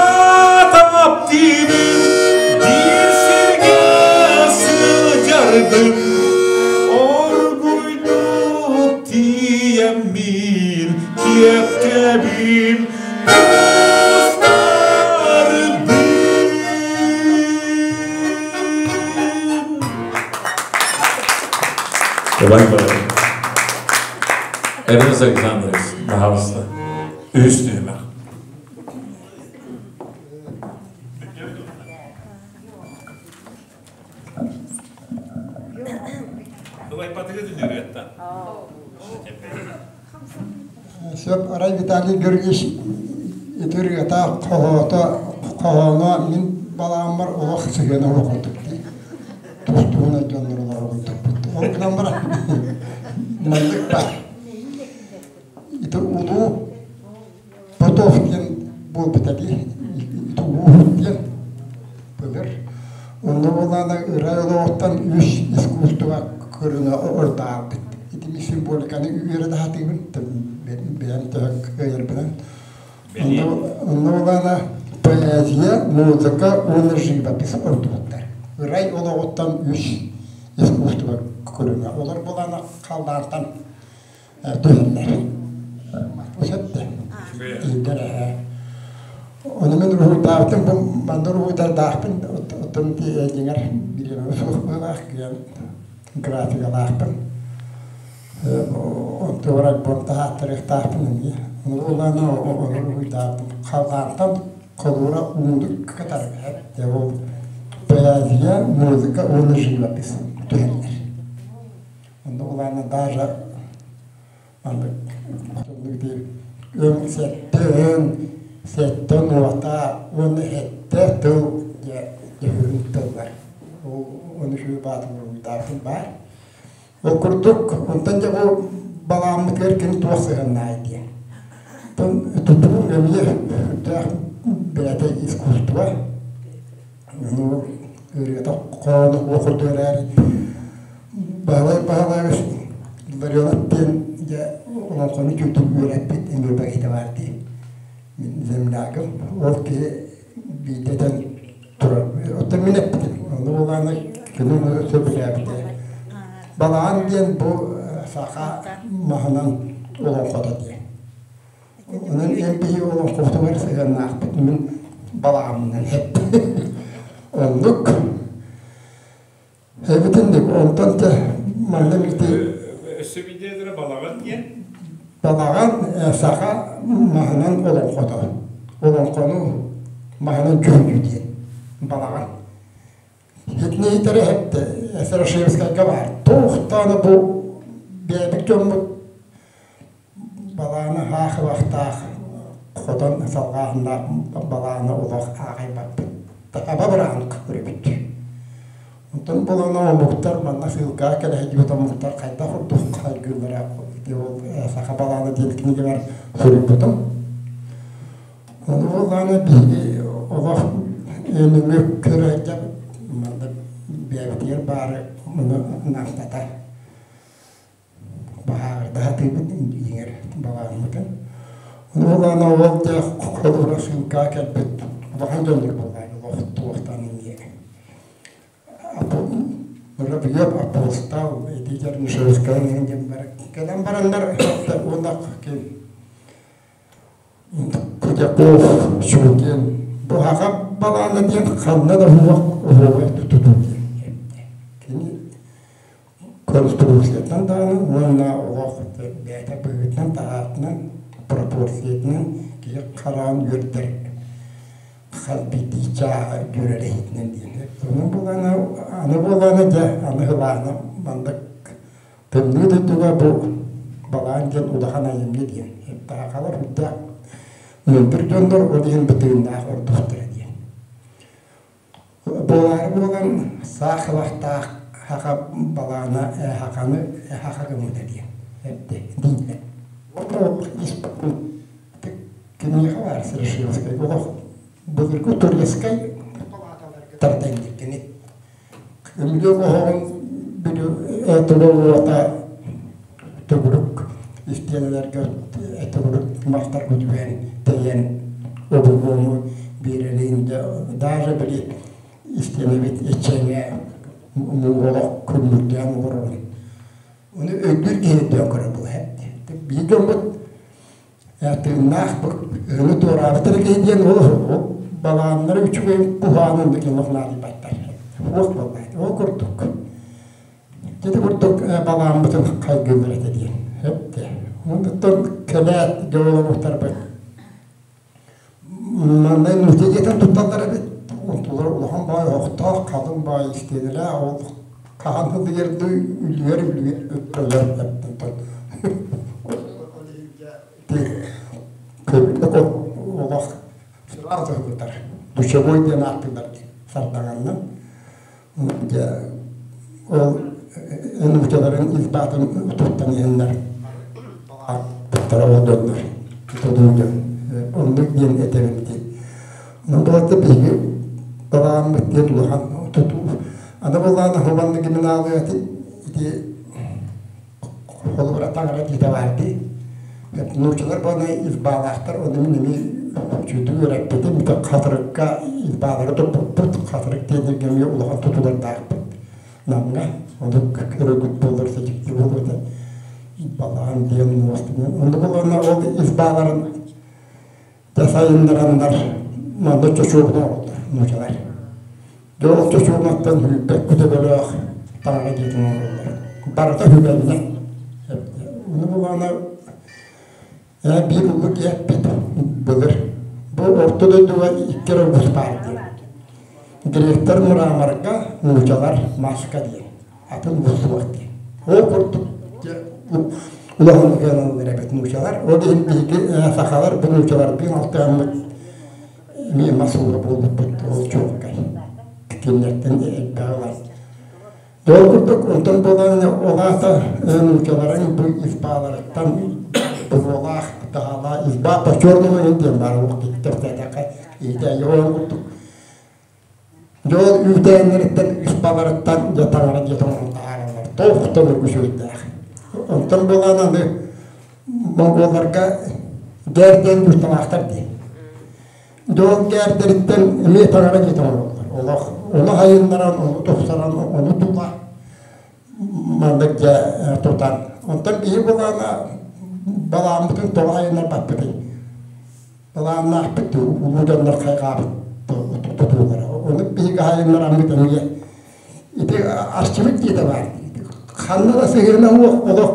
таптыыбын, биир сиргэ сылдьарбын, оргуйдук тиийэммин киэпкэбин устарбын. Давай, давай. Эрнест Александрович, пожалуйста. Үһүс түһүмэх.
Сөп, арай Виталий Георгиевич ити ырыата хоһоото хоһооно мин балааммар олох сыһыана олох курдук дии. Тус-туһунан дьоннор олорор курдукпут. Ол гынан баран маннык баар. Ити улуу Потов диэн буолбута дии. Ити ууһут диэн былыр. Онно буоллаҕына ырай олоҕуттан үс искусство көрүҥэ ордообут. Ити символиканы үөрэтэ сатыыбын, бэйэм төһө кыайарбынан. Онно буоллаҕына поэзия, музыка уонна живопись ордубуттар. Ырай олоҕуттан үс искусство көрүҥэ. Олор булана халлаантан түһэллэр. Сөптө. Иһдэр эһэ. Ону мин уруһуйдаабытым, бу манна уруһуйдардаахпын, оттон дьиҥэр бириэмэ суох быһыылаах, графикалаахпын. Онтугар альбом таһааттарыахтаахпын эмиэ. Ону булан уруһуйдаабытым. Халлаантан холуура ууну кытары дьэ ол поэзия, музыка уонна живопись түһэллэр. Онно улаана даже маннык өҥ сэттэ өҥ, сэттэ нуота уонна сэттэ тыл дьэ дьүһүн тыллар. Ол ону үчүгэй баатын уруһуйдаабытым баар. Ол курдук, онтон дьэ бу балааммытыгар кини туох сыһыаннаай диэн. Оттон тутуу эмиэ сүрдээх бэйэтэ искусство. Ну, ырыата хоһооно уох курдук эрээри Баһылай Баһылаевич Ларионов диэн дьэ олоҥхону чуутук үөрэппит Ньурба киһитэ баар дии. Мин землягым. Ол киһи биирдэ этэн турар. Оттон мин эппитим. Ону буолааны кини ону сөбүлээбитэ. Балаҕан диэн бу саха маһынан олоҥхото диэн. Онон эн биһи олоҥхобутугар сыһыаннаахпыт мин балаҕаммынан эттим. Оннук. Эбитинник онтон те манна ити
Өссө биирдэ балаҕан диэн?
Балаҕан саха маһынан олоҥхото. Олоҥхону маһынан дьүһүйүү диэн балаҕан. Итини иитэрэ эһэттэ Серошевскайга баар. Туохтааны бу бэйэбит дьоммут балааны хаахыбахтаах хотон салҕааһыннаах балааны олох ааҕайбаппыт. Таба быраҕан көрөбүт. Онтон булана омуктар манна сыылкаҕа кэлэ сылдьыбыт омуктар хайдах курдук хайгыыллара ол саха балаана диэн кинигэбэр суруйбутум. Ону буоллаҕына биһиги олох нөҥүө көрө сылдьабыт. Манна бэйэбитигэр баары ону наамтата баһаарда сатыыбыт дьиҥэр балааммытын. Ону буоллаҕына ол дьэ холобура сыылкаҕа кэлбит улахан дьоннор буоллаҕына олох туохтан эмиэ Воробьев апостол ити Чернышевскай диэн бар кэлэн бараннар уонна ким Кутяков Щукин бу хаха балаана диэн ханна да уһуох уһуоҕай тутуу диэн кини конструкциятынан даҕаны уонна олох бэйэтэ быһыытынан-таһаатынан пропорциятынан киһи хараҕын үөрдэр хас биирдии чааһа дьүөрэлэһиитинэн диэн. Онон буоллаҕына аны буоллаҕына дьэ аны ылаана маннык тымныы дойдуга бу балаан диэн улахан айымньы диэн таһахалар үрдээх мындыр дьоннор ол иһин бытыыннаах ордуктара диэн. Буолаары буолан саах хабахтаах хаха балаана хаханы хаха гыммыта диэн эрдэ дииллэр. Уонна киниэхэ баар Серошевскай олох былыргы турецкай тардан кини Көмүлүөк оһоҕун тулуота төгүрүк истиэнэлэргэ төгүрүк мастарга түһэн тэйэн обургуну биэрэрин даже били истиэнэбит иччэҥэ олох күллүрдээн олорорун ону өйдүүр киһи өйдөөн көрөр буолар биир дьоммут тыыннаах ыһыны туораабыт эрэ киһи диэн ол балааннары үчүгэй куһаҕанын да ким наадыйбаттар суох буолбаат ол курдук ити курдук балааммытын хайгыыллар этэ диэн эптэ онтон кэлээт дьооломуктарбыт манна нуучча дьиэтин тутталлар эбит онтулар улахан баай оһохтоох халыҥ баай истиэнэлээх ол хаһан сылдьардыы үлүгэр үлүгэр өлөр эптэн Олох сразу ыытар. Душевой диэн ааттыыллар сардаҥаннан. Дьэ ол нуучаларын избаатын туттан иһэннэр туттара ол дьоннор тутуу дьон. Оннук диэн этэбин дии. Онон буолата биһиги балааммыт диэн улахан тутуу. Аны былаана хубанны гиминаалыа ити Холобура таҥара диэтэ баар дии. Нууччалар буолан избаалаахтар, ону мин эмиэ Үчүгэйдик үөрэппитим. Ити Хатырыкка избаалары туппуппут. Хатырык диэн эмиэ улахан тутулардаахпыт. Намҥа ону көрөгүт буолар дьикти буолуо этэ. Балаҕан диэн муоста диэн. Онно булана ол избааларын дьэ сайыннараннар манна чочуобуна оҥороллор нуучалар. Дьэ ол чочуобунаттан сүүрбэт күтэ-бөлөөх таҥара дьиэтин оҥороллор. Барыта үһүгэннэ. Ону булана Биир улуу киһи эппит былыр бу орто дойдуга икки эрэ улуус баар диэн. Гректэр мраморга, нуучалар маска диэн. Атын улуус суох диэн. Ол курдук улахан гыналлар эбит нуучалар. Ол иһин биһиги сахалар бу нуучалардыын алтыһаммыт эмиэ мас уура буолбуппут ол чуолкай. Кинилэртэн элбэҕи ылан. Ол курдук онтон буолан ол аата нуучаларын бу избааларыттан буруолаах таһаалаах изба по черному диэн баар олох кэпсээтэххэ иитээйи ол курдук дьэ ол үүтээннэриттэн избаларыттан дьэ таҥара дьиэтин оҥорон таһаараллар туох да үчүгэйдээх онтон буолан аны монголларга дээр диэн кутталаахтар дии Дьон кээрдэриттэн эмиэ таҥара дьиэтэ оҥороллор. Олох ону хайыннаран, ону тупсаран, ону тула маннык дьэ тутан. Онтон биһи былаана балааммытын тоҕо хайыннарбаппытый? Былааннаахпыт улуу дьоннор хайҕаабыт тутуулара. Ону биһиги хайыннараммыт эмиэ ити арчыбыт дьиэтэ баар. Ханна да сыһыана суох олох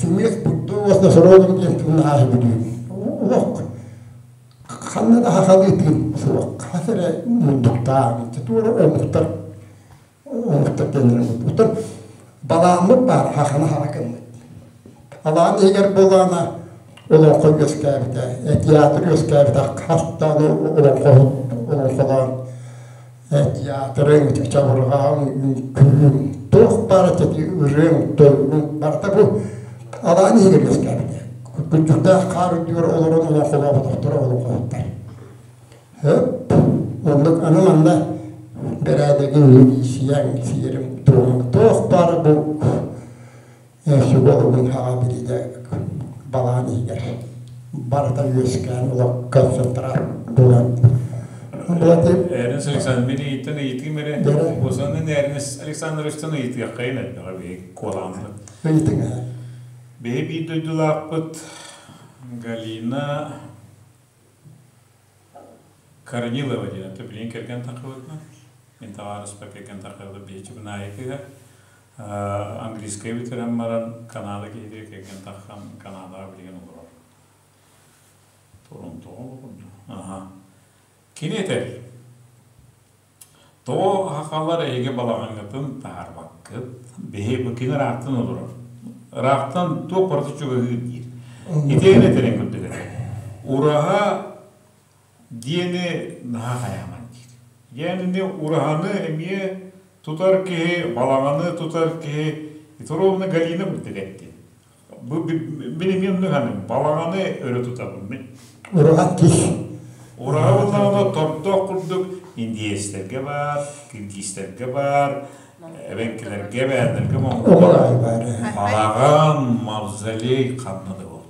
симиэс бурду уонна соролум диэн тылын бүдүүн. Олох ханна да хахалыы тыын суох. Хас эрэ мундуктаах, туора омуктар омуктар диэннэрин Оттон балааммыт баар хахана хара гыммыт. Алаан иһигэр буолаана олоҥхо үөскээбитэ, театр үөскээбитэ, хас даҕаны олоҥхоһут олоҥхолоон театрыҥ, чабырҕаҕыҥ, үҥкүүҥ, туох баар эти ырыаҥ, тойугуҥ барыта бу алаан иһигэр үөскээбитэ. Күрдьүктээх хаар үрдүгэр олорон олоҥхолооботохторо олоҥхоһуттар. Хөп, оннук аны манна бэрээдэгиҥ, милииссийэҥ, сиэрим, туоҥ, туох баар бу сүгэ хаҕа билиитэ балаан иһигэр барыта үөскээн олох концентрат буолан
Эрнест Александрович, мин ыйыттан ыйытыым эрэ. Осонун Эрнест Александровичтан ыйытыаххайын элбэҕи биһи куолааммыт.
Ыйытыҥ
Биһи биир дойдулаахпыт Галина Корнилова диэн это билин кэргэн таххыбытына мин табаарыспар кэргэн таххыбыта биһи Чыбынаайы кыыһа английскай бүтэрэн баран Канада киһитигэр кэргэн таххан Канадаҕа билигин олорор. Торонтоҕа олорор Аха. Кини этэр Тоҕо хахалар эһиги балаҕаҥҥытын таһаарбаккыт? Биһи бу кини ыраахтан олорор. Ыраахтан туох барыта чугаһыыр диир. Итиэн этэрин курдук этэр. Ураһа диэни наһаа хайааман диир. Диэнини ураһаны эмиэ тутар киһи, балаҕаны тутар киһи ровно Галина курдук эттин. Бу мин эмиэ оннук ханым балаҕаны өрө тутабын мин.
Ураҕа кис.
Ураҕа буллаҕына тордох курдук индиэстэргэ баар, киргизтэргэ баар, эбэҥкилэргэ, бээннэргэ
моҥгол баар.
Балаҕан, мавзолей ханна да буолар.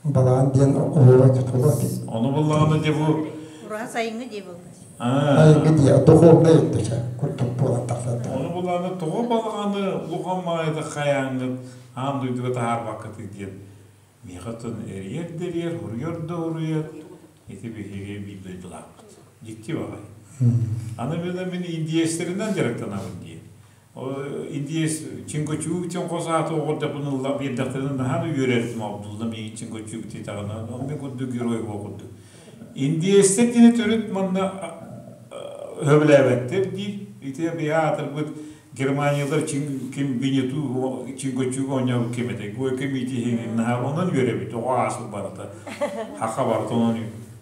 Балаҕан диэн оһуора тутула.
Ону буллаҕына дьэ бу
Ураһа сайыҥҥы дии буолла.
Сайыҥҥы дии духовнай өттүчэ курдук буолан тахсар.
Ону буллаҕына тоҕо балаҕаны улахан маайда хайааҥҥыт аан дойдуга таһаарбаккытый диэн миэхэ оттон эрийэр да эрийэр, уруйар да уруйар ити биһиги биир дойдулаахпыт. Дьикти баҕайы. Аны мин индиэстэринэн дьарыктанабын дии. Индиэс Чингочук диэн хос ааты оҕордохпун биэрдэхтэринэ наһаа да үөрэрдим Абдулла миигин Чингочук диэтэҕинэ онно курдук герой буол курдук. Индиэстэр диэни төрүт манна сөбүлээбэттэр диир. Ити биһи аатырбыт Германиялар ким Винниту Чингочук оонньообут ким этэй? Гойко Митихин наһаа онон үөрэбит оҕо ааспыт барыта. Хаха барыта онон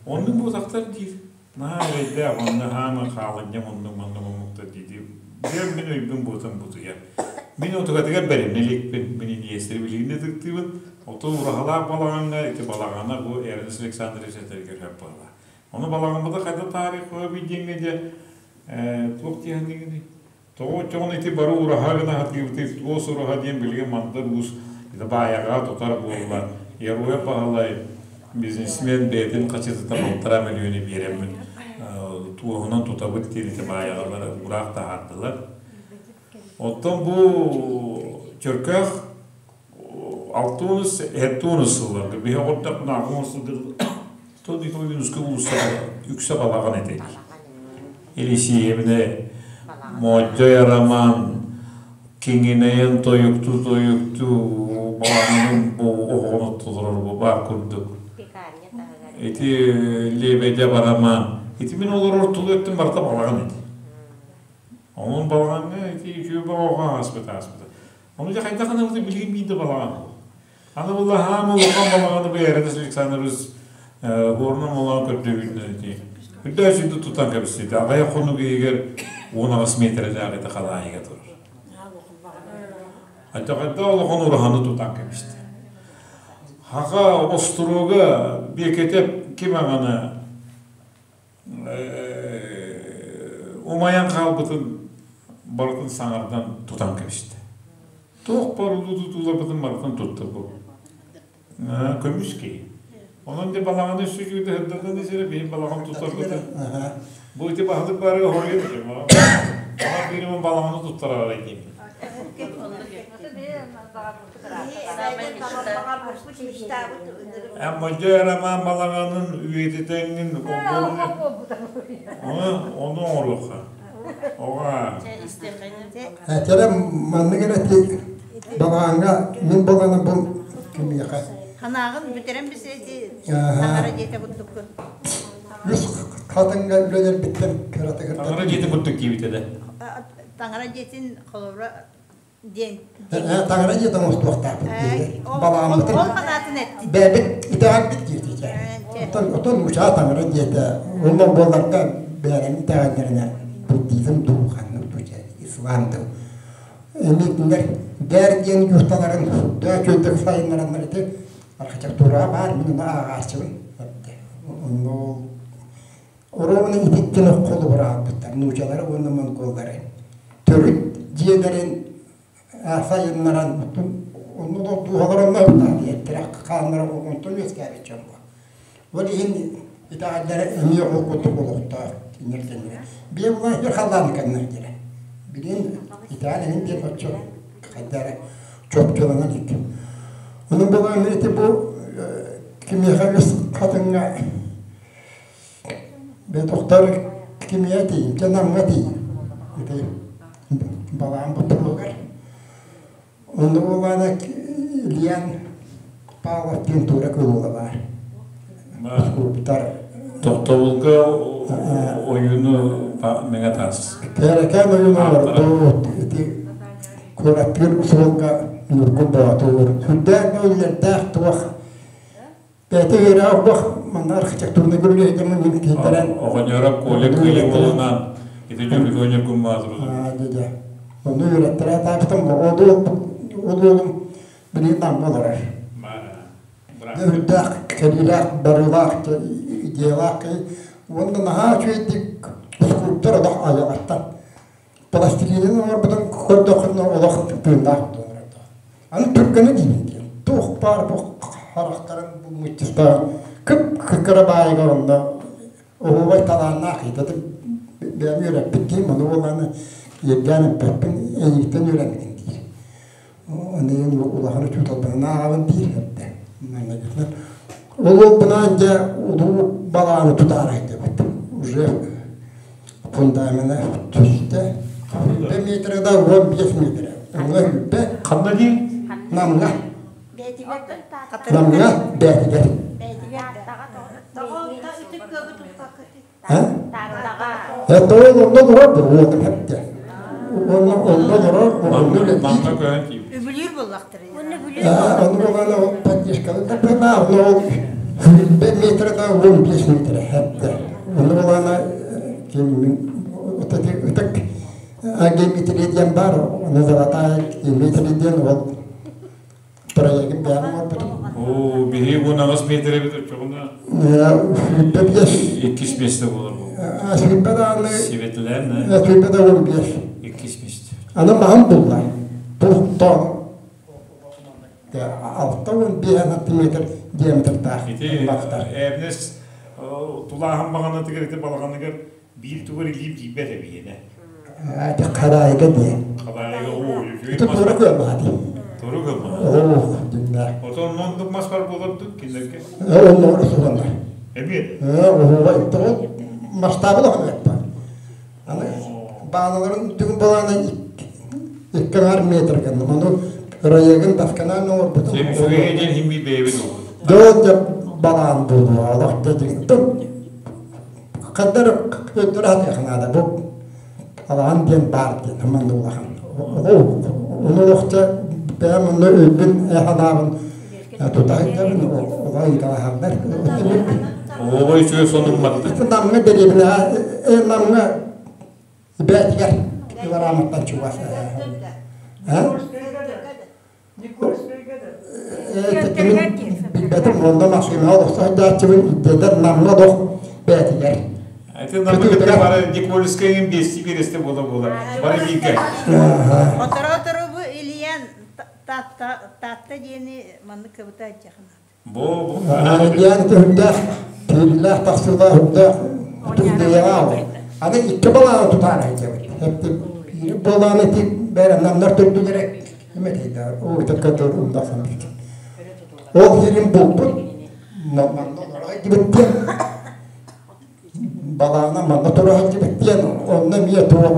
Оннук буотахтар диир. Наһаа эрэйдээх онно хаама хаалынньам оннук маннык омуктар дии дьэ мин өйбүн буотам бутуйар. Мин отугатыгар бэринэ иликпин, мин иниэстэри билигин да ытыктыыбын. Оту ураһалаах балаҕаҥҥа ити балаҕана бу Эрнест Александрович этэригэр сөп буолла. Ону балаҕаммыты хайда таарыйх диэҥҥэ дьэ туох диэхинигиний? Тоҕо оччоҕуна ити бары ураһа гына сатыыбытый, туос ураһа диэн билигин Мандар Уус баайаҕа тутар буолла. Яроев Баһылай Бизнесмен бэйэтин хачытыттан балтараа мөлүйүөнү биэрэммин туоһунан тутабыт диэн ити баайаҕалар уураах таһаардылар. Оттон бу Чөркөөх 60 70 сылларга биһи оҕордохпуна 60 сылга Тони уулуссаҕа үксэ балаҕан этэ. Елисеевне Моодьой Арамаан киҥинэйэн тойуктуу-тойуктуу балаҕанын бу оһоҕун оттолорор бу баар курдук. Ити Лебедев Арамаан ити мин олорор тулу өттүм барыта балаҕан этэ. Онон балаҕаҥҥа ити үчүгэй бөҕө ааспыт ааспыта. Ону дьэ хайдах гынабытый билигин биир да балаҕан Аны булла хаама улахан балаҕаны бу Эрэнес Александрович уорунан молоон көрдөбүннэн ити. Үрдээ сүндү тутан кэбистити. Аҕыйах хонук иһигэр 18 метрэлээх ити халаайыга турар. Хайда улахан ураһаны тутан кэбисти. Хаха остуруга Бекетеп ким аҕаны умайан хаалбытын барытын саҥардан тутан кэбистэ. Туох бар улуу тутууларбытын барытын тутта бу. Көмүс киһи. Онон де балаҕаны сүдүгүтэ сырдатан исэрэ биһин балаҕан туттарбытын. Бу ити баһылык баарыга хоруйа битим. Ама биирим балаҕаны туттарар диим. Модьо Роман балаҕанын үйэтитэҥҥин ону оҥоруохха. Оҕа.
Кэрэ маннык эрэ ти балаҕаҥҥа мин балаҕаны бу кимиэхэ.
Ханааҕын бүтэрэн бисэти таҥара дьиэтэ курдуккун.
Үс хатыҥҥа үлэлэрбиттэн кыратыгыр.
Таҥара дьиэтин курдук диэбитэ да.
Таҥара дьиэтин холобура диэн
Таҥара дьиэтин оҥостуохтаахпыт диэри. Балаҕаммытын
ол санаатын эттин.
Бэйэбит итэҕэлбит диэтэ. Оттон отон учаа таҥара дьиэтэ онно буолларга бэйэлэрин итэҕэллэринэ буддизм дуу ханнык дуу ислам дуу эмиэтиннэр бээр диэн юрталарын дөө чөйдөк сайыннараннар ити архитектураҕа баар мин ону ааҕааччыбын онно Оруобуна ититтэн холобур аҕалбыттар нуучалары уонна монголлары. Төрүт дьиэлэрин сайыннаран онно да дууһалара онно диэттэрэ хааннара онтон үөскээбит дьон буо. Ол иһин итэҕэллэрэ эмиэ ол курдук олохтоох кинилэр Биэ була сир халлааны кэннэр диэрэ. Билигин итэҕэл эҥин диэн оччо хайда эрэ чопчуланан икки. Онон буолан ити бу кимиэхэ үс хатыҥҥа Бетохтор кимиэ тиийин, дьэ Намҥа тиийин. Ити балаҕан боппуруогар. Онно буоллаҕына Ильян Павлов диэн туора кылыыла баар. Скульптор.
Тохтобулга ойууну мэҥэ таас.
Кээрэкээн ойууну оҥорбут. Ити куораттыыр суолга Ньургун Боотур. Сүрдээх үллэрдээх туох Бэйэтэ үөрэҕэ ордук манна архитектурнай бүлүүһүтэммин мин киһиттэрэн
Оҕонньоро Коля Кыйы уолунаан ити дьүрүгү Ньургун Баатыры.
Дьэ, Ону үөрэттэрэ атаабытым ол уолум билигин Намҥа олорор. Үрдээх, кэлиилээх, барыылаах, идеялаах киһи уонна наһаа үчүгэйдик скульптор олох айаҕаттан пластилинын оҥорбутун көрдөххүнэ олох тыыннаах буолар. Аны түргэнэ диибин диэн. Туох баар бу харахтарын бу мыччыстаах кып-кыра баайыгар онно оһуобай талааннаах итати бэйэм үөрэппит киһим ону буоллаҕына иэрдээн эппэппин эйигиттэн үөрэммитим диир. Аны улахан учууталбынан ааҕабын диир эрдэ. Манна Ол уолбунаан дьэ улуу балааны тутаарайдыбыт. Уже фундамена түстэ. Сүүрбэ метрэ да 15 метрэ. Онно сүүрбэ.
Ханна дии?
Намҥа. Намҥа бээтигэр. Это ол онно олорор уотум хэптэ. Онно онно олорор, онно үлэлиир.
Намҥа көһөн тиийбит.
Үбүлүүр буоллахтара.
Ону буолан ол поддержканы да бына, онно ол сүүрбэ метр да 15 метр хэптэ. Ону буолан ким ытык геометрия диэн бар, ону золотая геометрия диэн ол проегын бэйэм оҥорбутум.
Оо, биһиги бу наҕыс метр эбит оччоҕуна
25.
Иккис миэстэ буолар бу.
Сүүрбэ даҕаны.
Сибэтилээн
Сүүрбэ да 15.
Иккис миэстэ.
Аны маһым булла. Туохтон. 65 сантиметр диаметрдаах
Ити
мастар.
Эбнес тулааһын баҕанатыгар ити балаҕаныгар биир тугар илиим тиийбэт эбиэнэ.
Ити хараайга диye.
Хараайга уу
Ити тура көрмаати.
Туру көрмаати.
Оо, диннер.
Отон оннук мас бар болордук кинилерге.
Оннук суганда.
Эмиэ.
Оһуга итте ол масштабы да Аны баалаларын түгүн балаана 2 метр гынным. Ону райогын досконально оҥорбутум.
Сен үчүгэй диэн химми бэйэбит угут.
Доо дьэ балаан буолуо олох дьэ хандар өттөр атыахнаада бу алаан диэн баар диэн манна улахан. Ону олохча бэйэм онно өйбүн санаабын тутаһыттабын оҕо ыыталаһаллар.
Оҕо үчүгэй сонумматты.
Намҥа дэриэбинэ намҥа бээтигэр килограмматтан чугас. Билбэтим онно машина олохсойдааччыбын иддэтэр намҥа олох бээтигэр.
Это намҥа бары Никольскайын бести бересте бола бола. Бары бииргэ.
Оторо-оторо бу Ильян Таатта диэни маннык кыбыта дьаханаат.
Бу бу
Ильян түһүллээх, түһүллээх тахсыылаах үрдээх түһүллэҕэ Аны икки балааны тутаан айдьабыт. Биир балааны ити бэйрэмнамнар төрдүлэрэ эметейдэ. Ол көтөр умдахсан Ол сирин булбут манна олорой дибиттиэн балаана манна тура сылдьыбыт диэн онно эмиэ туох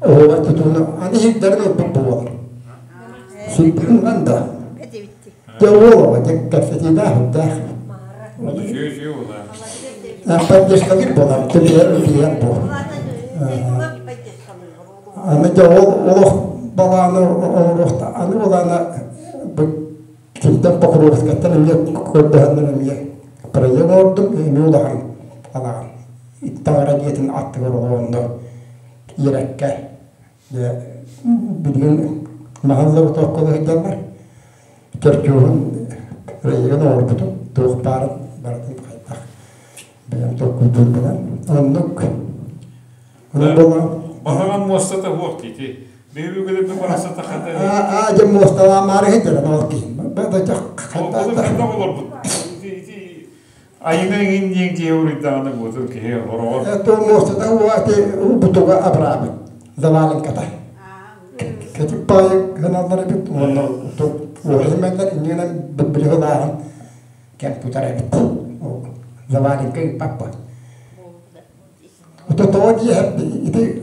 оһуга тутууну аны сирдэрин ылбыт буолар. Сирдэрин ылан да дьэ уол оҕо дьэ кэпсэтиилээх үрдээх. Поддержкалыыр буолар түбэһэр буолар. Аны дьэ ол олох балааны оҥоруохта аны балаана Кимтэн Покровскайтан эмиэ көрдөһөннөр эмиэ проект оҥордум, эмиэ улахан алаҕан таҥара дьиэтин аттыгар олоҕонно иэрэккэ дьэ билигин маһын заготовкалыы сылдьаллар. Чертежун проегын оҥорбутум, туох баарын барытын хайдах бэйэм толкуйдуурбунан. Оннук
Баһаҕан муостата суох дии. Биһиги барахсата хата.
Аа дьэ муосталаамаары сылдьар ол киһи.
Хайдах олорбут. Айына иҥин диэн киһи уруйдаҕына буотун киһи хороҕор.
То муостата уати бутуга абыраабыт. Заваленката. Кэтип баайы гыналлар эбит уонна уоһимэллэр иннинэн билиһылааһын компьютер эбит. Заваленка ыыппаппа. Тоҕо диэһэр ити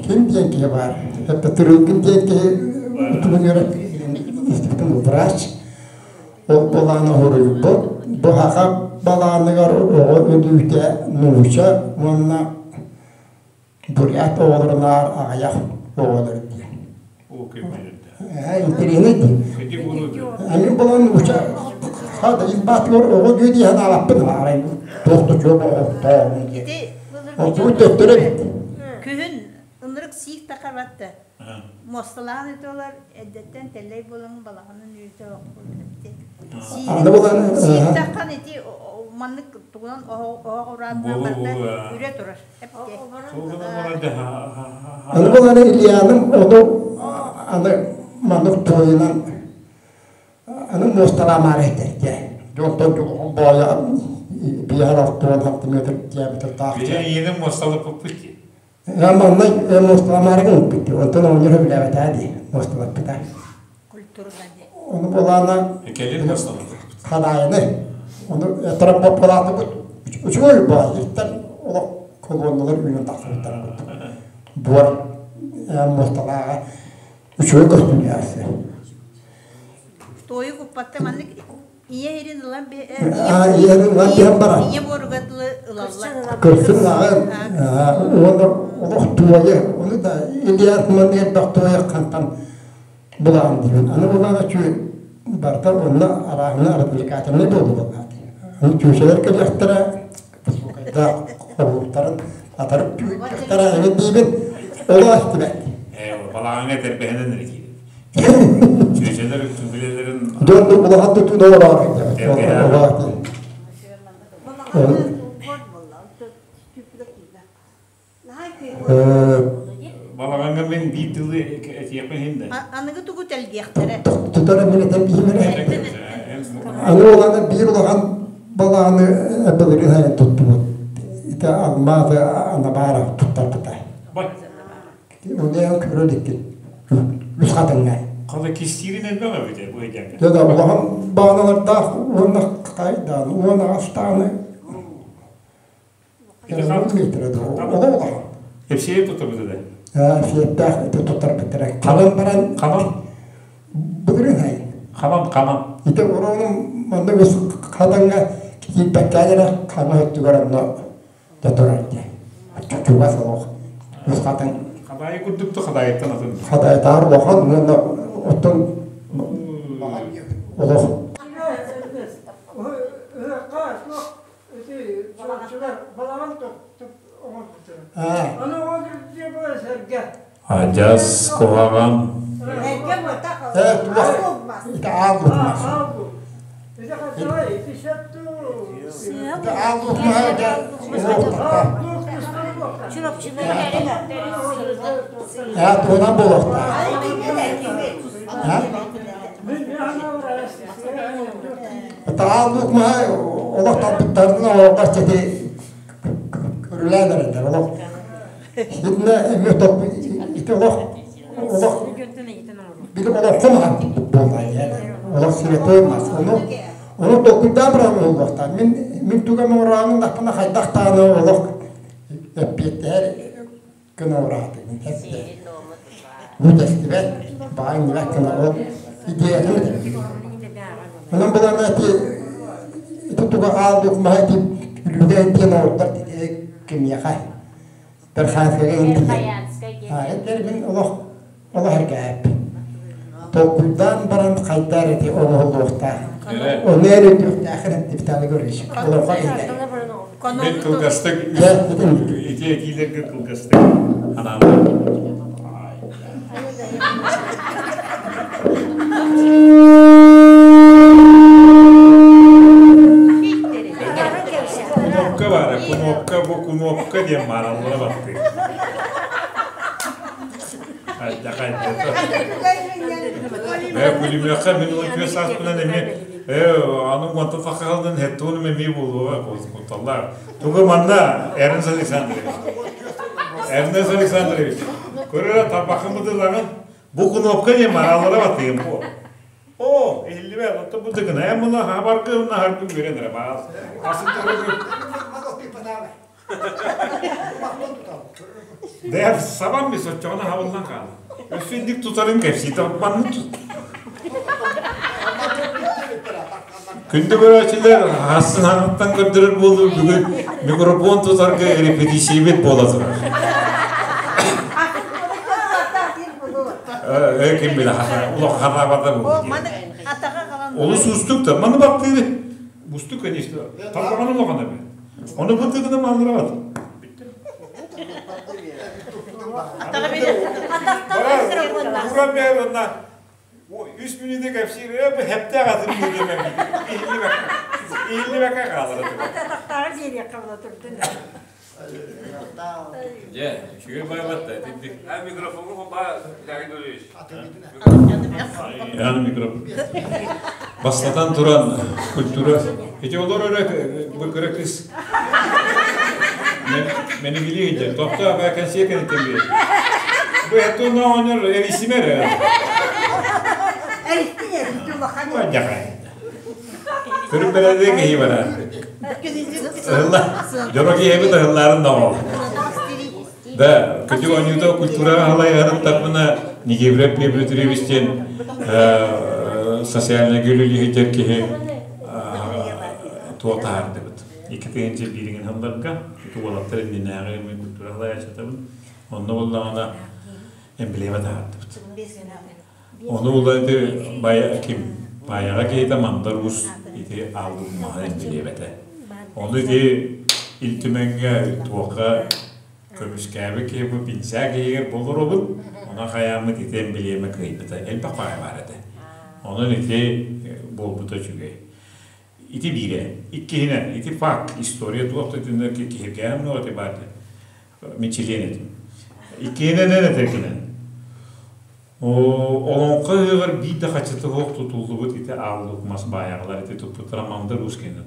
ким диэн киһи баар? Это Тырыгын диэн киһи утумун үөрэппитин врач. Ол балааны хоруйбут. Бу саха балааныгар оҕо өлүүтэ нууча уонна бурят оҕолорунаар аҕыйах оҕолор диэн. Интэриэһинэй дии. Мин балаан нууча хата избаатыгар оҕо дүү дии санаабаппын арай туох да чуо оҕохтооҕун диэн. Онтубут төттөрү эбит.
Күһүн ынырык сиик тахарбатта. Муосталаан этолар эрдэттэн тэллэй буолан балаҕанын үүтэ
Аны булан
Сиик таххан ити маннык тугунан оһох ураатынан барыта үрэ турар.
Аны булан Ильяным ону аны маннык туойунан аны муосталаамаары этэргэ. Дьонтон дьулуһун боойа биэһэр алтуон сантиметр диаметрдаах.
Биһи ийэни муосталаппыппыт дии.
Манна муосталамаары гыммыппыт дии. Онтон оҕонньор сөбүлээбэтэ дии муосталаппыта. Ону булаана
Кэлин муосталаппыт.
хадаайыны ону трамбоппалаатыбыт үчүгэй баайыттан олох колонналар үүнэн тахсыбыттара курдук. Буор муосталааҕа үчүгэй көстүүлээхсэ.
Туойу куппатта маннык ийэ иһин ылан
Ийэ иһин ылан биһэн баран.
Ийэ буоруга дылы ылаллар.
Көрсүн ааҕын уонна олох туойу ону да Илья маннык элбэх туойу хантан булаҕын диибин. Аны булаҕа үчүгэй барыта онно арааһына развлекательнай буолуу буоллаҕа дии. Аны чүөчэлэр кэлиэхтэрэ, высокайдаах хобулуктарын атарып түһүөхтэрэ эҥин диибин. Олох истибэт.
Балаҕаҥҥа этэрбэһинэн эрэ киирэр. Чүөчэлэр билэлэрин
Дьон улахан тутууну олороор
Балаҕаҥҥа Мин биир тылы этиэхпин иһин да.
Аныгы тугу тэлгиэхтэрэ?
Тутара мин этэн биһимэрэ. Аны улахан биир улахан балааны былырыын айан туттубут. Ити алмааты Анабаров туттарбыта. Оны көрө иликкин. Үс хатыҥҥа.
Хала кистиирин элбэх эбит бу эдьэҥҥэ.
Дьэ да улахан бааналардаах уонна хайдаан уон аҕастааны
Эпсиэй туттарбыта да?
Эпсиэйдээх туттарбыттара. Хабан баран
Хабан?
Былырыын айын.
Хабан, хабан.
Ити урону манна үс хатанга киирбэккэ эрэ хаҥа өттүгэр онно да турар дии. Чугас олох. Үс хатан.
Хадайы курдук да хадайыттан атын.
Хадайтаар улахан уонна оттон олох.
Адьас куһаҕан
Олох талбыттарын оҕолор чэти көрүлээн эрэллэр олох итиннэ эмиэ ити олох олох били олоххо маһан буолла олох сирэтэ мас ону ону толкуйдаан баран уһуллуохтаах мин мин туга муораанын лаппына хайдах даҕаны олох эппиэттэһэр гына ураатыгын бу тэстибэт баайын билэт гына ол идеятын онон булан ити ити туга аалбыт маһа ити үлүгэ диэн оҕолор кимиэхэ Перханскайга интиэн мин олох олох эргээппин толкуйдаан баран хайдар ити оҥоһуллуохтаах ону эр өйдүөхтээхин эттибитааны көрүш олоххо иһилэр
Мен кылгастык ити этиилэргэ кылгастык анааммын. Кунуопка баара, кунуопка бу кунуопка диэн баараллара баттыы. Ээ, күлүмүөххэ мин ол күөс сааспынан эмиэ ээ аны уонтан таххалдан хеттуунум эмиэ буолуоҕа кутталлаах. Тугу манна Эрнст Александрович. Эрнст Александрович, көрөрө тарбахым быдылаҕын бу кнопка диэн мараалара батыйым бу. О, иһиллибэт, оттон бу дыгына эн муну хабаргы уна харгы үөрэн эрэ баас. Асын Дэр сабан ми соччоҕуна хабыллан хаалар. Өссө инник тутарын кэпсии маннык тут. Күндү көрөөччүлэр, хасын ханыттан көрдөрөр буолуу бүгүн микрофон тутарга репетициябит буола турар. Э ким билэ улахан хатаабата бу. Олус уустук да маны баттыыр. Устук, конечно. Тарбаҕан улахан эбит. Ону бу тыгына маалларабат. Уран бээр онна үс мүнүүтэ кэпсиир ээ хэптээх атын мүнүүтэ иһиллибэккэ хаалар.
Атахтаары биэриэххэ була турдун.
Дьэ, үчүгэй байбатта итинник.
А микрофону ба Леонид Юрьевич.
Яны микрофон. Бастатан туран культура. Ити олор эрэ бу кыра кыз. Мени билиһиде. Тохто баа кэнсиэ кэнниттэн биир. Бу эту оонньор эрисимер.
Эристи эристи улахан.
Көрүп бэрээдэ киһи бара. Ыһылла. Дьоро киһибит ыһылларын доҕо. Да, көтү оонньуута культураҕа халайыһарын таппына Никифоров Петрович диэн социальнай үлэлиһитэр киһи туох таһаардыбыт. Икки тыһыынча бииригин сылларга ити уолаттар иннинээҕи мен культура халайааччытабын. Онно буллаҕына эмблема таһаардыбыт. Ону була ити бая ким Баайаҕа киһитэ Мандар Уус ити ааллыбын эмбилиэбэтэ. Ону ити Ил Түмэҥҥэ туохха көмүскээбит киһи бу пинсээк иһигэр болоробут. Онон хайааммыт ити эмбилиэмэ кыайбыта элбэх баҕайы баар этэ. Онон ити буолбута үчүгэй. Ити биирэ. Иккиһинэн, ити факт, история туох да итиннэ киһиргээһин ити баар мин чилиэн этим. Иккиһинэн эн этэргинэн.
Олоҥхо ыһыаҕар биир да хаччыта суох тутуллубут ити ааллык мас баайаҕалар ити туппуттара мандар уус кэннэ.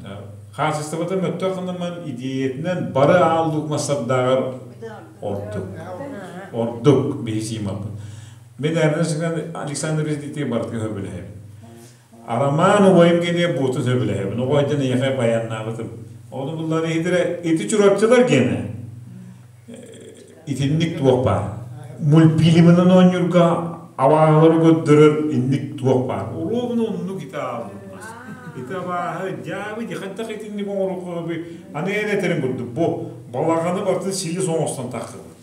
Хаачыстыбата мөлтөх гынан идиэйэтинэн бары ааллык мастардааҕар ордук. Ордук биһи сиимаппыт. Мин Эрнест Александрович ити барытыгар сөбүлэһэбин. Арамаан убайым гениэ буоту сөбүлэһэбин. Оҕо айдын эйиэхэ баяннаабытым. Ону буллар иһитирэ ити чурапчылар гиэнэ. Итинник туох баар. Мультфильмынан оонньуурга абааһылары көрдөрөр инник туох баар. Уруобуна оннук ити ааллыммас. Ити абааһы дьаабы хайдах итинник оҥоруохха аны эн этэрин курдук бу балаҕаны барытын силис оҥостон тахсыбыт.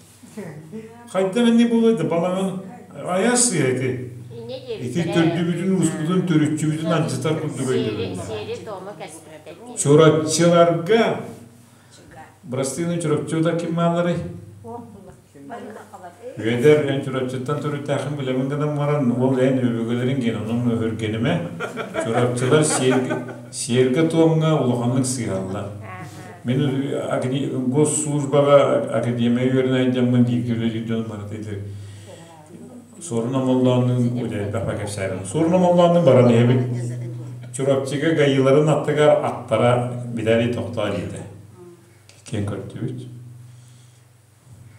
Хайдах инник буолуой да балаҕан айас сыа ити. Ити төрдүбүтүн ууспутун төрүччүбүтүн алдьатар курдук өйдөбүл. Чурапчыларга Бырастыыны Чурапчыда ким баалларый? Үөдэр эн Чурапчыттан төрүттээхин билэбин гынан баран, ол эн өбүгэлэриҥ гиэн, онон өһүргэнимэ. Чурапчылар сиэргэ-туомҥа улаханнык сыыһаллар. Мин госслужбаҕа академия үөрэнэ сылдьаммын бииргэ үлэлиир дьонум барыта этэр. Суорун Омоллооннуун удьайбах кэпсээбин. Суорун Омоллооннуун баран иһэбит. Чурапчыга гаиларын аттыгар аттара Виталий тохтоо диэтэ. Киэн көрдүбүт.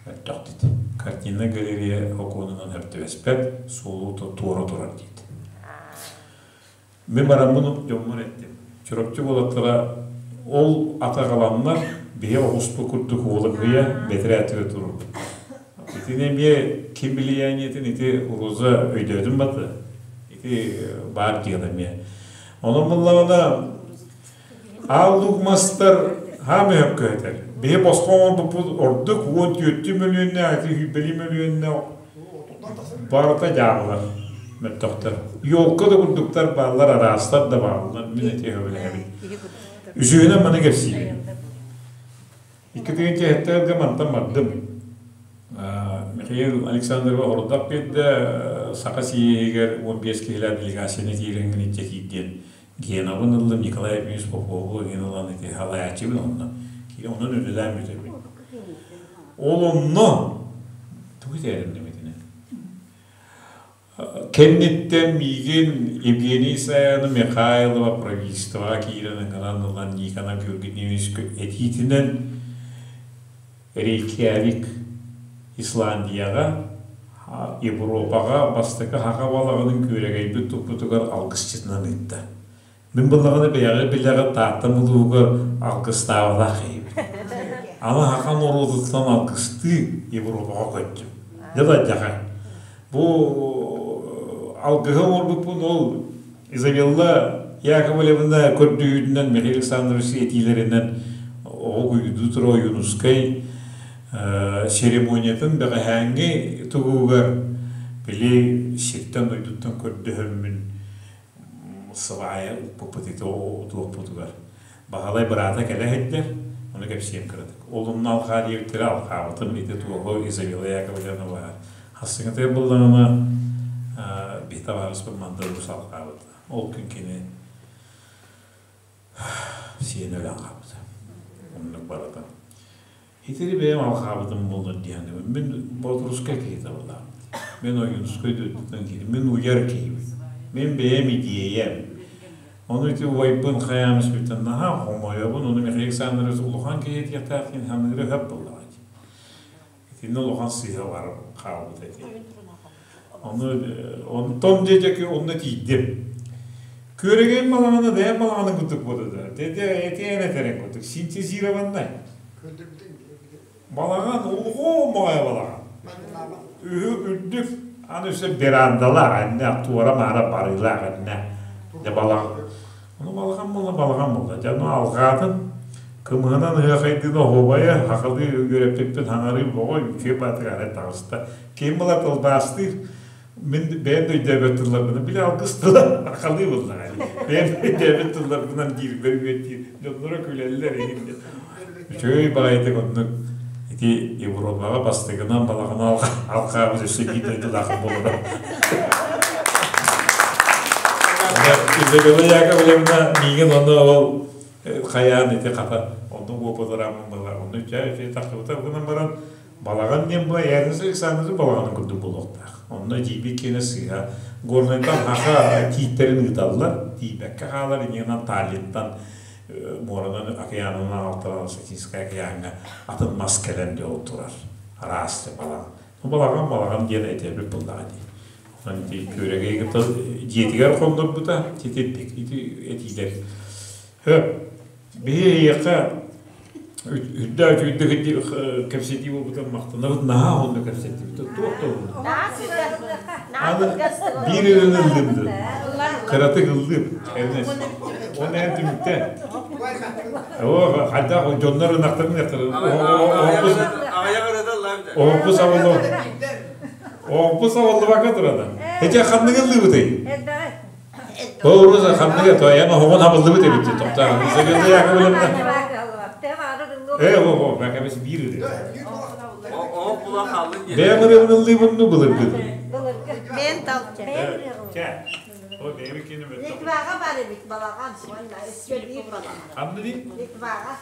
Өттөх диэтэ. Картина галерея окуонунан өртүбэспэт, суолу туора турар диэтэ. Мин бараммын дьоммор эттим. Чурапчы уолаттара ол атаҕаланнар биһи оҕуспут курдук уолуһуйа бэтэрээтигэр турурбут. Итини эмиэ ким влияниетин ити Роза өйдөөтүм бата. Ити баар дьыала эмиэ. Онон буллаҕына аал луук мастар хаам өһөккө этэр. Биһи босхо оҥорбуппут ордук 14 мөлүйүөннээх, ити сүүрбэлии мөлүйүөннээх Барыта дьаабылар, мөлтөхтөр. Елка да курдуктар бааллар, араастар да бааллар. Мин эти сөбүлэһэбин. Үсүһүнэн маны кэпсиибин. 2007 мантан бардым. Михаил Александрович ордох биэрдэ Саха сийиэһигэр 15 киһилээх делегацияны киирэн итчэ киирдиэн Генабын ыллым, Николай Ефимович Попову ген ылан ити халаяччыбын онно. Онон үлэлээн бүтэбин. Ол онно тугу этэрим дэмитинэ. Кэнниттэн миигин Евгений Исаяны Михайлова правительствоҕа киирэн ыҥыран ылан Никона Георгиевич этиитинэн Рейкьявик Исландияҕа Европаҕа бастакы саха балаҕанын күөрэгэйбит туппутугар алгысчытынан ыытта. Мин буллаҕына бэйэҕэ билэҕит Таатта улууһугар алгыстаабатах киһибин. Аны саха норуотуттан алгыстыы Европаҕа көттүм. Дьэ да дьаха. Бу алгыһы оҥорбуппун ол Изабелла Яковлевна көрдүүрүнэн Михаил Александрович этиилэринэн оҕо куйдуу тура Ойуунускай церемониятын бэҕэһээҥҥи тугугар били сиртэн дойдуттан көрдөһөммүн сыбаайа укпуппут ити туохпутугар Баһылай быраата кэлэ сылдьар, ону кэпсиэм кыратык. Ол онно алҕаа диэбиттэрэ алҕаабытым ити туоһу Изабелла Яковлевна баар. Хассыҥытыгар буллаҕына биһи табаарыспыт Мандар Уус алҕаабыт. Ол күн кини сиэн өлөн хаалбыта. Оннук барыта. Итини бэйэм алҕаабытым буоллар дии саныыбын. Мин Боотурускай киһитэ буоллаҕым. Мин Ойуунускай дойдутунан киһи. Мин уйар киһибин. Мин бэйэм идиэйэм. Ону ити убайбын хайаан испиттэн наһаа хомойобун. Ону Михаил Александрович улахан киһи этиэхтээх киһи саныыра сөп буоллаҕа дии. Итиннэ улахан сыыһа бар хаалбыт этэ. Ону онтон диэки онно тиийдим. Күөрэгэй балаҕана бэйэм балаҕаным курдук буолда. Дede этиэн этэрин курдук синтезированнай. Балаҕан улуу моҕой балаҕан. Үһү үрдүк аны өссө верандалаах эннэ туора-маара барыылаах эннэ. Дьэ балаҕан. Ону балаҕан буолла балаҕан буолла. Дьэ ону алҕаатын кымыһынан ыһыахайдыын оһуобайа хахалыы үөрэппиппин хаҥарыы боҕо үчүгэй баатыгар арай таҕыста. Ким була тылбаастыыр мин бэйэм да өйдөөбөт тылларбынан били алгыс тыла хахалыы буоллаҕа бэйэм да өйдөөбөт тылларбынан диирбэр үөттиир дьонноро күлэллэр иһин үчүгэй баҕайытык оннук ити Европаҕа бастакынан балаҕаны алҕаабыт өссө биир дойдулаах буолара Изабелла Яковлевна миигин онно ол хайаан ити хата оннук уопутурааммын была онно үчээ үчээ тахсыбыта гынан баран. Балаҕан диэн бу Эрнест Александрович балаҕанын курдук буолуохтаах. Онно тиийбит киэнэ сыыһа. Горнайтан Хаха тииттэрин ыыталлар, тиийбэккэ хаалар, иннинэн Таллинтан муоранан океанынан аҕалтаран Атлантическай океаҥҥа атын мас кэлэн дьэ ол турар. Араас балаҕан. Балаҕан балаҕан диэн этэбит буоллаҕа дии. Онон ити күөрэгэйи кытта дьиэтигэр хоннорбута итирдик ити этиилэр. Хөп. Биһи эйиэхэ үрдээх үчүгэйдик кэпсэтии буолбутун махтанабыт наһаа уһуннук кэпсэттибит туох да уһун. Аны биир ырыаны ыллым дуу. Кыратык ыллым. Эрнест. Оны эн түмүктэ. О, хайдах дьоннор ынахтарын ынахтарын. Оһоппус абыллы. Оһоппус абыллыбакка турада. Эче ханнык ыллыбытый? Тоҕуруса ханныга тоойан оһоҕун хабыллыбыт эбит дии тохтоон. Изабелла Яковлевна. Э, о, о, бакабыс биир ырыа.
Оһох була хааллын диэн.
Бэйэм ырыабын ыллыыбын ну былыргы.
Бэйэм талча.
Чэ. О, бэйэбит кине
Литваҕа бар эбит балаҕан уонна өссө биир балаҕан.
Ханна дии?
Литваҕа.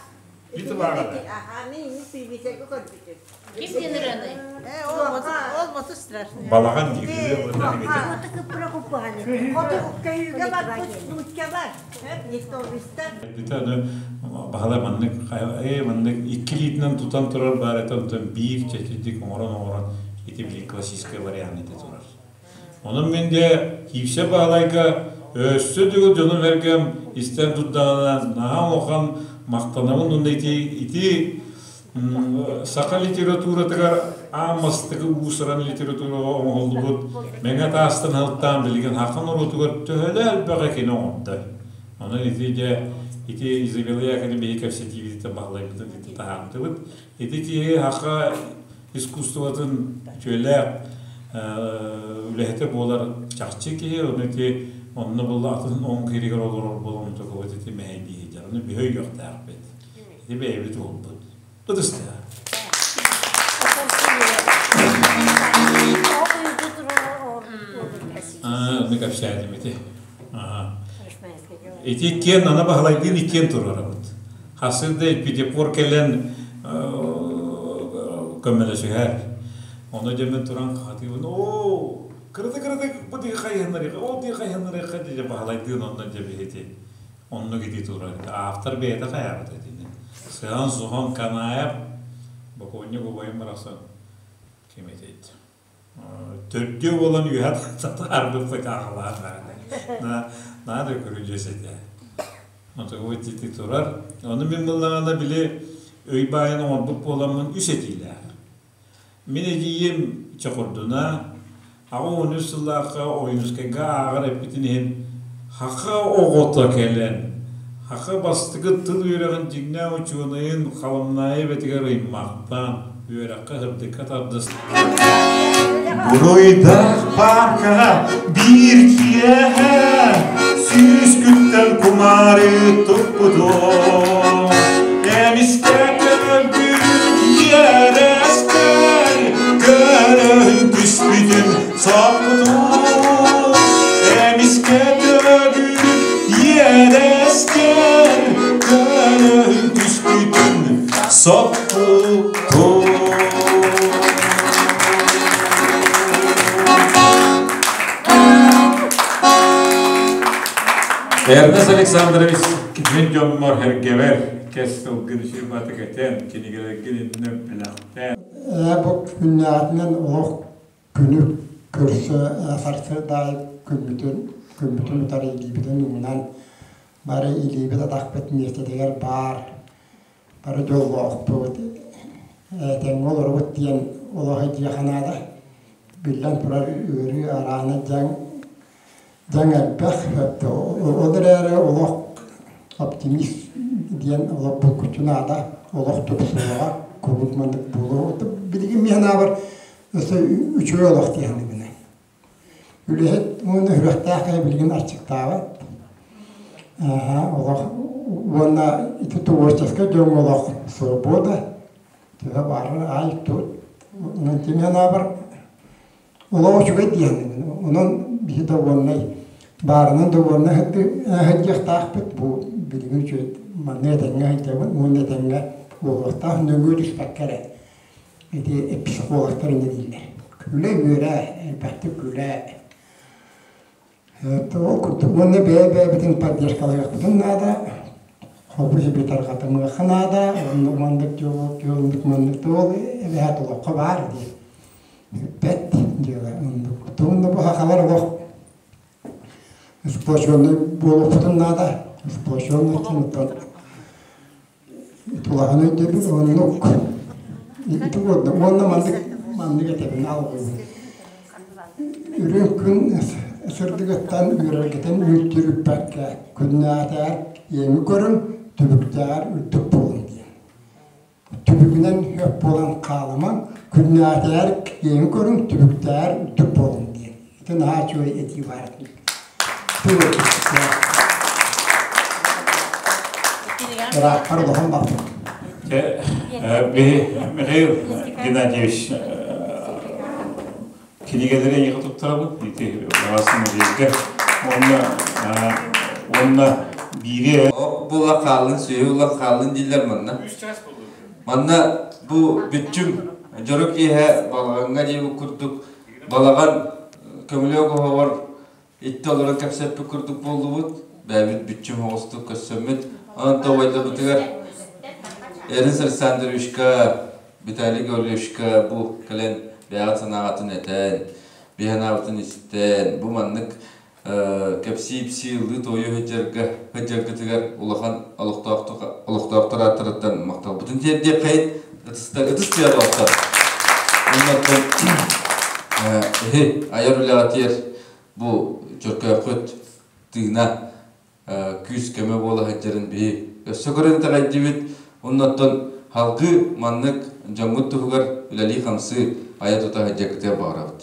Литваҕа да.
Аха, мин ини сүүбүтэргэ көрбүтүм.
Ким диэн ырыаный?
Ол боту страшный.
Балаҕан диир ырыа уонна
Хоту көһүүгэ барбыт нуучча бар. Литовистар.
Аны баһылай маннык ээ маннык икки илиитинэн тутан турар баар этэ онтон биир чэчирдик оҥорон оҥорон ити били классическай вариант ити турар. Онон мин дьэ киирсэ баалайга өссө төгүл дьонум эргэм истэн турдаҕына наһаа улахан махтанабын уонна ити ити саха литературатыгар аан бастакы уус-уран литератураҕа оҥоһуллубут мэҥэ таастан сылтаан билигин саха норуотугар төһөлөө элбэҕи кини оҥордо. Онон ити дьэ ити Изабелла Яковлевна биһи кэпсэтиибититтэн баһылайбытын ити таһаардыбыт. Ити киһи саха искусствотын үтүөлээх үлэһитэ буолар чахчы киһи, ону ити онно буолла атын оҥ кииригэр олорор буолан отокубут ити мэһэйдии сылдьар. Ону биһи өйүөхтээхпит. Ити бэйэбит уолбут. Ытыстыа. Аны кэпсээтим ити. Ити иккиэн аны Баһылайдыын иккиэн туруорабыт. Хасыр да эпидепор кэлэн көмөлөсүһэр. Ону дьэ мин туран хаһытыыбын, оо, кырата-кырата бу дии хайыһыннарыахха, ол дии хайыһыннарыахха дии Баһылайдыын онно дьэ биһити оннук ити турар. Автор бэйэтэ хайаабыта итини. Сыһан-суһан Канаев, бокуонньук убайым барахсан ким этийт. Төрдүө буолан үөһэ татаарбыппыт аҕалаан баран. Наада көрүдьүөс этэ. Мотогубут ити турар. Ону мин буллаҕына били өй баайын оҥорбут буоламмын үс этиилээх. Мин эдьиийим Чокурдуна 83 сыллаахха Ойуунускайга ааҕар эппитин иһин Хаха оҕото кэлэн, Хаха бастакы тыл үөрэҕин дьиҥнээх учуонайын Халамнаайы эбэтигэр ыймахтаан, үөрэххэ сырдыкка тардыс
Буруйдаах пааркаҕа биир киэһэ сүүскүттэн кумаары туппутум. Эмискэ көрбүт иэрэстэр көрөн түспүтүн соппутум. Эмискэ төрүт иэрэстэр көрөн түспүтүн соппутум.
Эрнест Александрович мин дьоммор эргэбэр кэс тылгын үчүгэй этэн, кинигэлэргин иннин бэлэхтээн.
Бу күннээҕитинэн олох күнү көрсө сарсыарда аайы күммүтүн, күммүтүн утары илиибитин уунан бары илиибит атахпыт миэстэтигэр баар бары дьоллоохпут, этэҥҥэ олоробут диэн олох өйдүөххэ наада. Биллэн турар, ыарыы араана дьаҥ, дьаҥ элбэх, ол эрээри олох оптимист диэн олох булгуччу наада, олох тупсуоҕа, куруук маннык буолуо. Билигин мин санаабар өссө үчүгэй олох дии саныыбын. Үлэһит уонна сүрэхтээх киһи билигин аччыктаабат. Олох уонна ити творческай дьоҥҥо олох свобода, төһө баарар аай тут. Онон ким санаабар олох үчүгэй дии саныыбын. Онон биһи довольнай баарынан довольнай сылдьыахтаахпыт. Бу билигин үчүгэй манна этэҥҥэ сылдьабын уонна этэҥҥэ буолуохтаах нөҥүө түспэккэ эрэ. Ити психологтар инньэ дииллэр. Күлэ-үөрэ, элбэхтик күлэ. Ол курдук уонна бэйэ-бэйэбитин поддержкалыахпытын наада, холбу-сиби тарҕатымыахха наада, оннук маннык дьол, оннук маннык дьол эбэһээт олоххо баар дии. Бүппэт дьыала оннук. Тугун да бу сахалар олох сплоченный буолуохпутун наада. Сплоченный диэн Тулаһын өйдөбүл оннук. Ити уонна уонна маннык маннык этэбин алҕыыбын. Үрүҥ күн сырдыгыттан үөрэргитин мүлтүрүппэккэ күннээтэҕэр иэҥи көрүҥ, түбүктээҕэр үрдүк буолуҥ диэн. Түбүгүнэн хөп буолан хаалымаҥ, күннээтэҕэр иэҥи көрүҥ, түбүктээҕэр үрдүк буолуҥ диэн. Ити наһаа үчүгэй этии баар этин. Ыраахпар улахан баппыт.
Михаил Геннадьевич кинигэлэри эйиэхэ туттарабын. Ити баҕасын музейга. Уонна уонна биири
Ок була хааллын, сүөһү була хааллын дииллэр манна. Манна бу бүччүм дьоро киэһэ балаҕаҥҥа диэбит курдук балаҕан көмүлүөк оһоҕор итти олорон кэпсэппит курдук буоллубут. Бэйэбит бүччүм оҕустук көрсөммүт. Онон тоҕойдобутугар Эрис Александровичка, Виталий Гаврильевичка бу кэлэн бэйэҕит санааҕытын этэн, биһанаабытын истэн, бу маннык кэпсии-ипсии ыллыы-туойу сылдьарга сылдьаргытыгар улахан олохтоохтук олохтоохтор ааттарыттан махталбытын тиэрдиэххэйин ытыстар ытыс тыаҕа Оннортон эһи айар үлэҕитигэр бу Чөркөөххүт тыына күүс-көмө буола сылдьарын биһи өссө көрөн итэҕэйдибит. Оннортон халгыы маннык дьоҥҥут туһугар үлэлии-хамсыы айа-тута сылдьаргытыгар баҕарабыт.